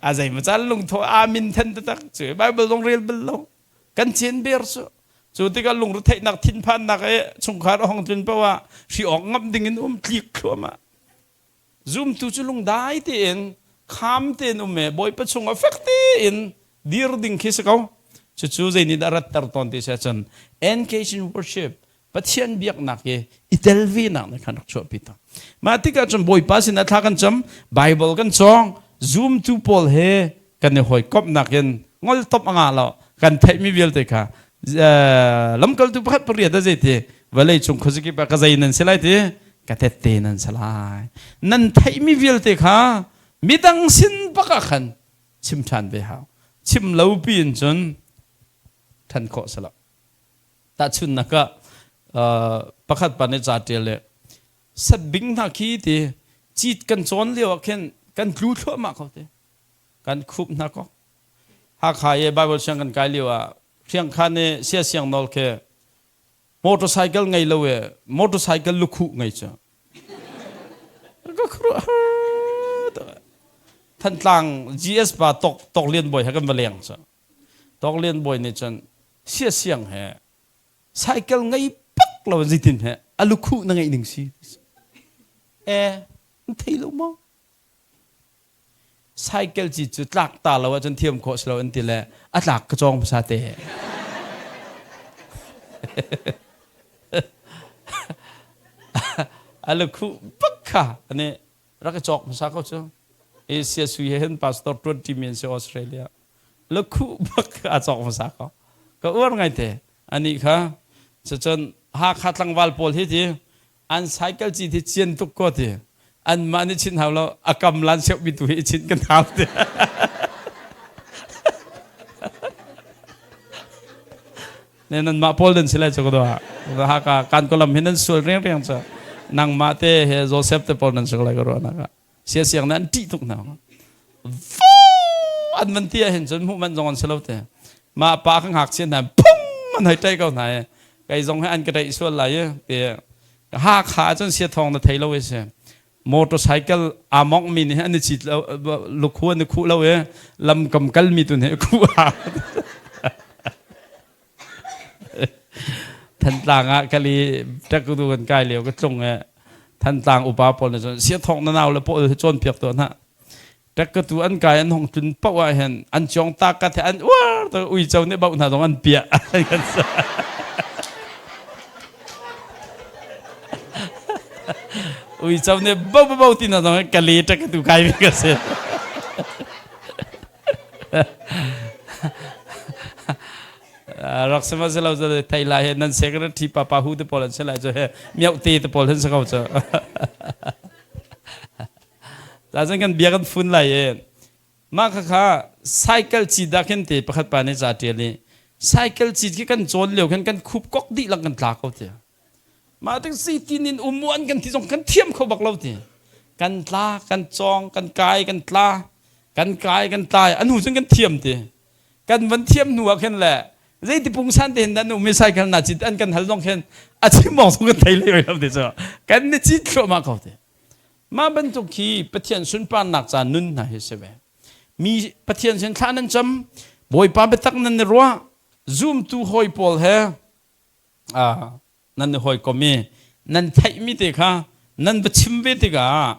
A: a zei ma caan lungtho amin then taktak cu Bible zong rel bal lo. Kan cen ber cu. Cu tikah lungretheihnak thinphannak e chungkhar a hong tlun paoh ah hri awk ngamh ding in um tlik thluahmah. Zumtu cu lungdai tein kham tein um e Bawipa chungah fek tein dir ding khi si ko. Cucu zei nih dah ratter tawn ti si ahcun engage in worship Pathian biaknak i i tel ve nak nih khan rak chuahpi ta. Mah tikah cun Bawipa sinah thla kan cam, Bible kan cawng, zumtu pawl he kan i hawikomhnak in ngol top a ngah lo. Kan theihmi vialte kha lamkaltu pakhat pariat a zei ti vawlei cung khuazakip ah ka zei nan si lai ti ka tette nan si lai nan theihmi vialte kha midang sin bak ah khan chim ṭhan ve hau chim lo piin cun ṭhan khawh si lo tahchunnak ah pakhat pa nih ca ṭial le satbing hna khi ti cit kan cawn lio ah khin kan tlu thluahmah ko te kan khup hna ko Hakha i Bible siang kan kai lio ah hriangkhan i sia siang nawl khi motorcycle ngei lo e motorcycle lukhuh ngei cu ka khuaruah Thantlang GS pa Tok Tok Lian Bawi he kan va leng cu Tok Lian Bawi nih cun sia siang he cycle ngei pak lo zeitin he a lukhuh na ngeih ning si e thei lo maw Cycle ci cu tlak ta lo ahcun thiam khawh si lo an ti le a tlak ka cawng hmasa te. A lukhuh bak kha ani rak i cawk hmasa ko cu. Asia sui he hin pastor tuan ṭimi an si Australia. Lukhuh bak a cawk hmasa ko. Ka uar ngai te. Ani kha cucun Hakha tlangval pawl hi ti an cycle ci thi cian tuk ko ti anmah nih chin hau lo a kam lan seuh mi tu hi chin kan hau ti ne nan mah pawl dan silai chu ko do ha ka kan kolam hin nan sual reng reng cha nangmah te he Joseph te pawl nan sak lai ko ro na ka sia siang na an ṭih tuk hna an van ti ahhin cun hmuh man zong an si lo te mah pa ka ngakchia hna phung an hei ṭai ko hna i kei zong he an ka ṭaih sual lai i ti ha kha cun sia thawng na thei lo i si motorcycle aa mongh mi nih an i cit lo lukhu an i khuh lo i lamkam kal mi tu nih khuh Thantlang ah kali ṭakudu kan kai lio ka tlung i Thantlang upa pawl nih cun siathawk na nau le pawl hi cawnpiak tuah hna. Ṭakkatu an kai an hong tlun paoh ah hin an cawng ta ka the an uar to uico nih bauh hna zong an piah. Uico nih bo bo bo ti hna zong kali ṭakkatu kai mi ka si. Rak sihmanhsehlaw cu thei lai he nan secretary papa hu te pawl an si lai cu he miauh te te pawl han si ko cu. Cun kan bia kan fun lai i mah khakha cycle ci dah khin te pakhat pa nih ca ṭial i cycle ci khi kan cawn lio khin kan khup kok dihlak kan tla ko tiah. Mah tik zeitin in um an kan ti zong kan thiam kho bak lo ti. Kan tla, kan cawng, kan kai, kan tla, kan kai, kan tlai, a hnu cun kan thiam ti. Kan van thiam hnu ah khin le zeiti pungsan te hin dan um i cycle na cit an kan hal zong khin a chim mong zong kan thei lei lo ti cu. Kan ni cit thluahmah ko ti. Mah bantuk khi Pathian sunparnak ca nun hna hi si ve. Mi Pathian sin thla nan cam. Bawipa biatak nan i ruah zumtu hawi pawl he nan i hawikom i nan theihmi te kha nan va chim ve tikah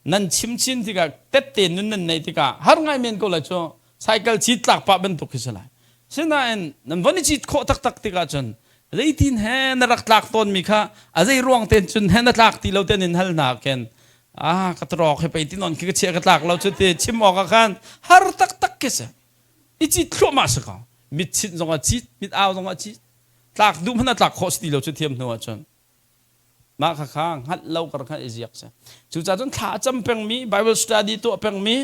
A: nan chim chin tikah tette nun nan neih tikah har ngai men ko lai cu cycle cit tlak pah bantuk khi si lai. Sinain nan von i cit khawh taktak tikah cun zeitin he na rak tlak tawnmi kha a zei ruang ten cun he na tlak ti lo ten in hal hna khin ah ka trawk he pei ti non khi ka chia ka tlak lo cu ti chim awk ah khan har taktak khi si. I cit thluahmah si ko. Mit chit zong ah cit, mit au zong ah cit. Tlak duh hmanh ah tlak khawh si ti lo cu thiam hnu ah cun. Mah kha kha hngalh lo kar khan i ziak si. Cucaah cun thla a cam pengmi, Bible study tuah pengmi,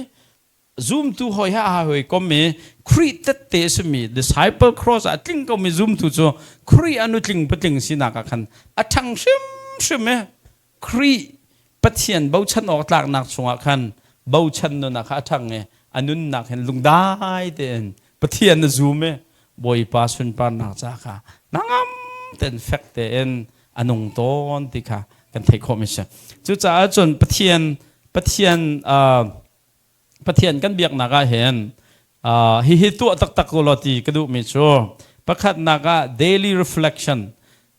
A: zumtu hawi he aa hawikom i Khrih tette a simi disciple cross ah tling komi zumtu cu Khrih a nutling patling sinak ah khan a ṭhang hrimhrim i Khrih Pathian bochan awk tlaknak chungah khan bochan nun ah kha a ṭhang i a nunnak hin lungdai tein Pathian a zum i Bawipa sunparnak ca kha hnangam tein fek tein a nung tawn ti kha kan theih khawhmi si. Cucaah cun Pathian Pathian uh, Pathian kan biaknak ah hin uh, hihi tuah taktak u law ti ka duhmi cu pakhatnak ah daily reflection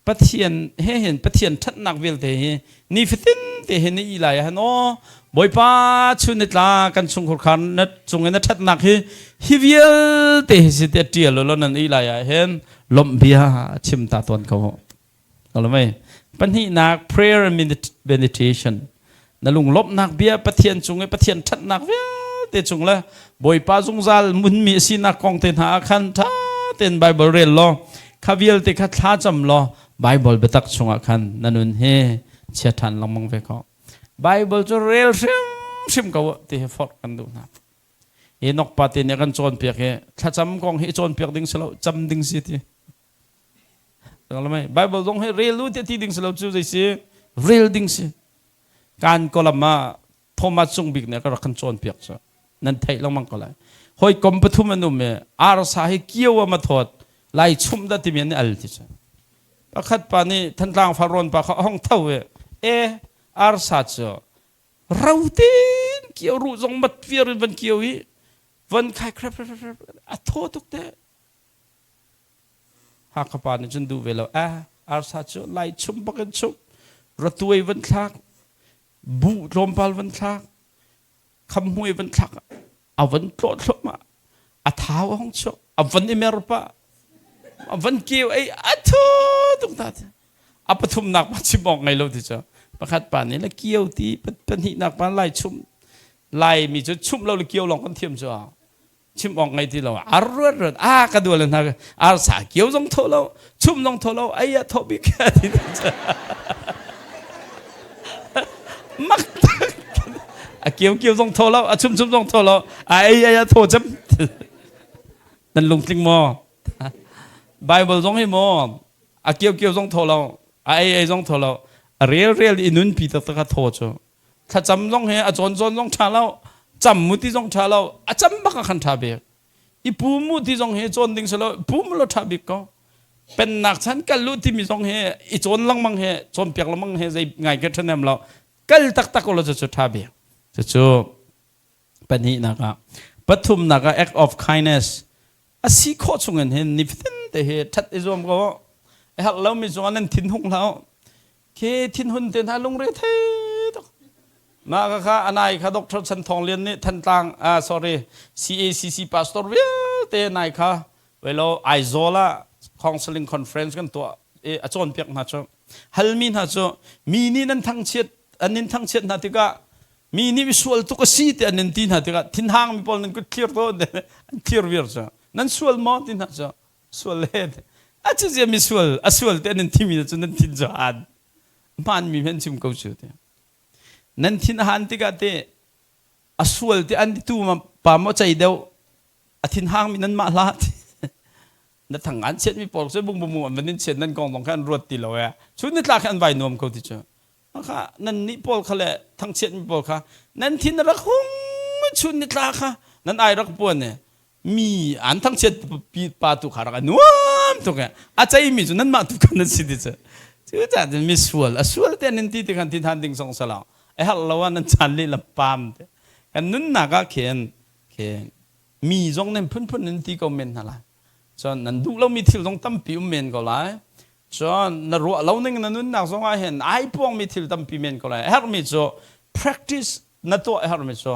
A: Pathian he hin Pathian ṭhatnak vialte hi nifatin te hin na i lai ah hin aw Bawipa chun ni tla kan chungkhur khar na cung in na ṭhatnak hi hi vialte hi si te ṭial u law nan i lai ah hin lawmh bia chim ta tawn ko Mei. Pahnihnak prayer and meditation. Na lunglawmhnak bia Pathian cung i Pathian ṭhatnak vialte cung le Bawipa zungzal munmi a sinak kong te hna ah khan ṭha tein Bible rel law kha vialte kha thla cam law Bible biatak chungah khan na nun hi chia ṭhan lengmang ve ko. Bible cu rel hrimhrim ko ti hi forh kan duh hna. Enoch pa te nih a kan cawnpiak hi thlacam kong hi i cawnpiak ding si lo cam ding si ti. Bible zong hi rel u ti ti ding si lo cu zei si rel ding si kan kolam ah Thomas Cung Bik nih ka rak kan cawnpiak cu nan theih lengmang ko lai hawikom pathum an um i arsa hi kio a ma thawt lai chumh dah timi an i al ti cu pakhat pa nih Thantlang Farrawn pa kha a hong tho i e arsa cu ro tin kio ruh zong mat viar in van kio i van khai khrep khrep a thaw tuk te Hakha pa nih cun duh ve lo. Eh, arsa cu lai chum bak in chum. Ratuai van thlak, buh tlawmpal van thlak, khamhmuai van thlak, a van tlawh thluahmah. A thau a hong chuak, a van i mer pah, a van keu ei, a thu tuk ta. A pathumnak pa chim awk ngei lo ti cu. Pakhat pa nih la kio ti, pahnihnak pa lai chum, lai mi cu chumh lo le kio lawng kan thiam cu. Chim awk ngei ti lo ar ruat ruat a ka dual hna ar sa kio zong tho lo chum zong tho lo ai a tho bik ti mak a kio kio zong tho lo a chum chum zong tho lo a ei ai a tho cem nan lungtling maw Bible zong hi maw a kio kio zong tho lo a ei ei zong tho lo a rel rel i nun pi tak tak a tho cu thlacam zong he a cawn cawn zong ṭha lo cam mu ti zong ṭha lo a cam bak ah khan ṭha bik i pu mu ti zong hi cawn ding si lo pu mu lo ṭha bik ko pennak chan kal lu timi zong hi i cawn lengmang he cawnpiak lengmang he zei ngai ke ṭhahnem lo kal taktak lo cu ṭha bik cucu pahnihnak ah pathumnak ah act of kindness a si khawh chungin hin nifatin te hi ṭhat i zuam ko a herh lomi cungah nan thin hung hlah Khi thinhun te hna lungre thei tuk. Mah ka kha anai kha Dr. Chan Thawng Lian nih Thantlang ah sorry CACC pastor vialte nai kha welo Aizawl ah counseling conference kan tuah i a cawnpiak hna cu halmi hna cu mi nih nan thangchiat an in thangchiat hna tikah mi nih misual tuk a si ti an in ti hna tikah thinhang mi pawl nan kut thlir tawn an thlir vir cu nan sual maw ti hna cu Sual le a cu zia mi sual a sual te nan thimi cu nan thin cu han hmaan mi hen chim ko cu te nan thin han tikah te a sual te an tu ma pa mo chei deuh a thin hang mi nan mah hlah na thang an chiat mi pawl cu bung bung an van in chiat nan kong zong kha an ruat ti lo e chu ni tla kha an vai nuam ko ti cu kha nan nih pawl kha le thangchiat mi pawl kha nan thin rak hung chun ni tla kha nan ai rak puan e mi an thangchiat pa tu kha rak a nuam tuk e a cei mi cu nan mah tu khan nan si ti cu cu ca cun mi sual a sual te nan ti ti khan ti than ding song sala a herh lo ah nan chan leh lam pam te kan nunnak ah khin khin. Mi zong nan phunphun in ti ko men hna lai. Cun nan duh lomi thil zong tampi um men ko lai. Cun na ruah lo ning na nunnak zong ah hin ai puangmi thil tampi men ko lai. A herhmi cu practice na tuah a herhmi cu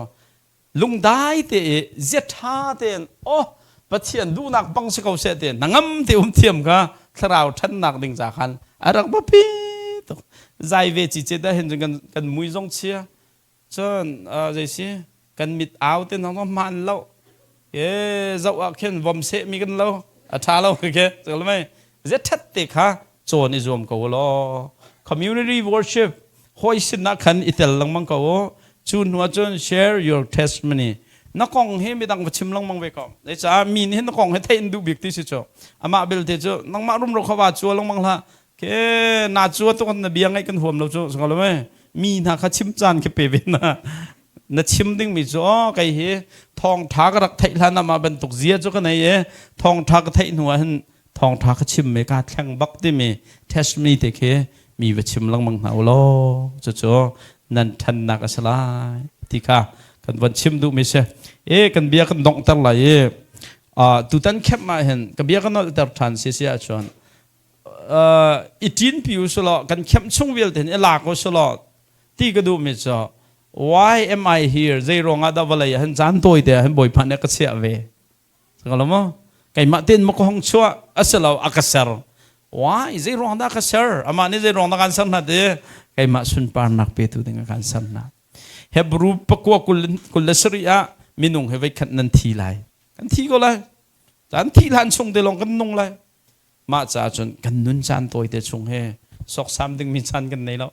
A: lungdai te i zia ṭha tein oh Pathian duhnak bang si ko seh te na ngam te um thiam kha thlarau ṭhannak ding ca khan a rak biapi tuk. Zai ve ci ce dah hin cun kan mui zong chia Cun zei si kan mit au te hna hmaan lo e zoh ah khin vom seh mi kan lo a tha lo ke cu mei ze that te kha cawn i zuam ko law community worship hoi sin ah khan i tel lengmang ko cu hnu ah cun share your testimony na kong hi midang va chim lengmang ve ko zei mi nih na kong hi theih in duh bik ti si cu amah belte cu nangmah rumro kha wa chua lengmang hlah Ke na cu tuk na bia ngaih kan huam lo cu sangalo lo mei mi hna kha chim caan khi pe ve na na chim ding mi cu oh kei hi thawng tha ka rak theih hlan ah bantuk zia cu ka nei e thawng tha ka theih hnu ah hin thawng tha ka chim me ka thleng bak timi testimony te khi mi va chim lengmang hna u law cucu nan thannak a si lai ti kha kan von chim duh mi si e kan bia kan donghter lai i tutan khem ah hin ka bia ka nolhter than si si ahcun i ṭinpi u sulaw kan khem chung vialte hin i lak u sulaw ti ka duhmi cu why am I here zei ruangah dah vawlei ah hin caan tawi te ah hin Bawipa nih a ka chiah ve lo maw keimah tein maw ka hong chuah a si lo a ka ser why zei ruang dah ka ser amah nih zei ruang dah kan ser hna ti keimah sunparnak petu ding a kan ser hna Hebrew pakua 27 ah minung he voikhat nan thi lai kan thi ko lai caan thih hlan chung te lawng kan nung lai Mah caah cun kan nun caan tawite chung he sawksam dingmi caan kan nei lo.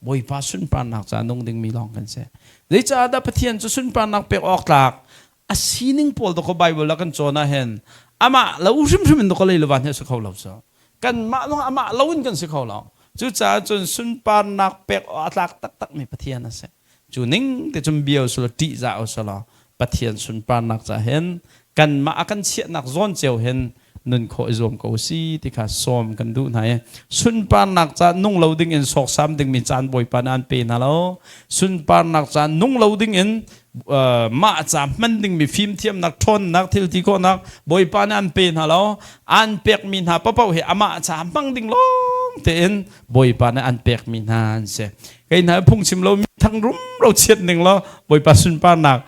A: Bawipa sunparnak ca nung dingmi lawng kan si. Zeicahdah dah Pathian cu sunparnak pek awk tlak a sining pawl dawkaw Bible ah kan cawn ah hin amah lo hrimhrim in dawkaw lei le van hi a si kho lo cu. Kanmah lawng amah lo in kan si kho lo. Cucaah cun sunparnak pek awk a tlak taktakmi Pathian a si. Cu ning te cun bia usulaw ṭihzah usulaw Pathian sunparnak ca hin kanmah a kan chiahnak zawn cio hin nun khawh i zuam ko si ti kha sawm kan duh hna i sunparnak ca nung lo ding in sawksam dingmi caan Bawipa nih an pe hna lo sunparnak ca nung lo ding in mah ca hman dingmi fimthiamnak ṭhawnnak thil ti khawhnak Bawipa nih an pe hna lo an pekmi hna paohpaoh hi amah ca hmang ding lawng tein Bawipa nih an pekmi hna an si kei hna phungchim lo mi thang rumro chiat ning law Bawipa sunparnak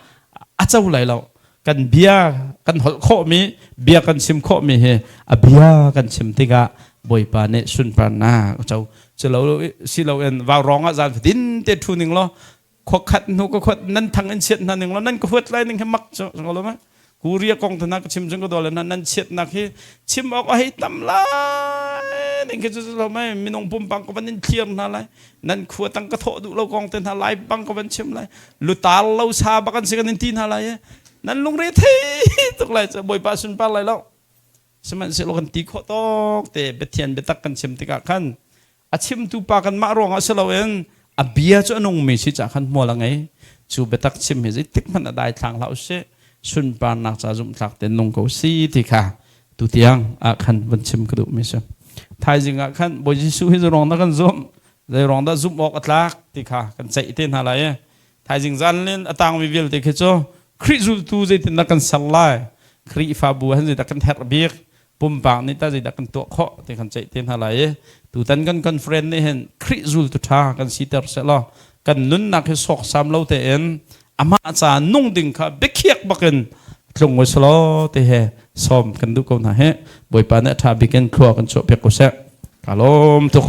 A: a co lai lo kan bia kan holh khawhmi bia kan chim khawhmi hi a bia kan chim tikah Bawipa nih sunparnak a co culo si loin vau rong ah zan fatin te thu ning law khua khat hnu ka khuat nan thang in chiat hna ning law nan ka huat lai ning hi mak cu lo ma Korea kong thana ka chim chung ka dole na nan chiatnak hi chim awk a hei tam lai ning khi cu lo mai minung pumpang ka van in thlir hna lai nan khua tang ka thawh duh lo kong te hna lai bang ka van chim lai lutar lo sa bak an si kan in ti hna lai nan lungre thei tuk lai cu bawipa sunpar lai lo sihmanhsehlaw kan ti khawh tawk te Pathian biatak kan chim tikah khan a chimtu pa kanmah ruangah si loin a bia cu a nungmi si caah khan hmual a ngei cu biatak chim hi zeitik hmanh a daithlang hlah usih sunparnak ca zumhtlak te nung ko si ti kha tutiang ah khan van chim ka duhmi si thaizing ah khan Bawi Jesuh hi zei dah kan zumh zei ruang dah zumh awk a tlak ti kha kan ceih te hna lai i thaizing zan len a tangmi vialte khi cu Khrih zultu zeitindah kan ser lai Khrihfabu han zeidah kan herh bik pumpak nih tah zeidah kan tuah khawh ti kan ceih te hna lai i tutan kan conference nih hin Khrih zultu ṭha kan siter sehlaw kan nunnak hi sawksam lo tein amah ca nung ding kha biakhiak bakin tlung u selaw ti he sawm kan duh ko hna hi Bawipa nih a ṭha bik in thlua kan chuah piak ko seh ka lawm tuk.